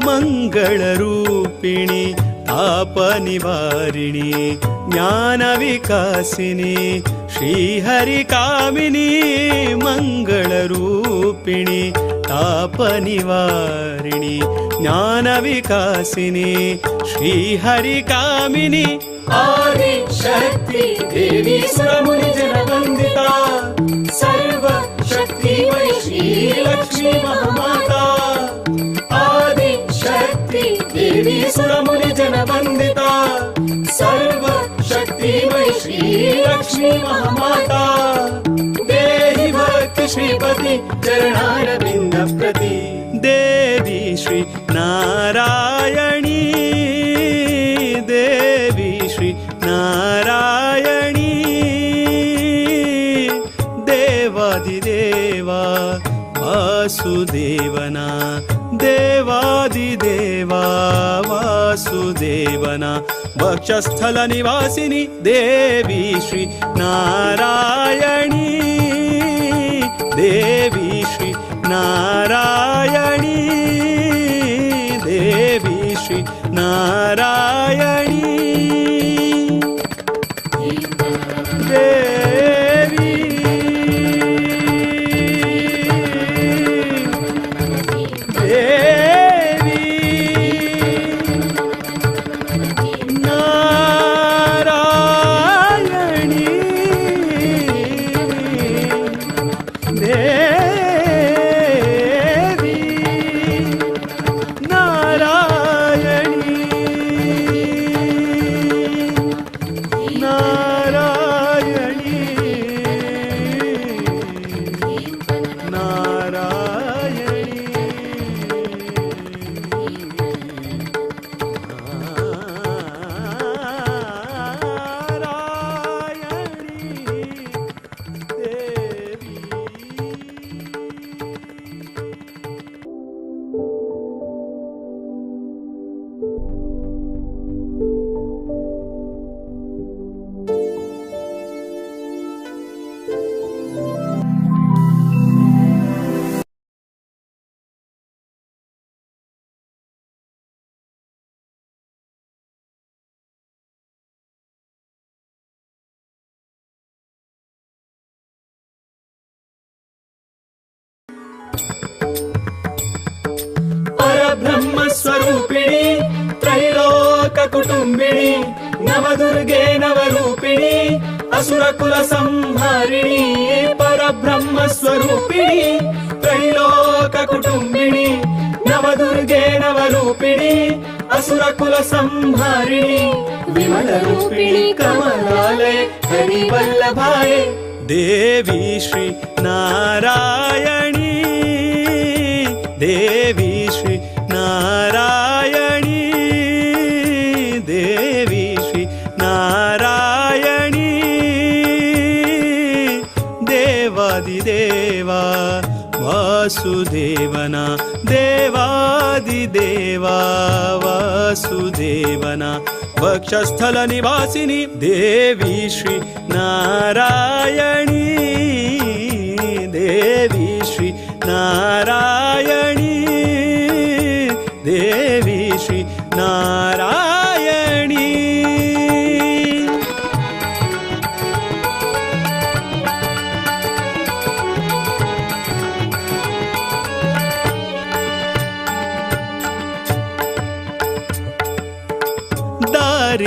[SPEAKER 5] मंगलरूपिणी तापनिवारिणी ज्ञानविकासिनी
[SPEAKER 4] श्रीहरिकामिनी मङ्गलरूपिणी तापनिवारिणी ज्ञानविकासिनी श्रीहरिकामिनी
[SPEAKER 5] आदिशक्ति देवी सुरमुनिजनवन्दिता सर्वशक्तिमयि श्रीलक्ष्मी महामाता आदिशक्ति देवी सुरमुनिजनवन्दिता सर्वशक्तिमयि श्रीलक्ष्मी महामाता देहि भक्ति श्रीपति चरणारविन्द प्रति
[SPEAKER 4] देवी श्री नारायणी देवी श्री नारायणी देवादिदेवा वासुदेवना देवादिदेवा वासुदेवना वक्षस्थल निवासिनी देवी श्री नारायणी देवी श्री नारायणी देवी श्री नारायणी देवी देवी नारायणी देवी नारायणी नारायणी नारायणी नारायणी देवी.
[SPEAKER 5] परब्रह्मस्वरूपिणी त्रैलोककुटुम्बिणी नवदुर्गे नवरूपिणी असुरकुलसंहारिणी परब्रह्मस्वरूपिणी त्रैलोककुटुम्बिणी नवदुर्गे नवरूपिणी असुरकुलसंहारिणी विमलरूपिणी कमलालये हरिवल्लभाय
[SPEAKER 4] देवी श्री नारायणी देवी श्री नारायणी देवी श्री नारायणी देवादिदेवा वासुदेवना देवादिदेवा वासुदेवना वक्षस्थल निवासिनी देवी श्री नारायणी देवी श्री नारायणी देवी श्री नारायणी.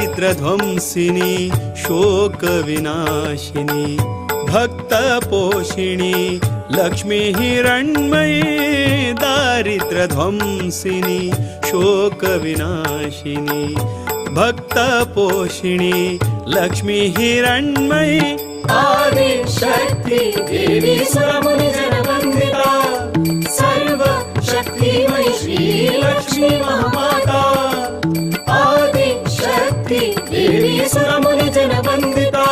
[SPEAKER 4] दारिद्र्यध्वंसिनी शोकविनाशिनी भक्तपोषिणी लक्ष्मी हिरण्मयी दारिद्र्यध्वंसिनी शोकविनाशिनी भक्तपोषिणी लक्ष्मी हिरण्मयी
[SPEAKER 5] आदिशक्ति देवी सुरमुनिजनवन्दिता सर्वशक्तिमयि श्रीलक्ष्मी महामाता आदिशक्ति देवी सुरमुनिजनवन्दिता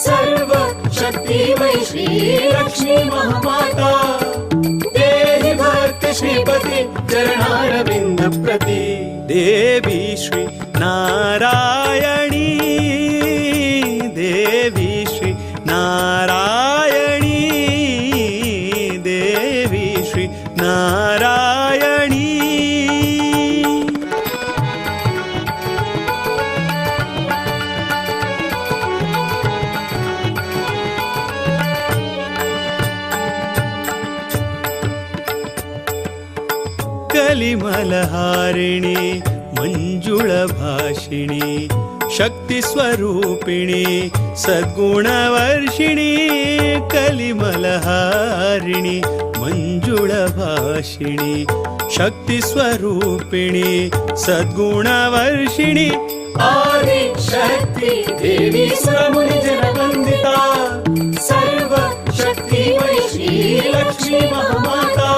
[SPEAKER 5] सर्वशक्तिमयि श्रीलक्ष्मी महामाता देहि भक्ति श्रीपति चरणारविन्द प्रति
[SPEAKER 4] देवी श्री नारायणी देवी श्री नारायणी देवी श्री नारायणी. कलिमलहारिणि मंजुळभाषिणि शक्तिस्वरूपिणि सद्गुणवर्षिणि कलिमलहारिणि मंजुळभाषिणि शक्तिस्वरूपिणि सद्गुणवर्षिणि
[SPEAKER 11] आदिशक्ति देवी सुरमुनिजनवन्दिता सर्वशक्तिमयी श्रीलक्ष्मी महामाता।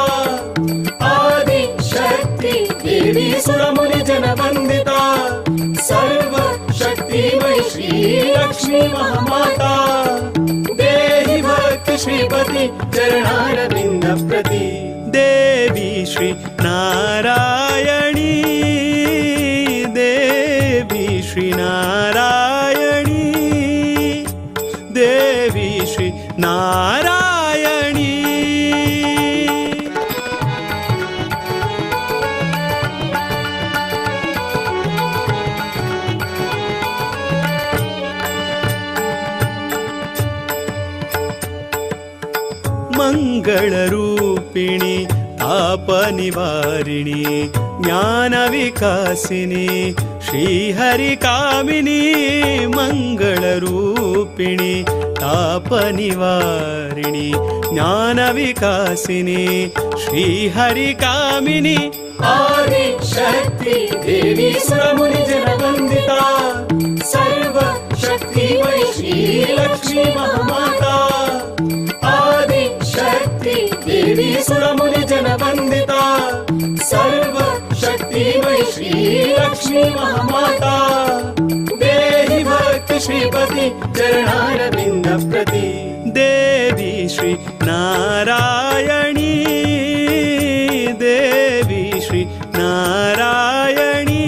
[SPEAKER 11] आदिशक्ति देवी सुरमुनिजनवन्दिता सर्वशक्तिमयी श्रीलक्ष्मी महामाता। देहि भक्ति श्रीपति चरणारविन्द प्रति
[SPEAKER 4] देवी श्री नारायणी देवी श्री नारायणी देवी श्री नारायणी। मंगलरूपिणी तापनिवारिणी ज्ञानविकासिनी श्रीहरिकामिनी मंगलरूपिणी तापनिवारिणी ज्ञानविकासिनी श्रीहरिकामिनी
[SPEAKER 11] आदिशक्ति देवी सुरमुनिजनवन्दिता सर्वशक्तिमयी श्रीलक्ष्मी महामाता। आदिशक्ति देवी सुरमुनिजनवन्दिता सर्वशक्तिमयी श्रीलक्ष्मी महामाता। देहि भक्ति श्रीपति चरणारविन्द प्रति
[SPEAKER 4] देवी श्री नारायणी देवी श्री नारायणी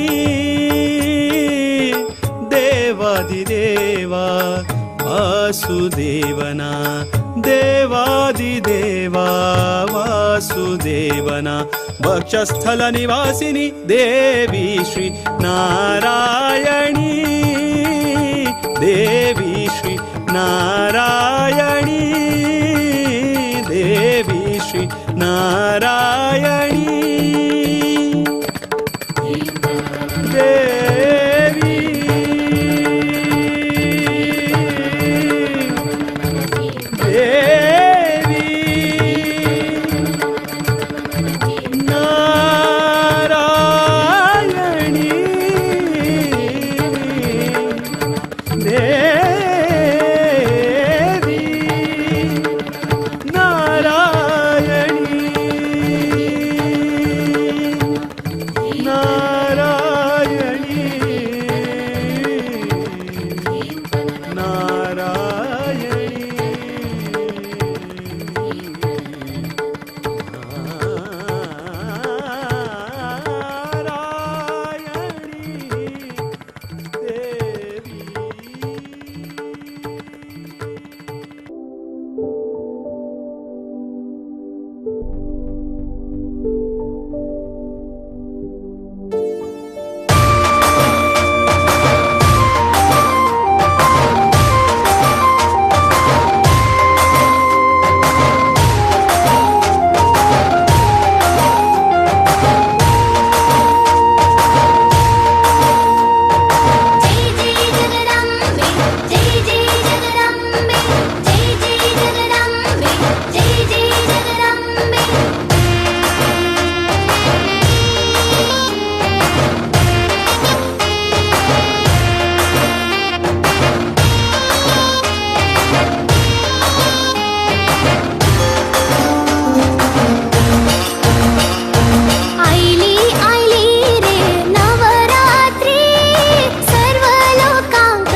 [SPEAKER 4] देवादिदेवा वासुदेवना देवादिदेवा वासुदेवना वक्षस्थल निवासिनी देवी श्री नारायणी देवी श्री नारायणी देवी श्री नारायणी देवी देवी नारायणी देवी नारायणी नारायणी नारायणी नारायणी देवी।
[SPEAKER 10] जय जय जगदम्बे जय जय जगदम्बे जय जय जगदम्बे जय जय जगदम्बे। आयली आयली रे नवरात्री सर्व लोकांक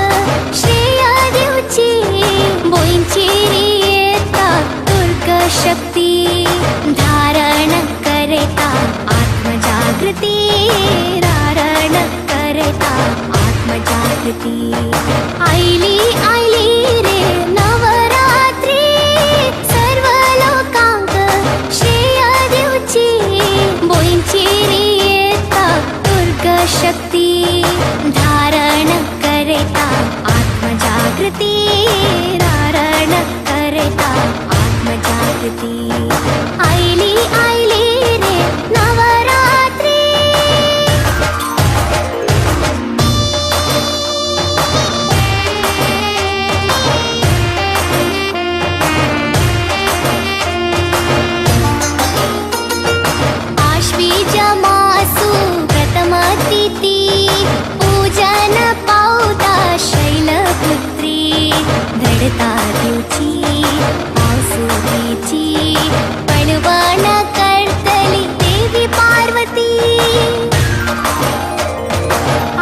[SPEAKER 10] श्रेय दिवची बोंचेरी येता दुर्ग शक्ती धारण करता आत्मजागृती धारण करता आत्मजागृती। आयली आयली रे नवरात्री सर्व लोकांक श्रेय दिवची बोंचेरी येता दुर्ग शक्ती धारण करता आत्मजागृती धारण करता आत्मजागृती। आयली आयली रे नवरात्री। दृढता दिवची हांव सुखीची पणवाना करतली देवी पार्वती.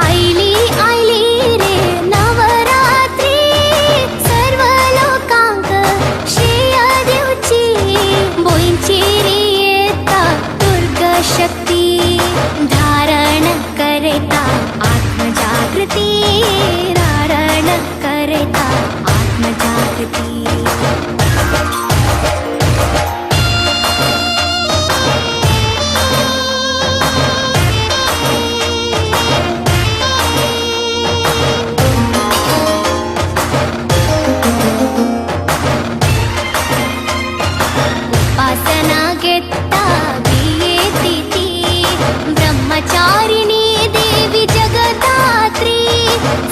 [SPEAKER 10] आयली आयली रे नवरात्री सर्व लोकांक श्रेय दिवची बोंचेर येता दुर्गा शक्ती धारण करता आत्मजागृती धारण करता आत्मजागृती. उपासना घेता भियेती ती ब्रह्मचारिणी देवी जगदात्री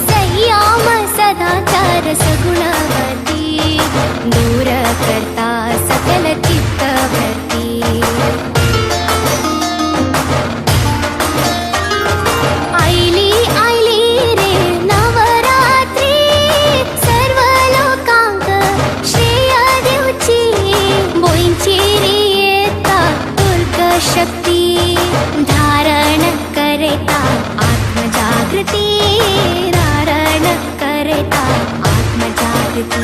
[SPEAKER 10] संयम सदाचार सगुणवती दूर करता सकल चित्तवृत्ती. आयली आयली रे नवरात्री सर्व लोकांक श्रेय दिवची बोंचेर येता दुर्गा शक्ती धारण करता आत्मजागृती धारण करता आत्मजागृती.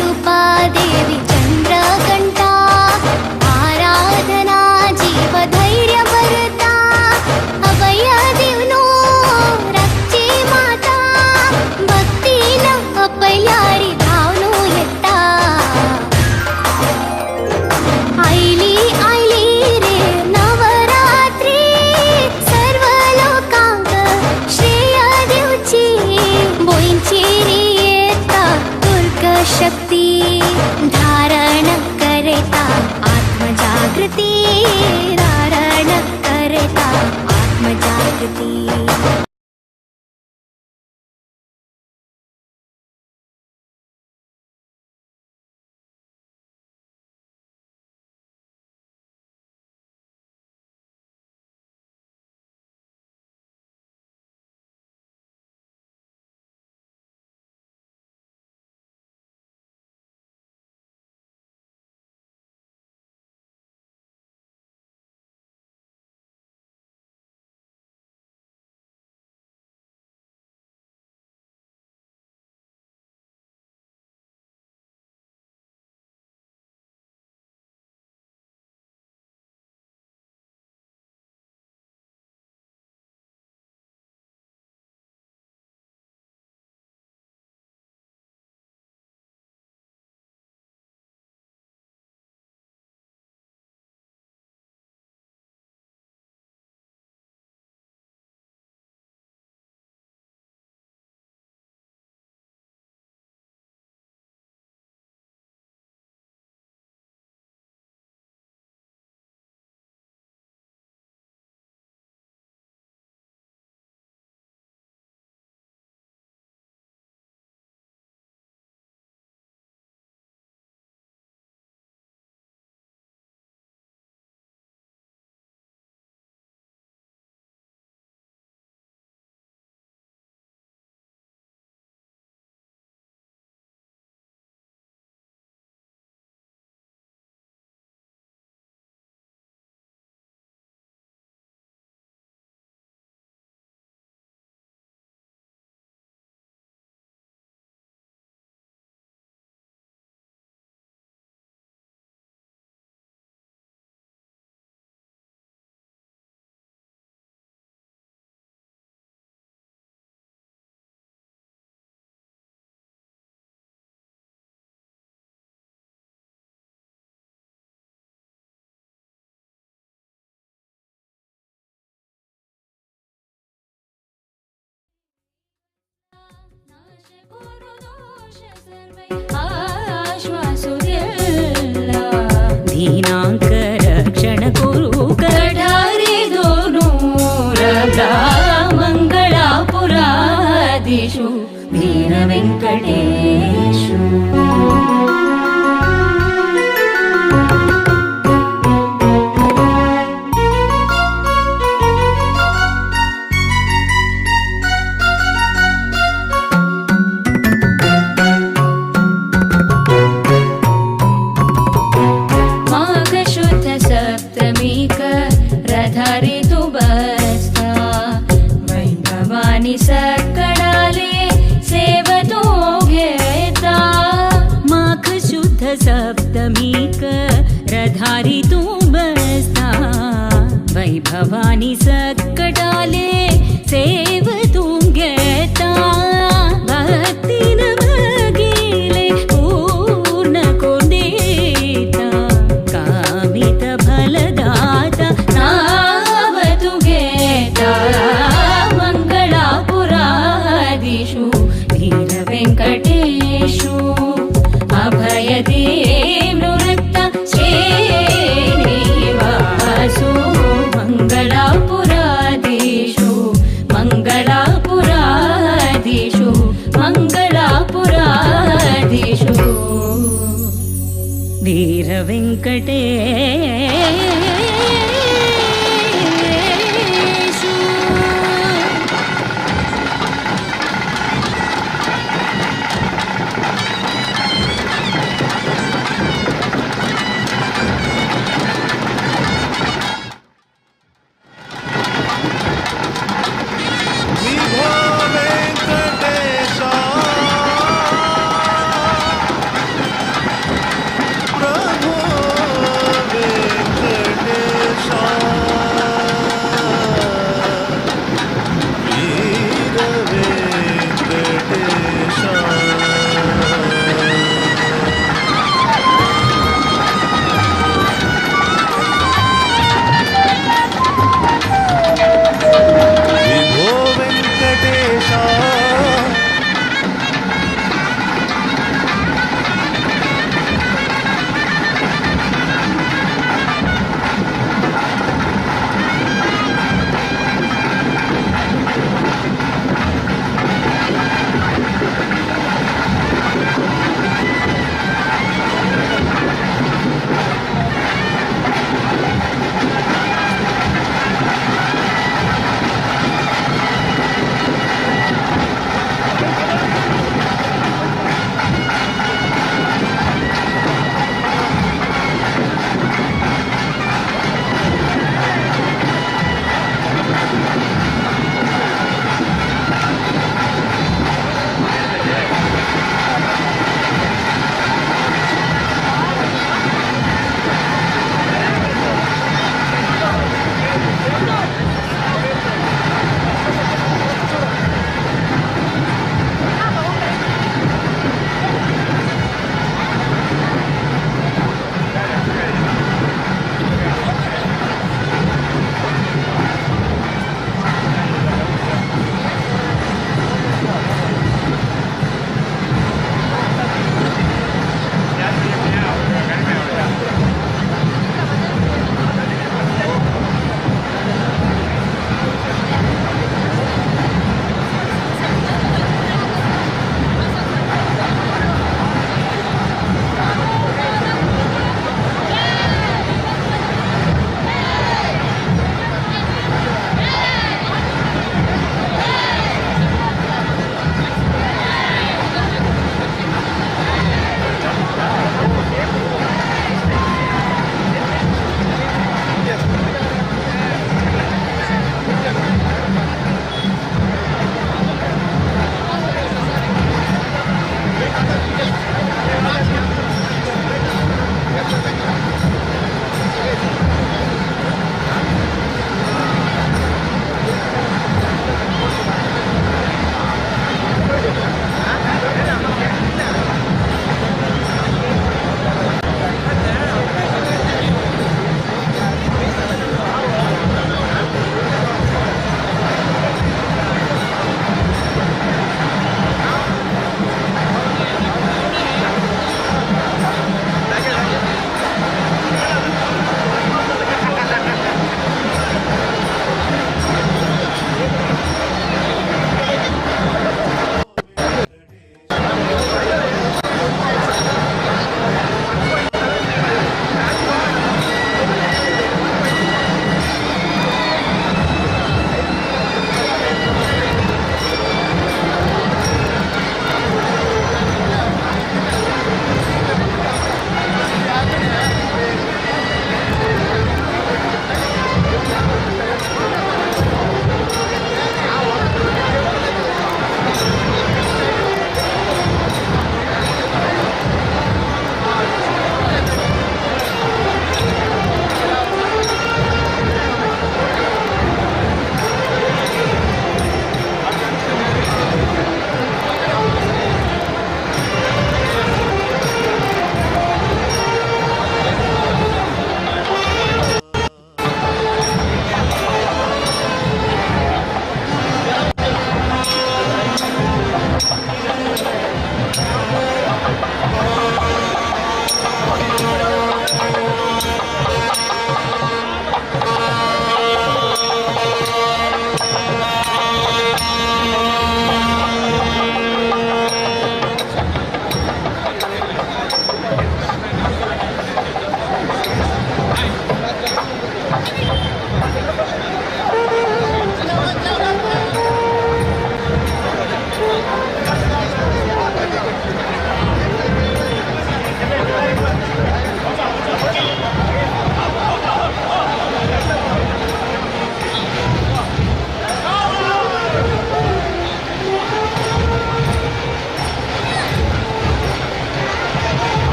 [SPEAKER 10] रूपा देवी चंद्रघंटा आराधना जीव धैर्य भरता अभय दिवनो रक्षे माता भक्तीन अपयारी धावनो येता. आयली आयली रे नवरात्री सर्व लोकांक श्रेय दिवची बोंचेर येता दुर्गा शक्ती धारण करता आत्मजागृती धारण करता आत्मजागृती.
[SPEAKER 12] दीनांक रक्षण कुरु कढारी दोनूर मंगळापुराधीशु वीरवेङ्कटेशु. माघशुद्ध सप्तमीक रधारी तू बसता, वैभवानी सकडाले सेव तू घेता.
[SPEAKER 13] माघ शुद्ध सप्तमीक रधारी तू बसता, वैभवानी सकटाले सेव तू घेता. भक्तीन मागिले पूर्ण कोण देता, कामित फलदाता
[SPEAKER 12] नाव तू घेता. मंगळापुराधीशु वीरवेङ्कटेशु, अभय दे नृत्त श्रीनिवासु. मंगळापुराधीशु मंगळापुराधीशु मंगळापुराधीशु
[SPEAKER 13] वीरवेङ्कटेशु.
[SPEAKER 6] विभो वेंकटेशा प्रभो वेंकटेशा.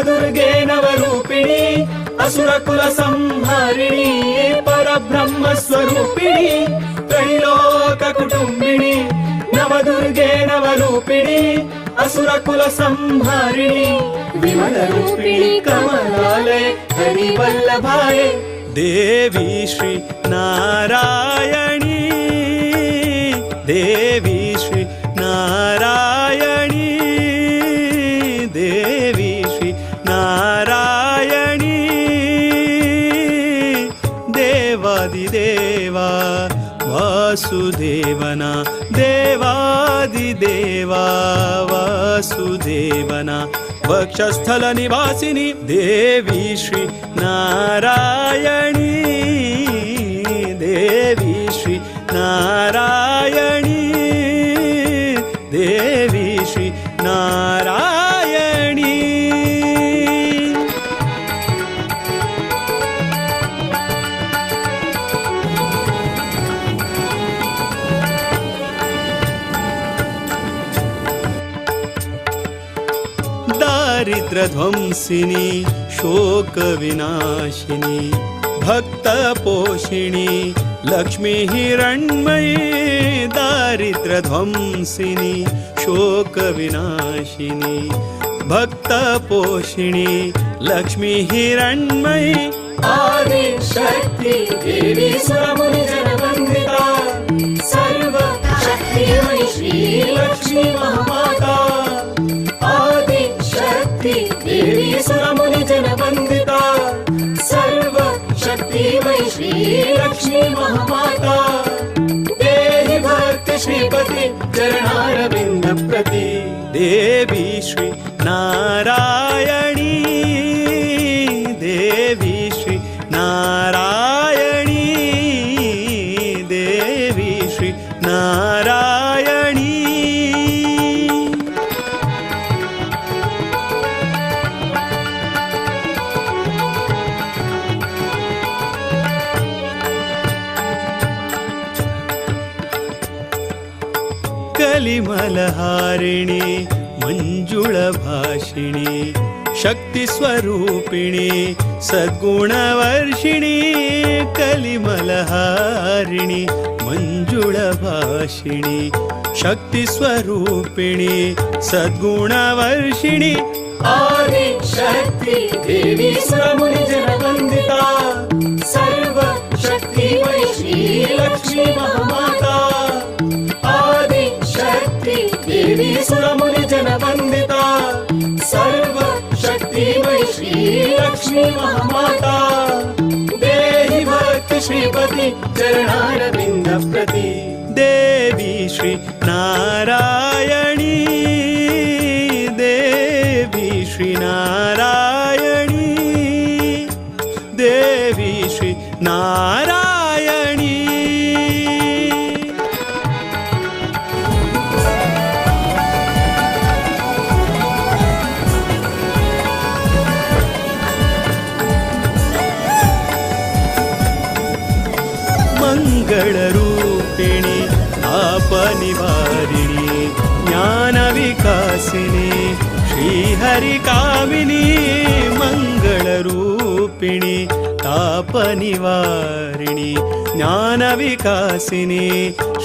[SPEAKER 11] नवदुर्गे नवरूपिणी असुरकुल संहारिणी परब्रह्म स्वरूपिणी त्रैलोक कुटुंबिणी नवदुर्गे नवरूपिणी असुरकुल संहारिणी विमलरूपिणी कमलालय हरिवल्लभाय
[SPEAKER 6] देवी श्री नारायणी देवी श्री नारायणी देवी श्री नारायणी देवादिदेवा वासुदेवना देवादिदेवा वासुदेवना वक्षस्थल निवासिनी देवी श्री नारायणी देवी श्री नारायणी देवी श्री नारायणी। दारिद्र्यध्वंसिनी शोकविनाशिनी भक्तपोषिणी लक्ष्मी हिरण्मयी दारिद्र्यध्वंसिनी शोकविनाशिनी भक्तपोषिणी लक्ष्मी हिरण्मयी
[SPEAKER 11] आदिशक्ति देवी सुरमुनिजनवन्दिता सर्वशक्तिमयी श्रीलक्ष्मी महामाता आदिशक्ति देवी सुरमुनिजनवन्दिता सर्वशक्तिमयी श्रीलक्ष्मी महामाता देहि भक्ति श्रीपति चरणारविन्द प्रति
[SPEAKER 6] देवी श्री नारायणी देवी श्री नारायणी देवी श्री नारायणी। कलिमलहारिणी मंजुळभाषिणी शक्तिस्वरूपिणी सद्गुणवर्षिणी कलिमलहारिणी मंजुळभाषिणी शक्तिस्वरूपिणी सद्गुणवर्षिणी
[SPEAKER 11] आदिशक्ति देवी सुरमुनिजनवन्दिता सर्वशक्तिमयी श्रीलक्ष्मी महामाता आदिशक्ति देवी सुरमुनिजनवन्दिता सर्वशक्तिमयी श्रीलक्ष्मी महामाता देहि भक्ति श्रीपति चरणारविन्द प्रति
[SPEAKER 6] देवी श्री नारायणी देवी श्री नारायणी देवी श्री नारायणी। मंगलरूपिणी तापनिवारिणी ज्ञानविकासिनी श्रीहरिकामिनी मंगलरूपिणी तापनिवारिणी ज्ञानविकासिनी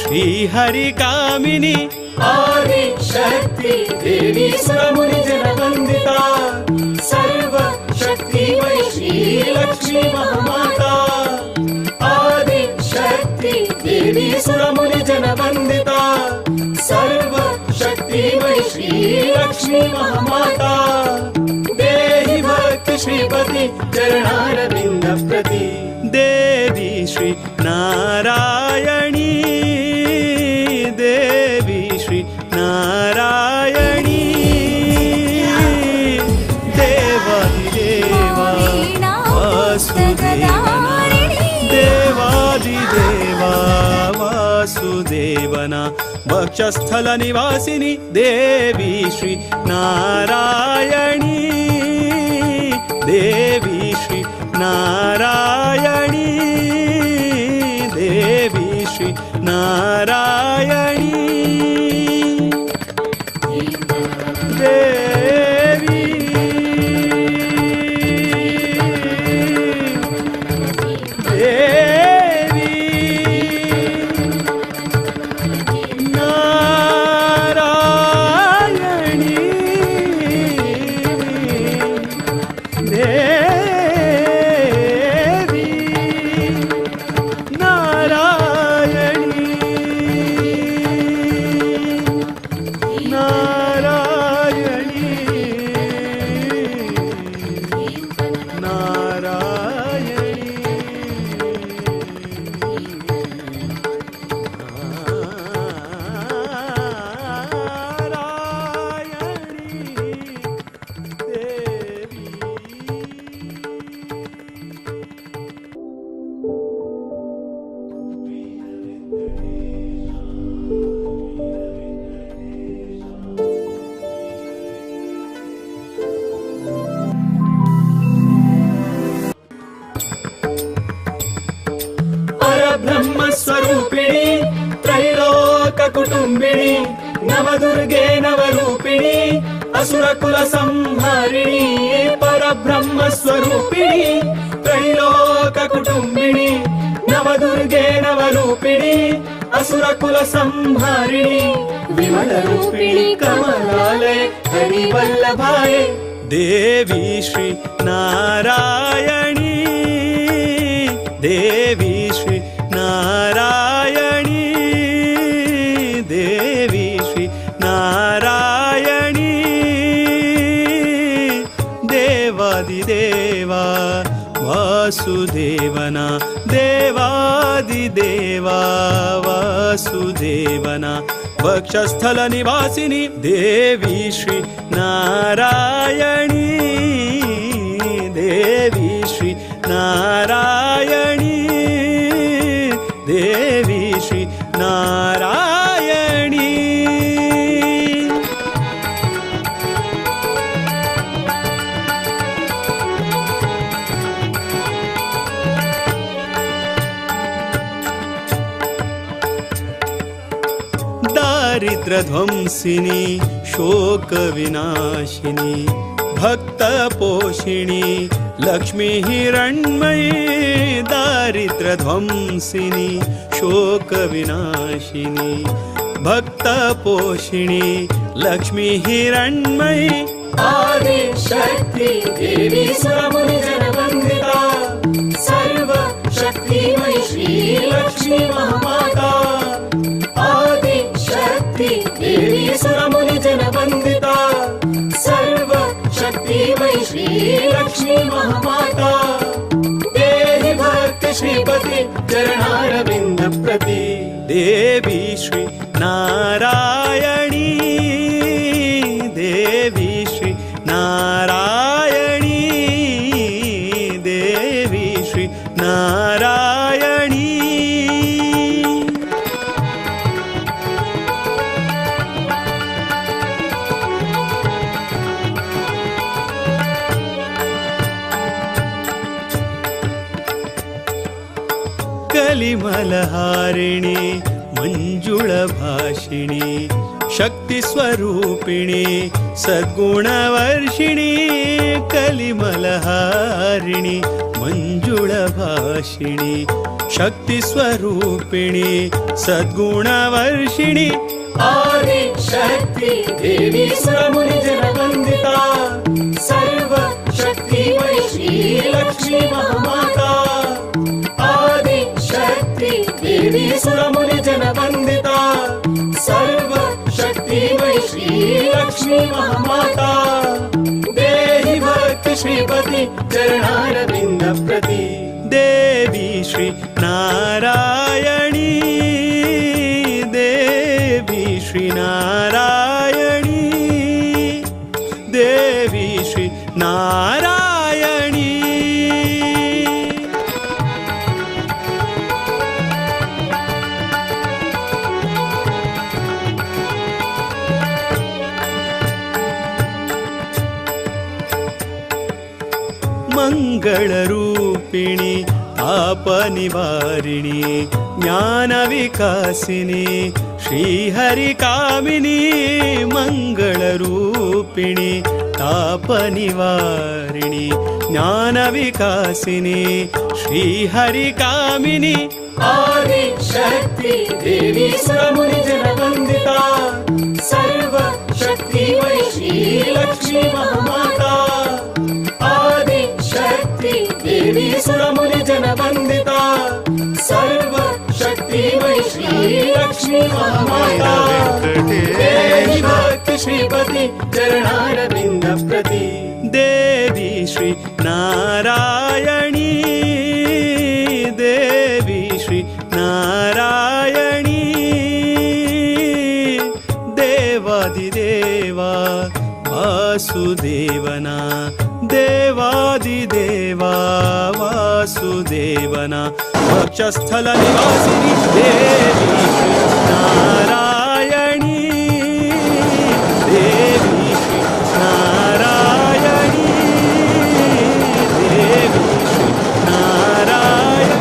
[SPEAKER 6] श्रीहरिकामिनी
[SPEAKER 11] आदिशक्ति देवी सुरमुनिजनवन्दिता सर्वशक्तिमयी श्रीलक्ष्मी महामाता आदिशक्ति देवी सुरमुनिजनवन्दिता सर्वशक्तिमयी श्रीलक्ष्मी महामाता देहि भक्ति श्रीपति चरणारविन्द प्रति
[SPEAKER 6] देवी श्री नारायणी देवी श्री नारायणी देवादिदेवा वासुदेवना देवादिदेवा वासुदेवना वक्षस्थल निवासिनी देवी श्री नारायणी देवी श्री नारायणी देवी श्री नारायणी देवी।
[SPEAKER 11] नवदुर्गे नवरूपिणी असुरकुल संहारिणी परब्रह्म स्वरूपिणी त्रैलोक कुटुंबिणी नवदुर्गे नवरूपिणी असुरकुल संहारिणी विमलरूपिणी कमलालय हरिवल्लभाय
[SPEAKER 6] देवी श्री नारायणी देवी श्री नारायणी देवी श्री नारायणी देवादिदेवा वासुदेवना देवादिदेवा वासुदेवना वक्षस्थल निवासिनी देवी श्री नारायणी देवी श्री नारायणी देवी श्री नारायणी। दारिद्र्यध्वंसिनी शोकविनाशिनी भक्तपोषिणी लक्ष्मी हिरण्मयी दारिद्र्यध्वंसिनी शोकविनाशिनी भक्तपोषिणी लक्ष्मी हिरण्मयी
[SPEAKER 11] आदिशक्ति देवी सुरमुनिजनवन्दिता सर्वशक्तिमयी श्रीलक्ष्मी महामाता आदिशक्ति देवी सुरमुनिजनवन्दिता सर्वशक्तिमयी श्रीलक्ष्मी महामाता देहि भक्ति श्रीपति चरणारविन्द प्रति
[SPEAKER 6] देवी श्री नारायणी देवी श्री नारायणी देवी श्री नारायणी। कलिमलहारिणी मंजुळभाषिणी शक्तिस्वरूपिणी सद्गुणवर्षिणी कलिमलहारिणी मंजुळभाषिणी शक्तिस्वरूपिणी सद्गुणवर्षिणी
[SPEAKER 11] आदिशक्ति देवी सुरमुनिजनवन्दिता सर्वशक्तिमयी श्रीलक्ष्मी महामाता आदिशक्ति देवी सुरमुनिजनवन्दिता सर्वशक्तिमयी श्रीलक्ष्मी महामाता देहि भक्ति श्रीपति चरणारविन्द प्रति
[SPEAKER 6] देवी श्री नारायणी देवी श्री नारायणी देवी श्री नारायणी। मंगलरूपिणी तापनिवारिणी ज्ञानविकासिनी श्रीहरिकामिनी मंगलरूपिणी तापनिवारिणी ज्ञानविकासिनी श्रीहरिकामिनी
[SPEAKER 11] आदिशक्ति देवी सुरमुनिजनवन्दिता सर्वशक्तिमयी श्रीलक्ष्मी महामाता आदिशक्ति देवी सुरमुनिजनवन्दिता सर्वशक्तिमयी श्रीलक्ष्मी महामाता देवी भक्ति श्रीपति चरणारविन्द प्रति
[SPEAKER 6] देवी श्री नारायणी देवी श्री नारायणी देवादिदेवा वासुदेवना देवादिदेवा वासुदेवना वक्षस्थल निवासिनी देवी श्री नारायणी देवी श्री नारायणी देवी श्री नारायणी।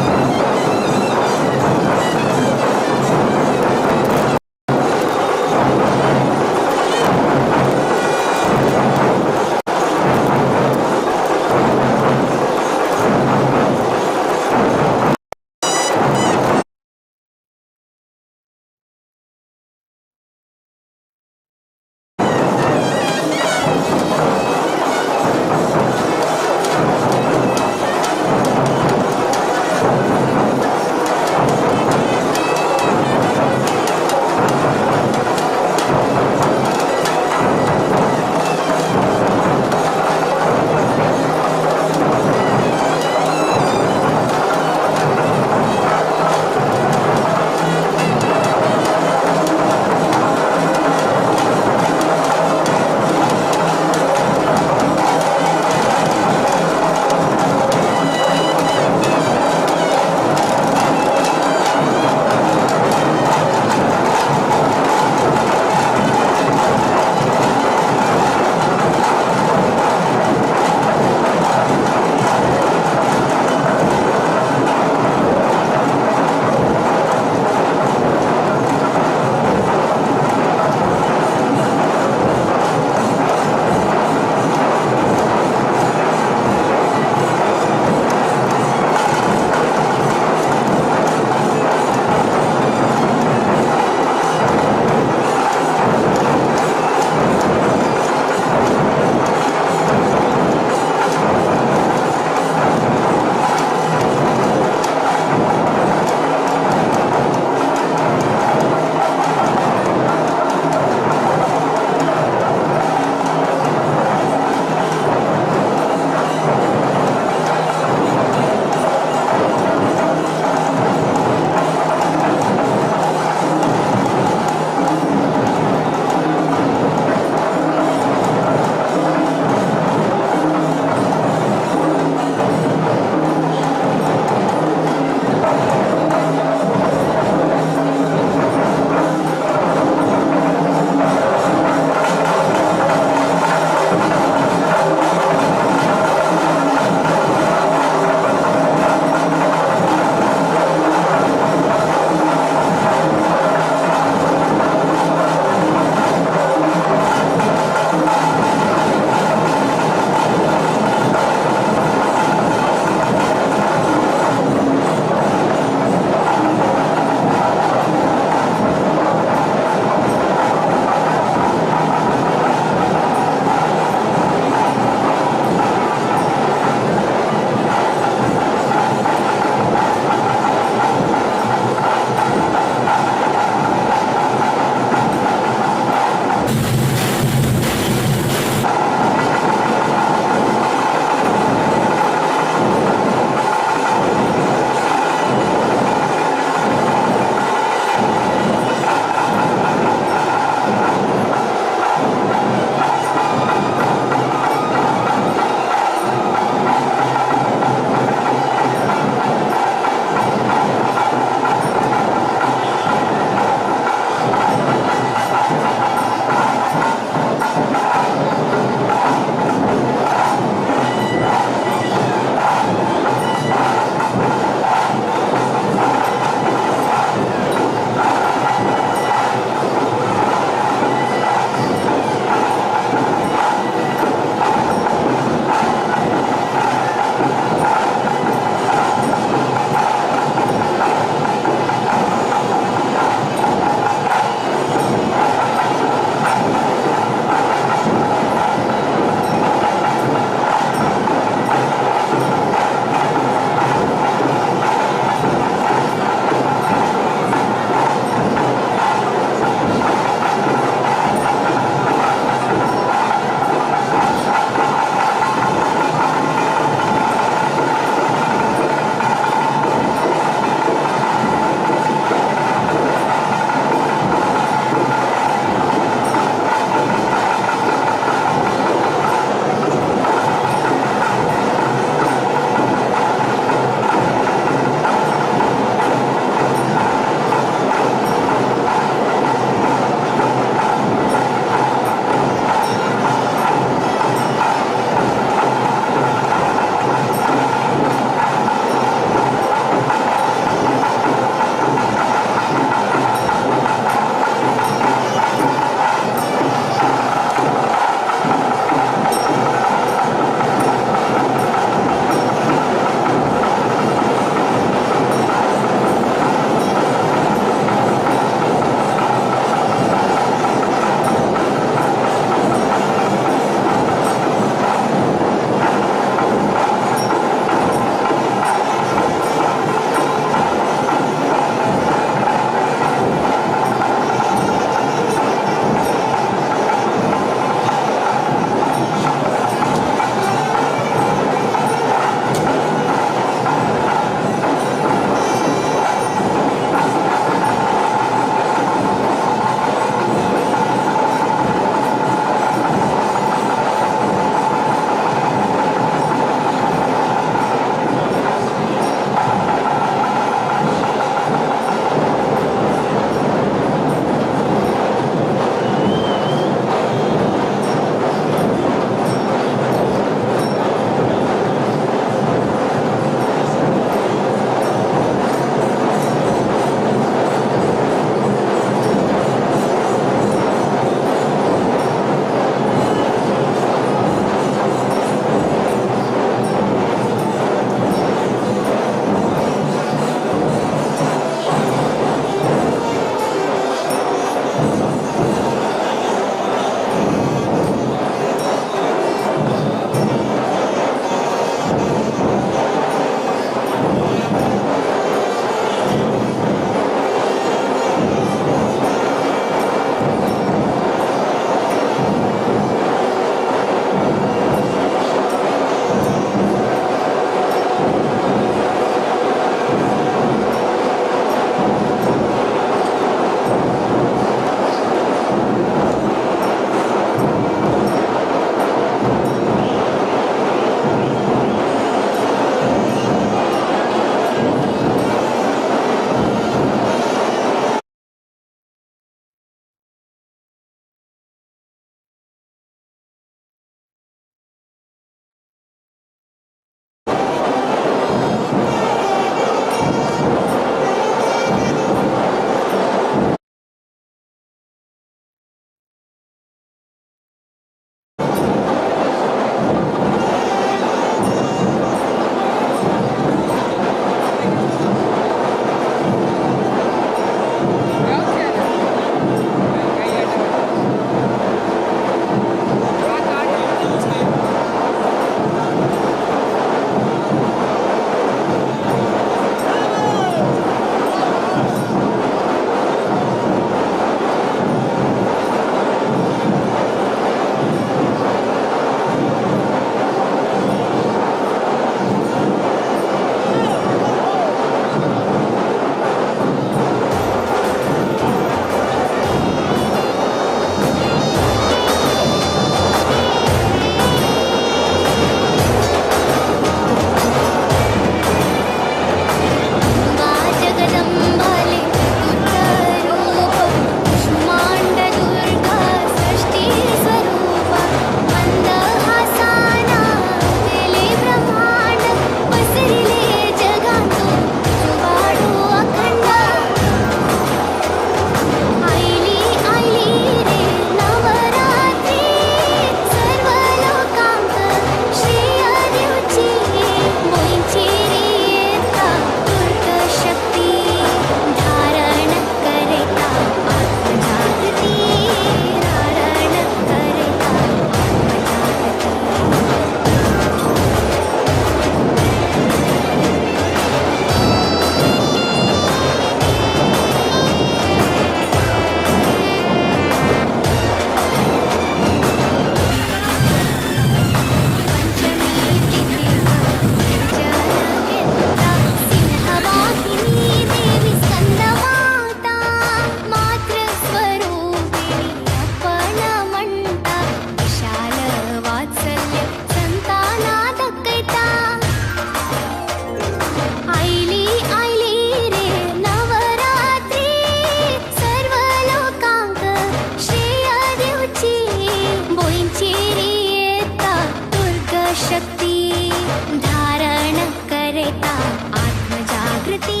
[SPEAKER 10] आत्मजागृती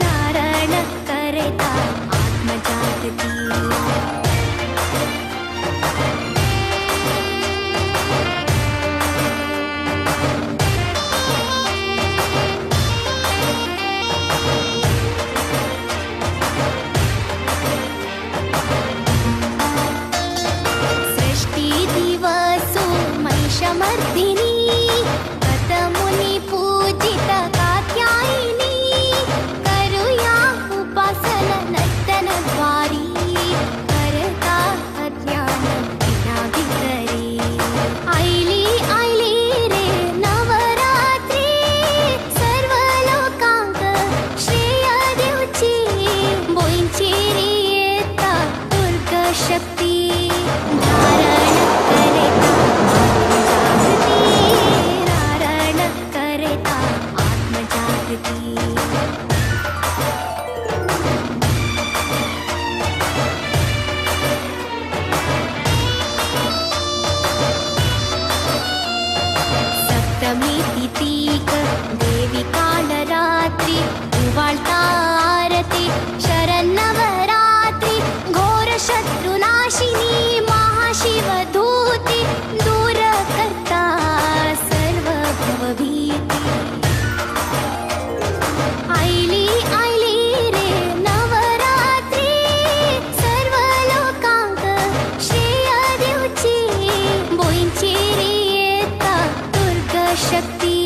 [SPEAKER 10] नारायण करता आत्मजागृती। सृष्टि दिवसो महिषमर्दिनी कतमुनि पूजित कात्यायिनी करुया उपासन नर्तन द्वारी करता अज्ञान विना विकरी। आयली आयली रे नवरात्री सर्व लोकांक श्रेय दिवची बोंयची रे येता दुर्गा शक्ती धारण करता आत्मजागृती नारायण करता आत्मजागृती। सप्तमी तिथीक देवी कालरात्री उवाळता आरती शरन्नवरात्री घोर शत्रुनाशिनी महाशिवधूती दूर करता सर्व भवभीती। आयली आयली रे नवरात्री सर्व लोकांक श्रेय दिवची बोंयची रे येता दुर्गा शक्ती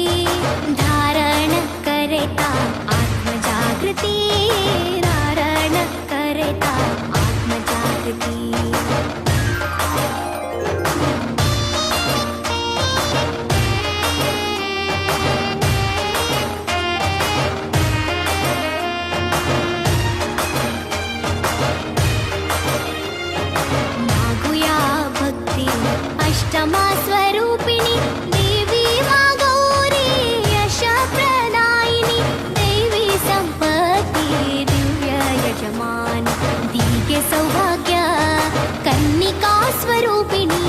[SPEAKER 10] धारण करता आत्मजागृती नारायण करता आत्मजागृती। मागुया भक्ती अष्टमा स्वरूपिणी देवी मा गौरी यश प्रदायिनी देवी संपत्ती दिव्य यजमान दिव्य सौभाग्य कन्निका स्वरूपिणी।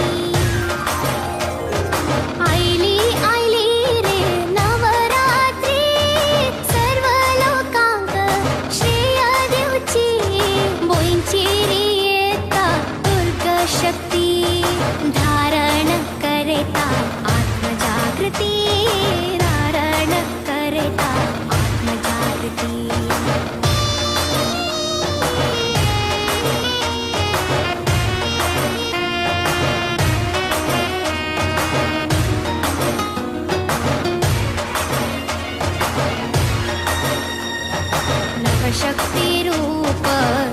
[SPEAKER 10] आयली आयली रे नवरात्री सर्व लोकांक श्रेय दिवची बोंयची रे येता दुर्गा शक्ती धारण करता आत्मजागृती नारायण करता आत्मजागृती। नवशक्तिरूप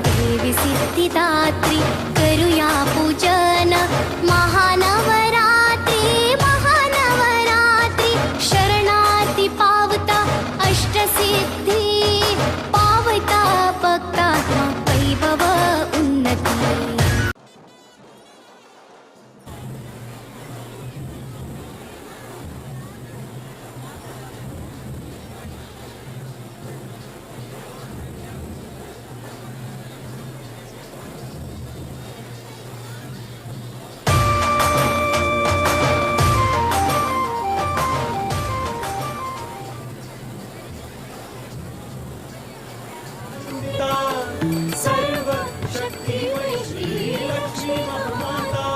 [SPEAKER 10] देवी सिद्धिदात्री करुया पूजन महानवरात्री महानवरात्री शरणाति पावता अष्टसिद्धी पावता भक्तात्मा वैभव उन्नती।
[SPEAKER 11] सर्व शक्तिमयी श्री लक्ष्मी माता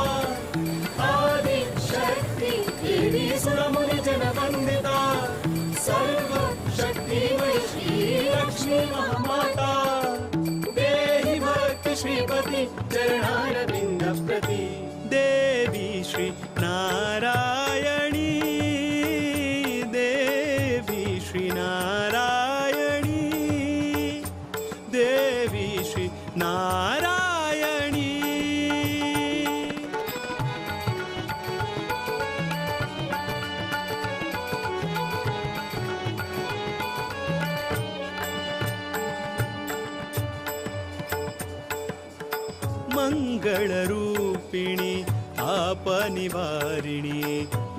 [SPEAKER 11] आदि शक्ति देवी सुरमुनि जन वंदिता सर्व शक्तिमयी श्री लक्ष्मी माता देहि भक्ति श्रीपति चरणारविंद प्रति
[SPEAKER 6] देवी श्री नारायणी देवी श्री नारायणी देवी श्री नारायणी। मंगलरूपिणी तापनिवारिणी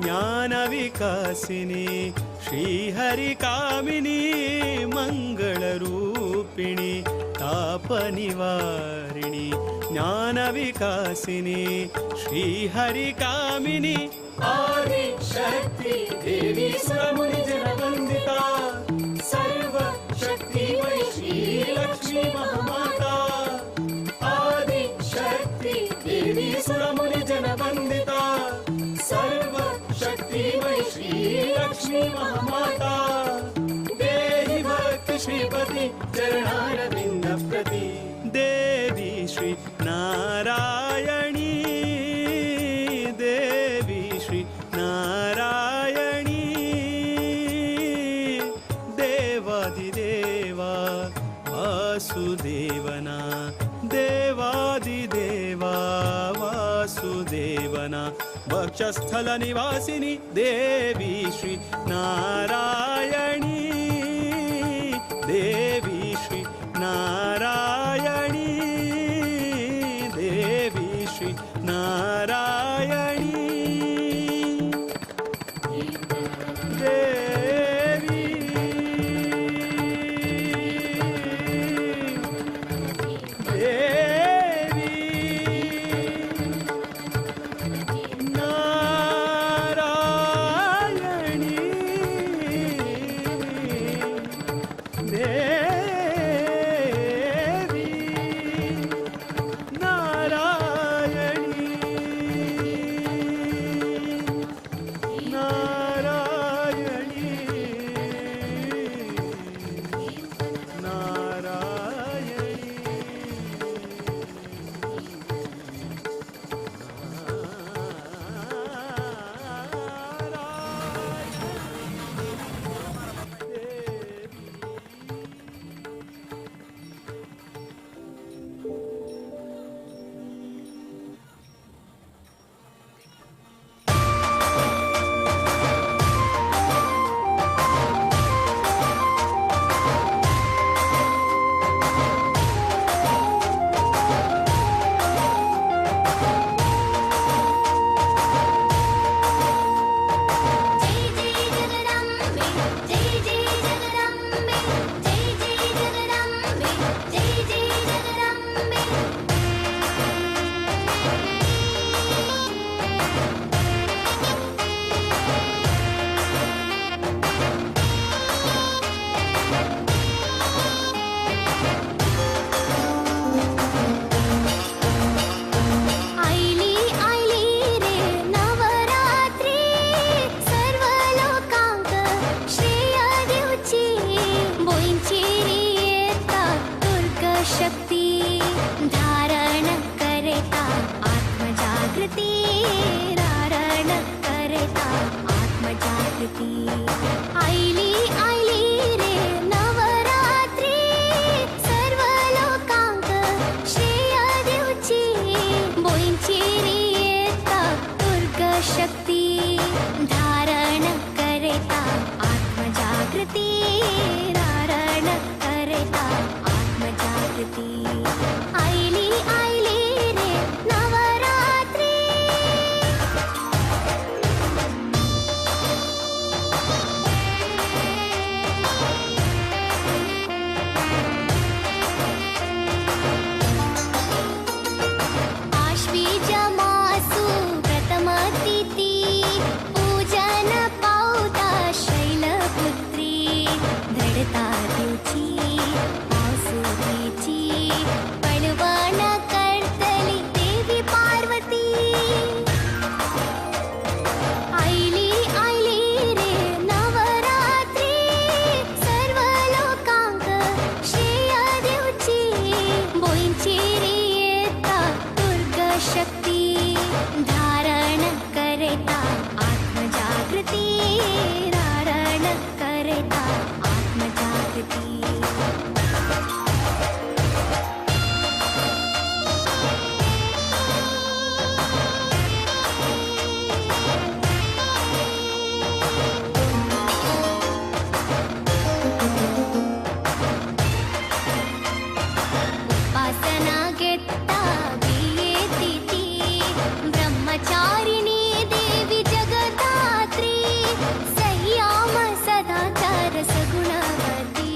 [SPEAKER 6] ज्ञानविकासिनी श्रीहरिकामिनी मंगलरूपिणी तापनिवारिणी ज्ञानविकासिनी श्रीहरिकामिनी
[SPEAKER 11] आदिशक्ति देवी सुरमुनि जनवन्दिता सर्वशक्तिमयी
[SPEAKER 6] श्रीपति चरणारविन्द प्रति देवी श्री नारायणी देवी श्री नारायणी देवादिदेवा वासुदेवना देवादिदेवा वासुदेवना वक्षस्थल निवासिनी देवी श्री नारायणी देवी श्री नारायणी देवी श्री नारायणी देवी देवी नारायणी देवी नारायणी नारायणी नारायणी।
[SPEAKER 10] जय जय जगदम्बे जय जय जगदम्बे जय जय जगदम्बे जय जय जगदम्बे। आयली आयली रे नवरात्री सर्व लोकांक श्रेय दिवची बोंचेरी येता दुर्गा शक्ती धारण करता आत्मजागृती धारण करता आत्मजागृती। आयली आयली रे नवरात्री सर्व लोकांक श्रेय दिवची बोंचेरी येता दुर्गा शक्ती धारण करता आत्मजागृती धारण करता आत्मजागृती। आयली आयली रे नवरात्री। आश्वीजमासु प्रथमतिथि पूजन पावता शैलपुत्री दृढता दिवची वासुकीची पळवण करतली देवी पार्वती। आयली आयली रे नवरात्री सर्व लोकांक श्रेय दिवची बोंचेरी येता दुर्गा शक्ती धारण करता आत्मजागृती धारण करता आत्मजागृती। उपासना घेता बियेती ब्रह्मचारिणी देवी जगदात्री संयम सदाचार सगुणवती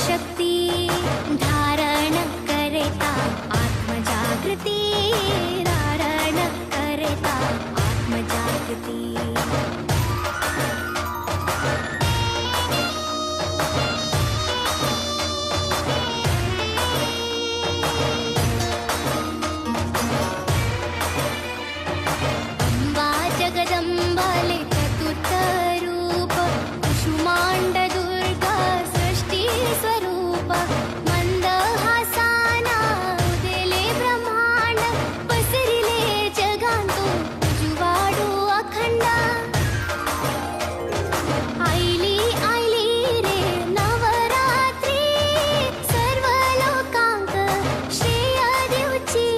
[SPEAKER 10] शक्ती धारण करता आत्मजागृती धारण करता आत्मजागृती। अम्बा जगदम्बाले चतुर्थ रूप कुष्मांड दुर्गा सृष्टी स्वरूप मंदहासाना उदेले ब्रह्मांड पसरिले जगांतो जुवाडू अखंड। आईली आईली रे नवरात्री सर्व लोकांक श्रेय दिवची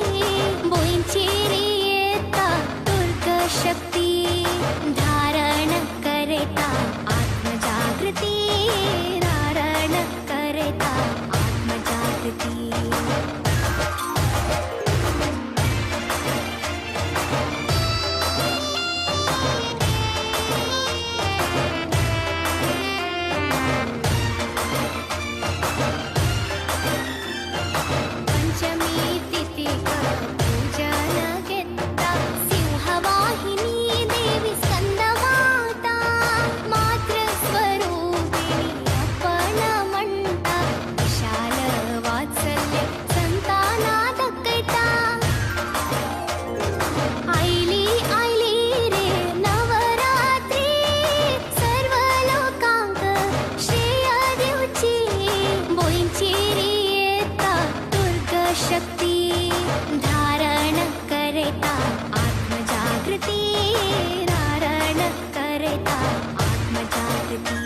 [SPEAKER 10] बोईंची येता दुर्गा शक्ती धारण करता आत्मजागृती धारण करता आत्मजागृती। पंचमी तिथिक पूजन घेता सिंहवाहिनी देवी स्कंदमाता मातृस्वरूपिणी आपण म्हणता विशाल वात्सल्य संताना दाखयता। आईली आईली रे नवरात्री सर्व लोकांक श्रेय दिवची बोईंची येता दुर्गा शक्ती धारण करता आत्मजागृती धारण करता आत्मजागृती।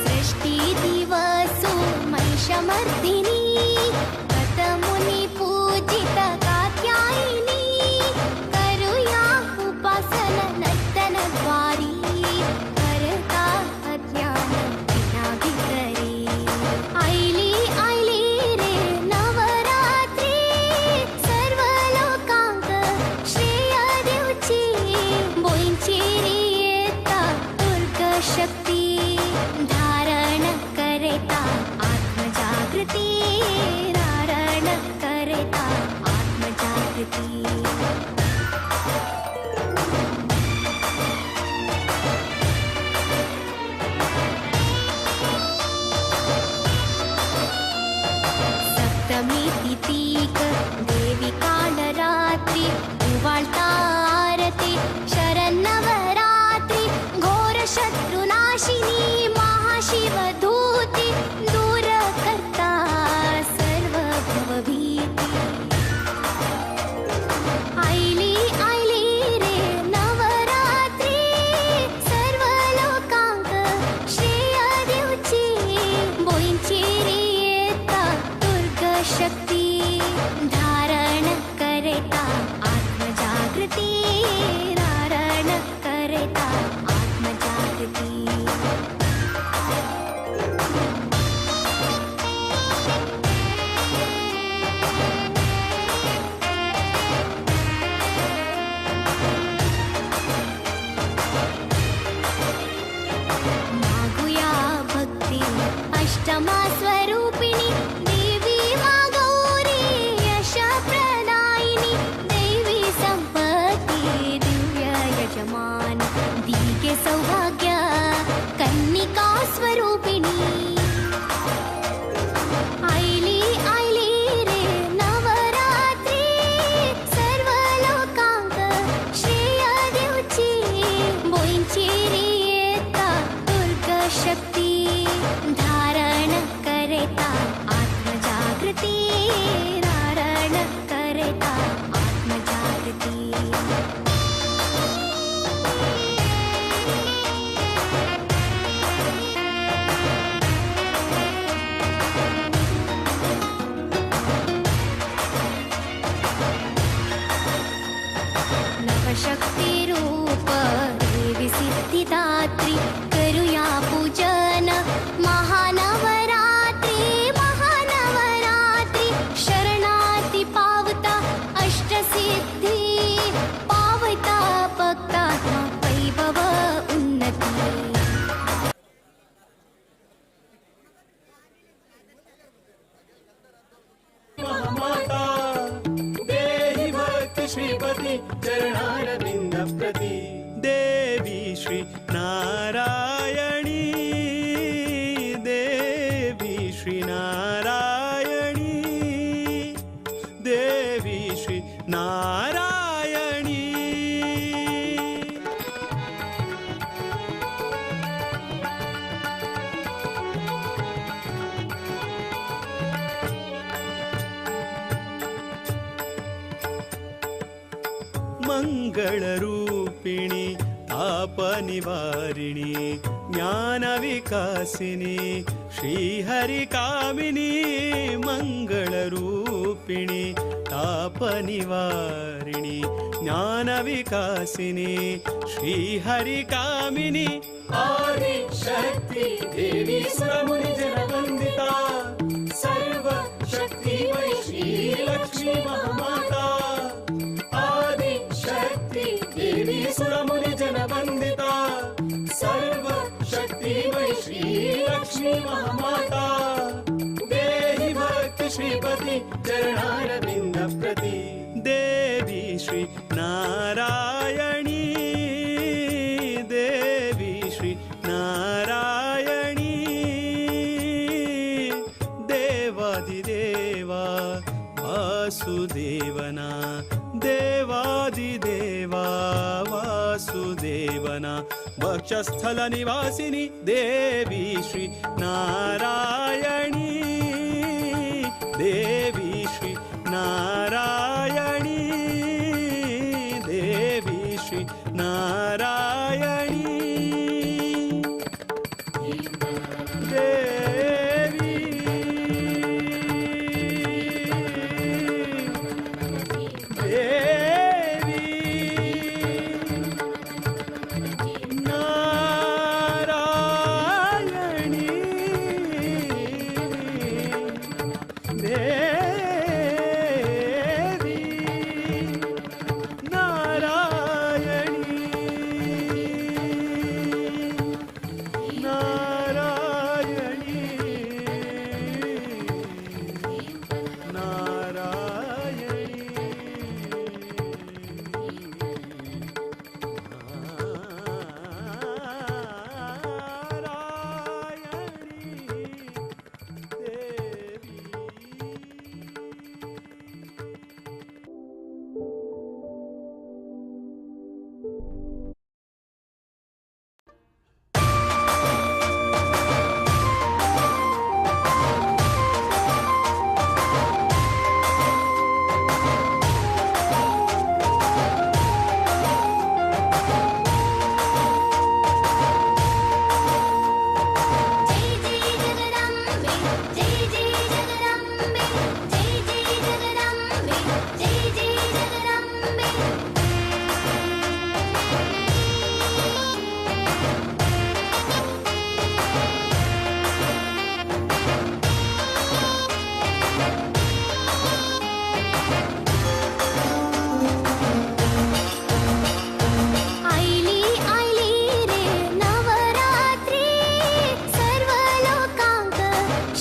[SPEAKER 10] सृष्टी दिवसो महिषमर्दिनी गतमुनि पूजित कात्यायिनी करुया उपासन नर्तन द्वारी करता अज्ञान विना भितरी। आईली आईली रे नवरात्री सर्व लोकांक श्रेय दिवची बोईंची येता दुर्गा शक्ती धारण करता आत्मजागृती धारण करता आत्मजागृती। सप्तमी तिथीक देवी कालरात्री उवाळता आरती शरन्नवरात्री घोर शत्रुनाशिनी महाशिवधूती दूर करता सर्व भवभीती। आईली आईली रे नवरात्री सर्व लोकांक श्रेय दिवची बोईंची येता दुर्गा शक्ती धारण करता आत्मजागृती धारण करता आत्मजागृती। मागुया भक्ती अष्टमा स्वरूपिणी देवी मा गौरी यश प्रदायिनी देवी संपत्ती दिव्य यजमान दीगे सौभाग्य कन्निका स्वरूपिणी। आईली आईली रे नवरात्री सर्व लोकांक श्रेय दिवची बोईंची येता दुर्गा शक्ती धारण करता आत्मजागृती धारण करता आत्मजागृती। नवशक्ती रूप देवी सिद्धिदात्री करुया पूजन।
[SPEAKER 6] श्री नारायणी देवी श्री नारायणी देवी श्री नारायणी। मंगलरूपिणी तापनिवारिणी ज्ञानविकासिनी श्रीहरिकामिनी मंगलरूपिणी तापनिवारिणी ज्ञानविकासिनी श्रीहरिकामिनी।
[SPEAKER 11] आदिशक्ति देवी सुरमुनिजन वन्दिता सर्वशक्तिमयी श्रीलक्ष्मी महामाता। आदिशक्ति देवी सुरमुनिजन वन्दिता सर्वशक्तिमयी श्रीलक्ष्मी महामाता। देहि भक्ति श्रीपति चरणारविन्द प्रति
[SPEAKER 6] देवी श्री नारायणी देवी श्री नारायणी देवादिदेवा वासुदेवना देवादिदेवा वासुदेवना वक्षस्थल निवासिनी देवी श्री नारायणी देवी श्री नारायणी देवी श्री नारायणी देवी देवी नारायणी देवी नारायणी नारायणी नारायणी।
[SPEAKER 10] जय जय जगदम्बे जय जय जगदम्बे जय जय जगदम्बे जय जय जगदम्बे। आयली आयली रे नवरात्री सर्व लोकांक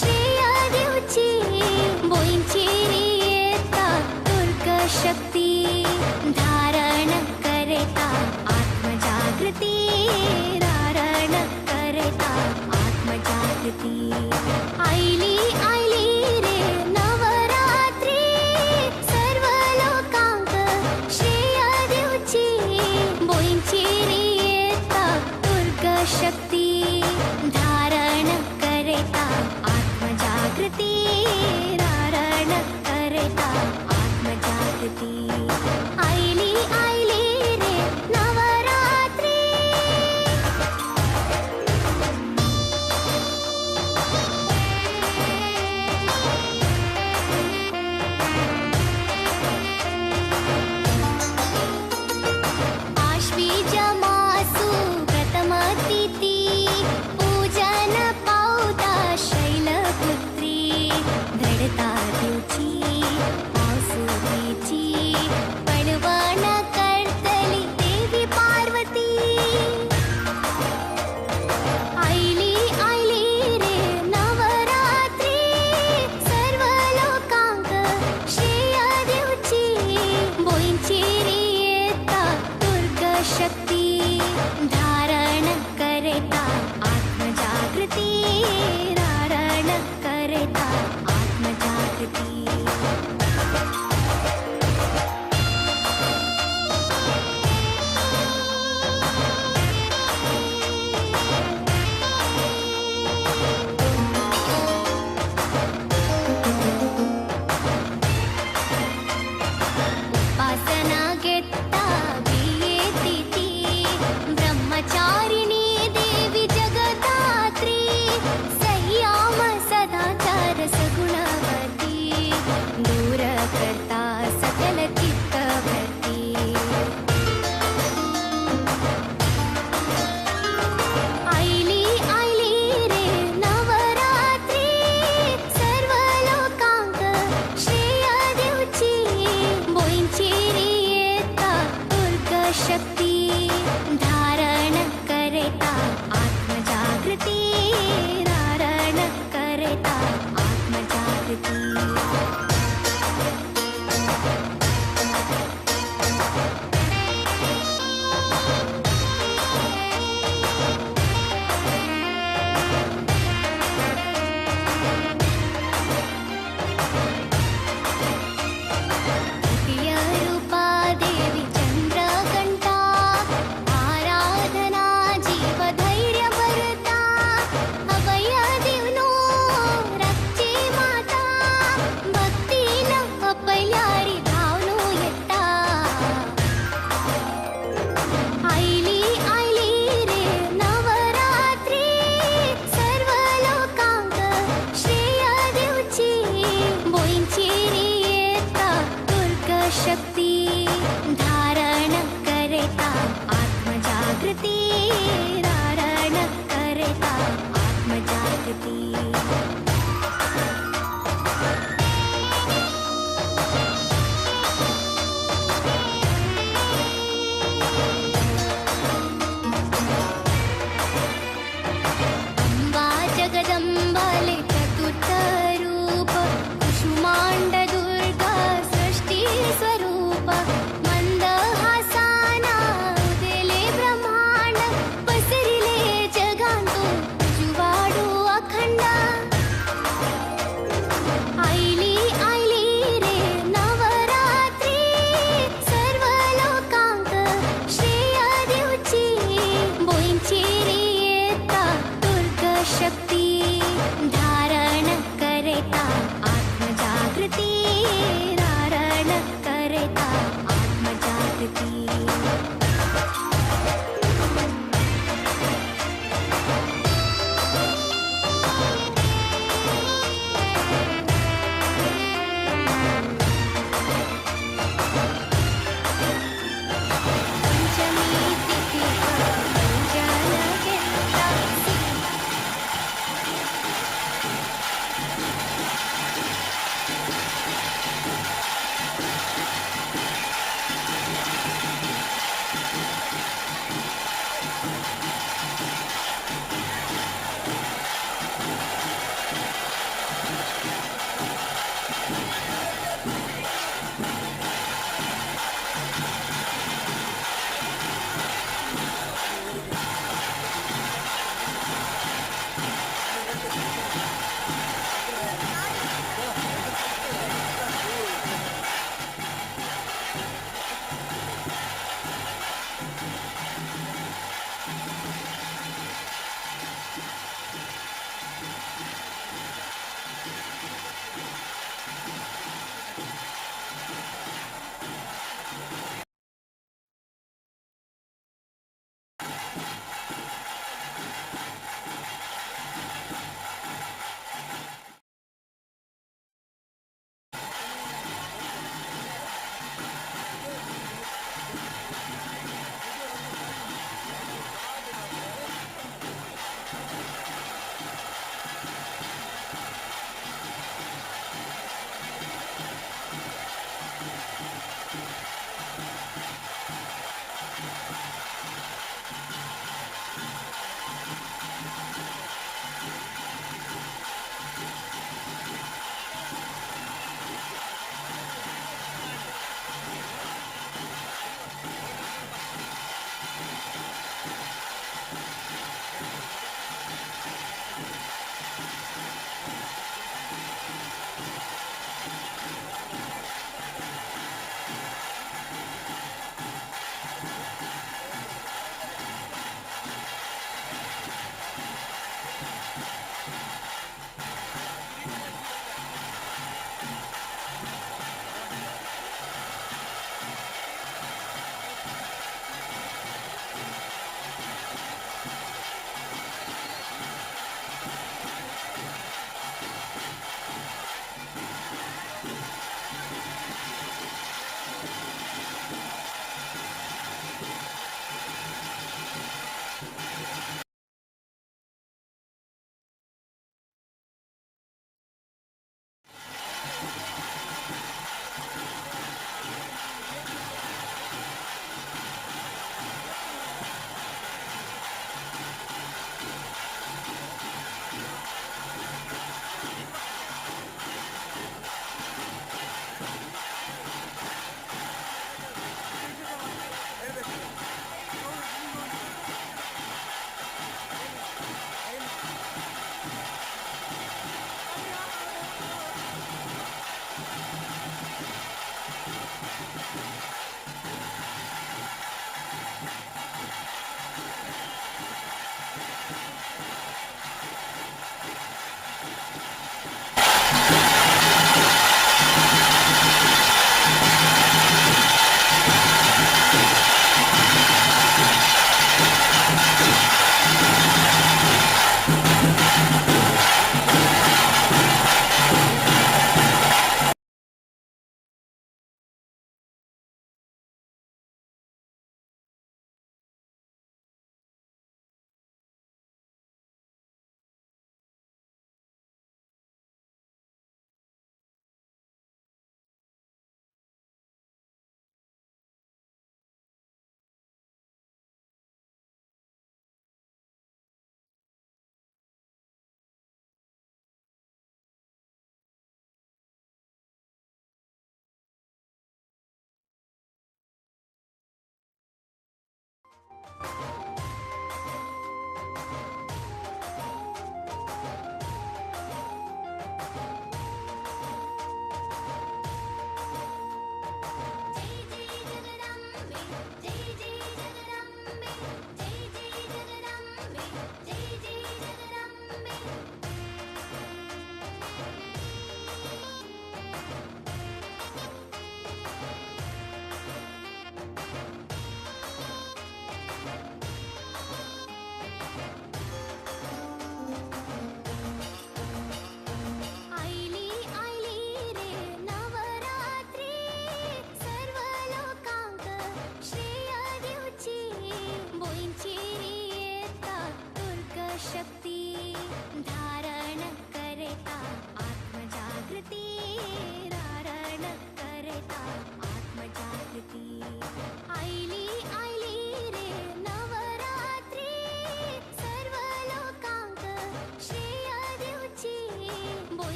[SPEAKER 10] श्रेय दिवची बोंचेरी येता दुर्ग शक्ती धारण करता आत्मजागृती धारण करता आत्मजागृती। आयली आयली रे नवरात्री सर्व लोकांक श्रेय दिवची बोंचेरी येता दुर्ग शक्ती धारण करता आत्मजागृती धारण करता आत्मजागृती। आयली आयली रे नवरात्री। शक्ती धारण करेता आत्मजागृती धारण करेता आत्मजागृती। पंचमी तिथी पूजन घेता।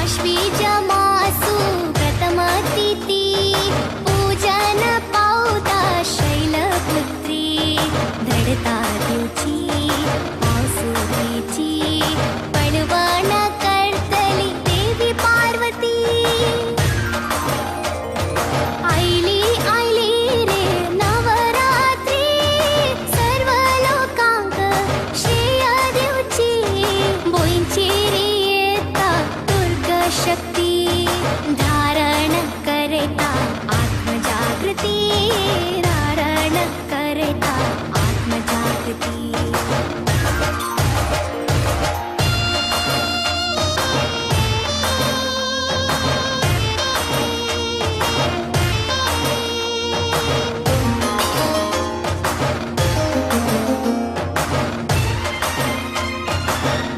[SPEAKER 10] आश्वीजमासु प्रथमतिथि पूजन पावता शैलपुत्री दृढता दिवची पावसुरीची पणवण करतली देवी पार्वती आयली आयली रे नवरात्री सर्व लोकांक श्रेय दिवची बोंचेर येता दुर्गा शक्ती धारण करता आत्मजागृती धारण करता आत्मजागृती.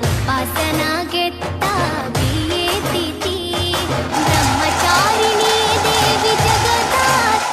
[SPEAKER 10] उपासना घेता बियेती ब्रह्मचारिणी देवी जगदात.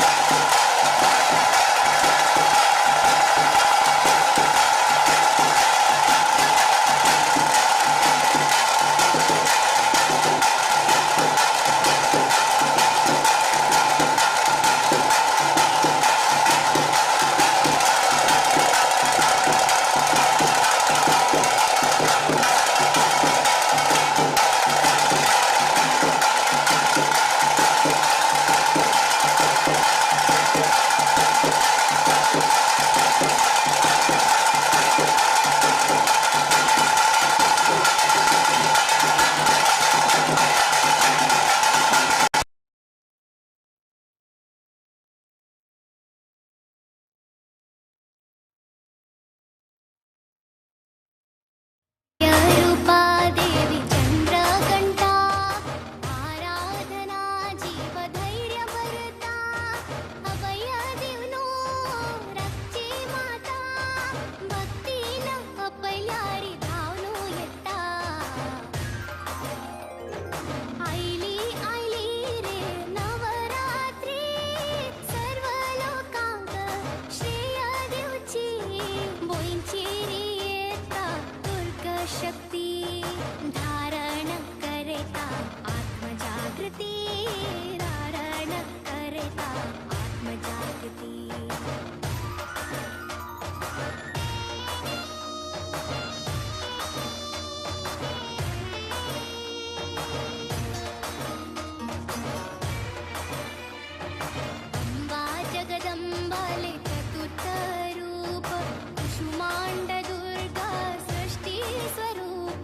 [SPEAKER 10] रूपा देवी चंद्रघंटा आराधना जीव धैर्य भरता अभय दिवनो रक्षे माता भक्तीन अपल्यारी धावनो येता. आयली आयली रे नवरात्री सर्व लोकांक श्रेय दिवची बोंचेर येता दुर्गा शक्ती धारण करता आत्मजागृती धारण करता आत्मजागृती. अम्बा जगदम्बाले चतुर्थ रूप कुष्माण्ड दुर्गा सृष्टि स्वरूप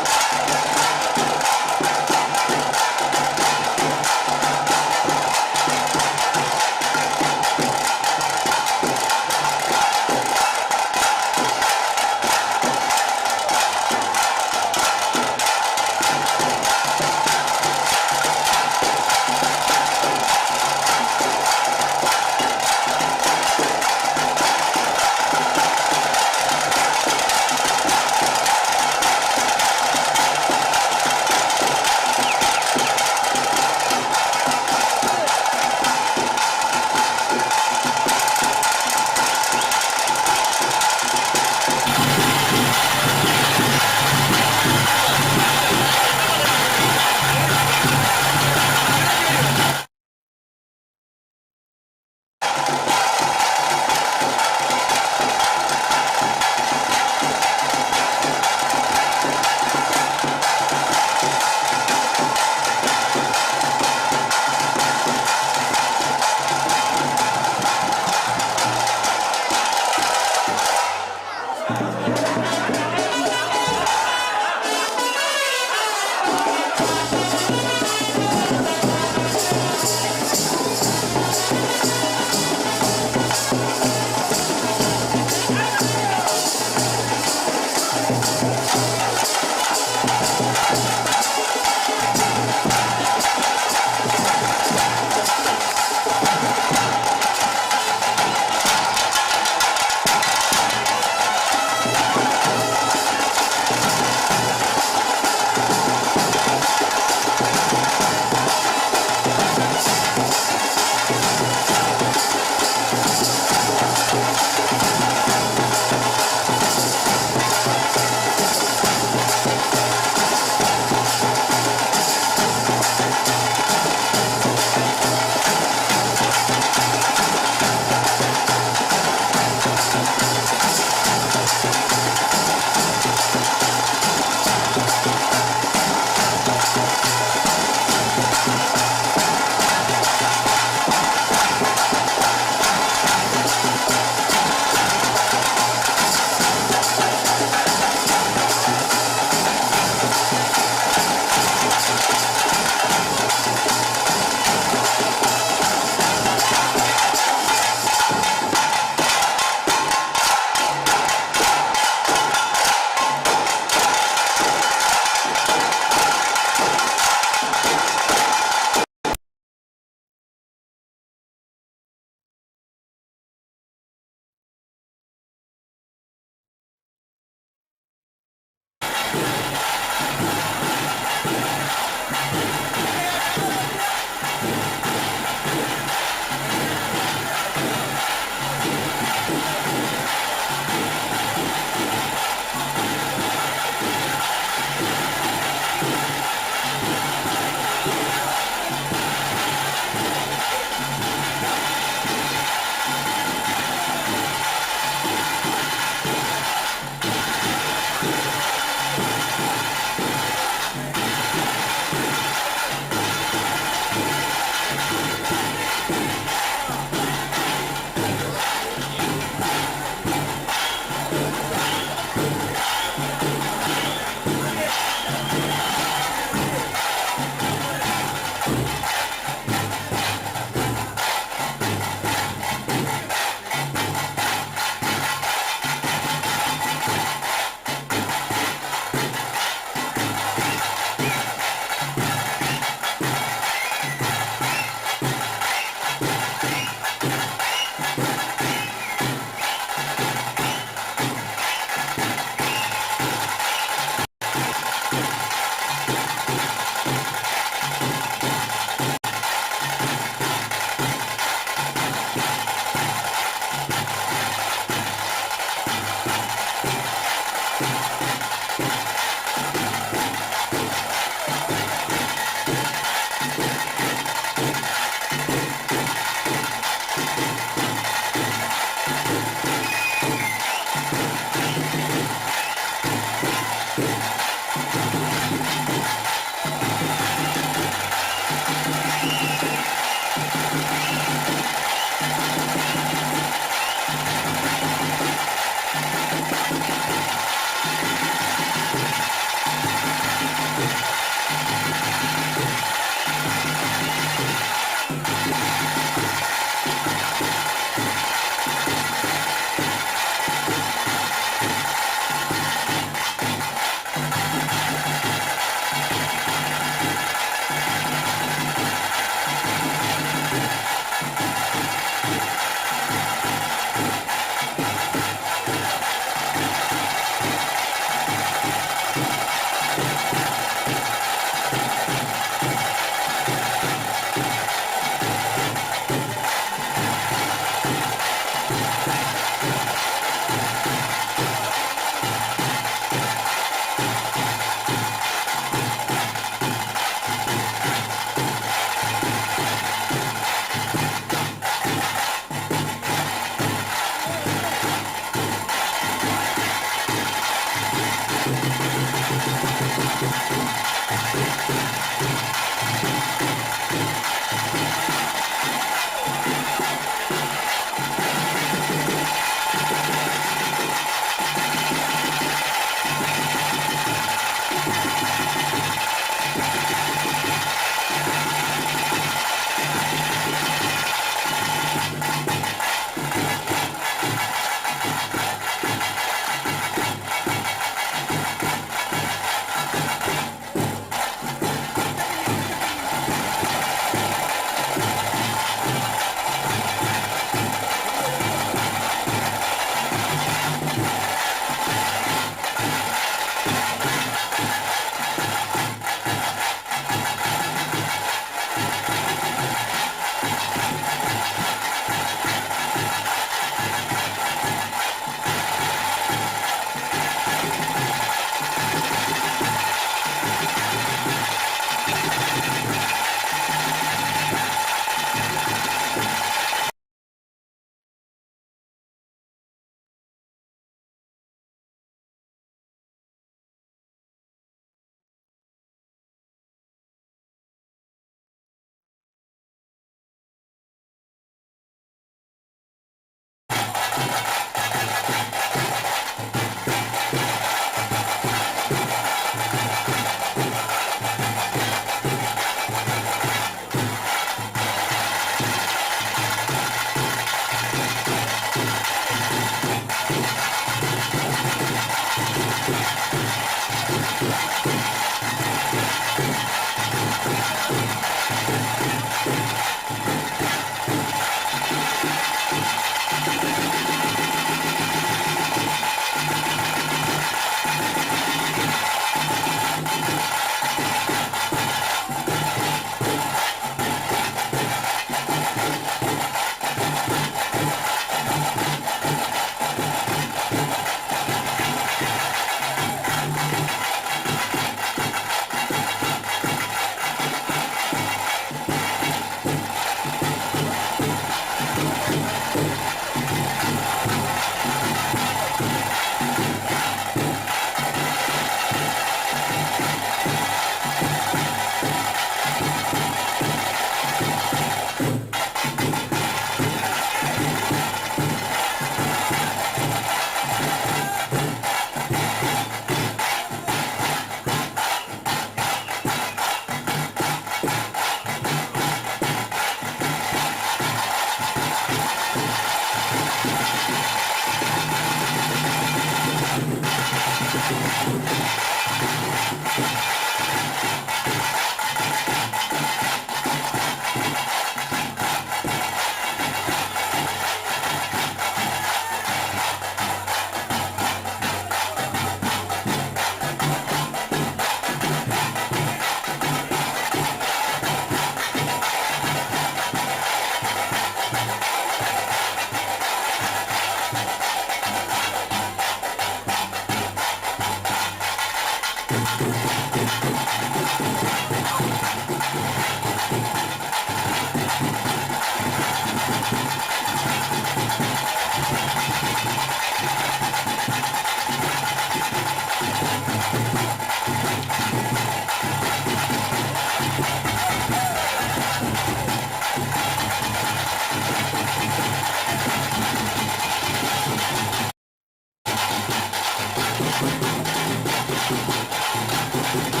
[SPEAKER 14] you.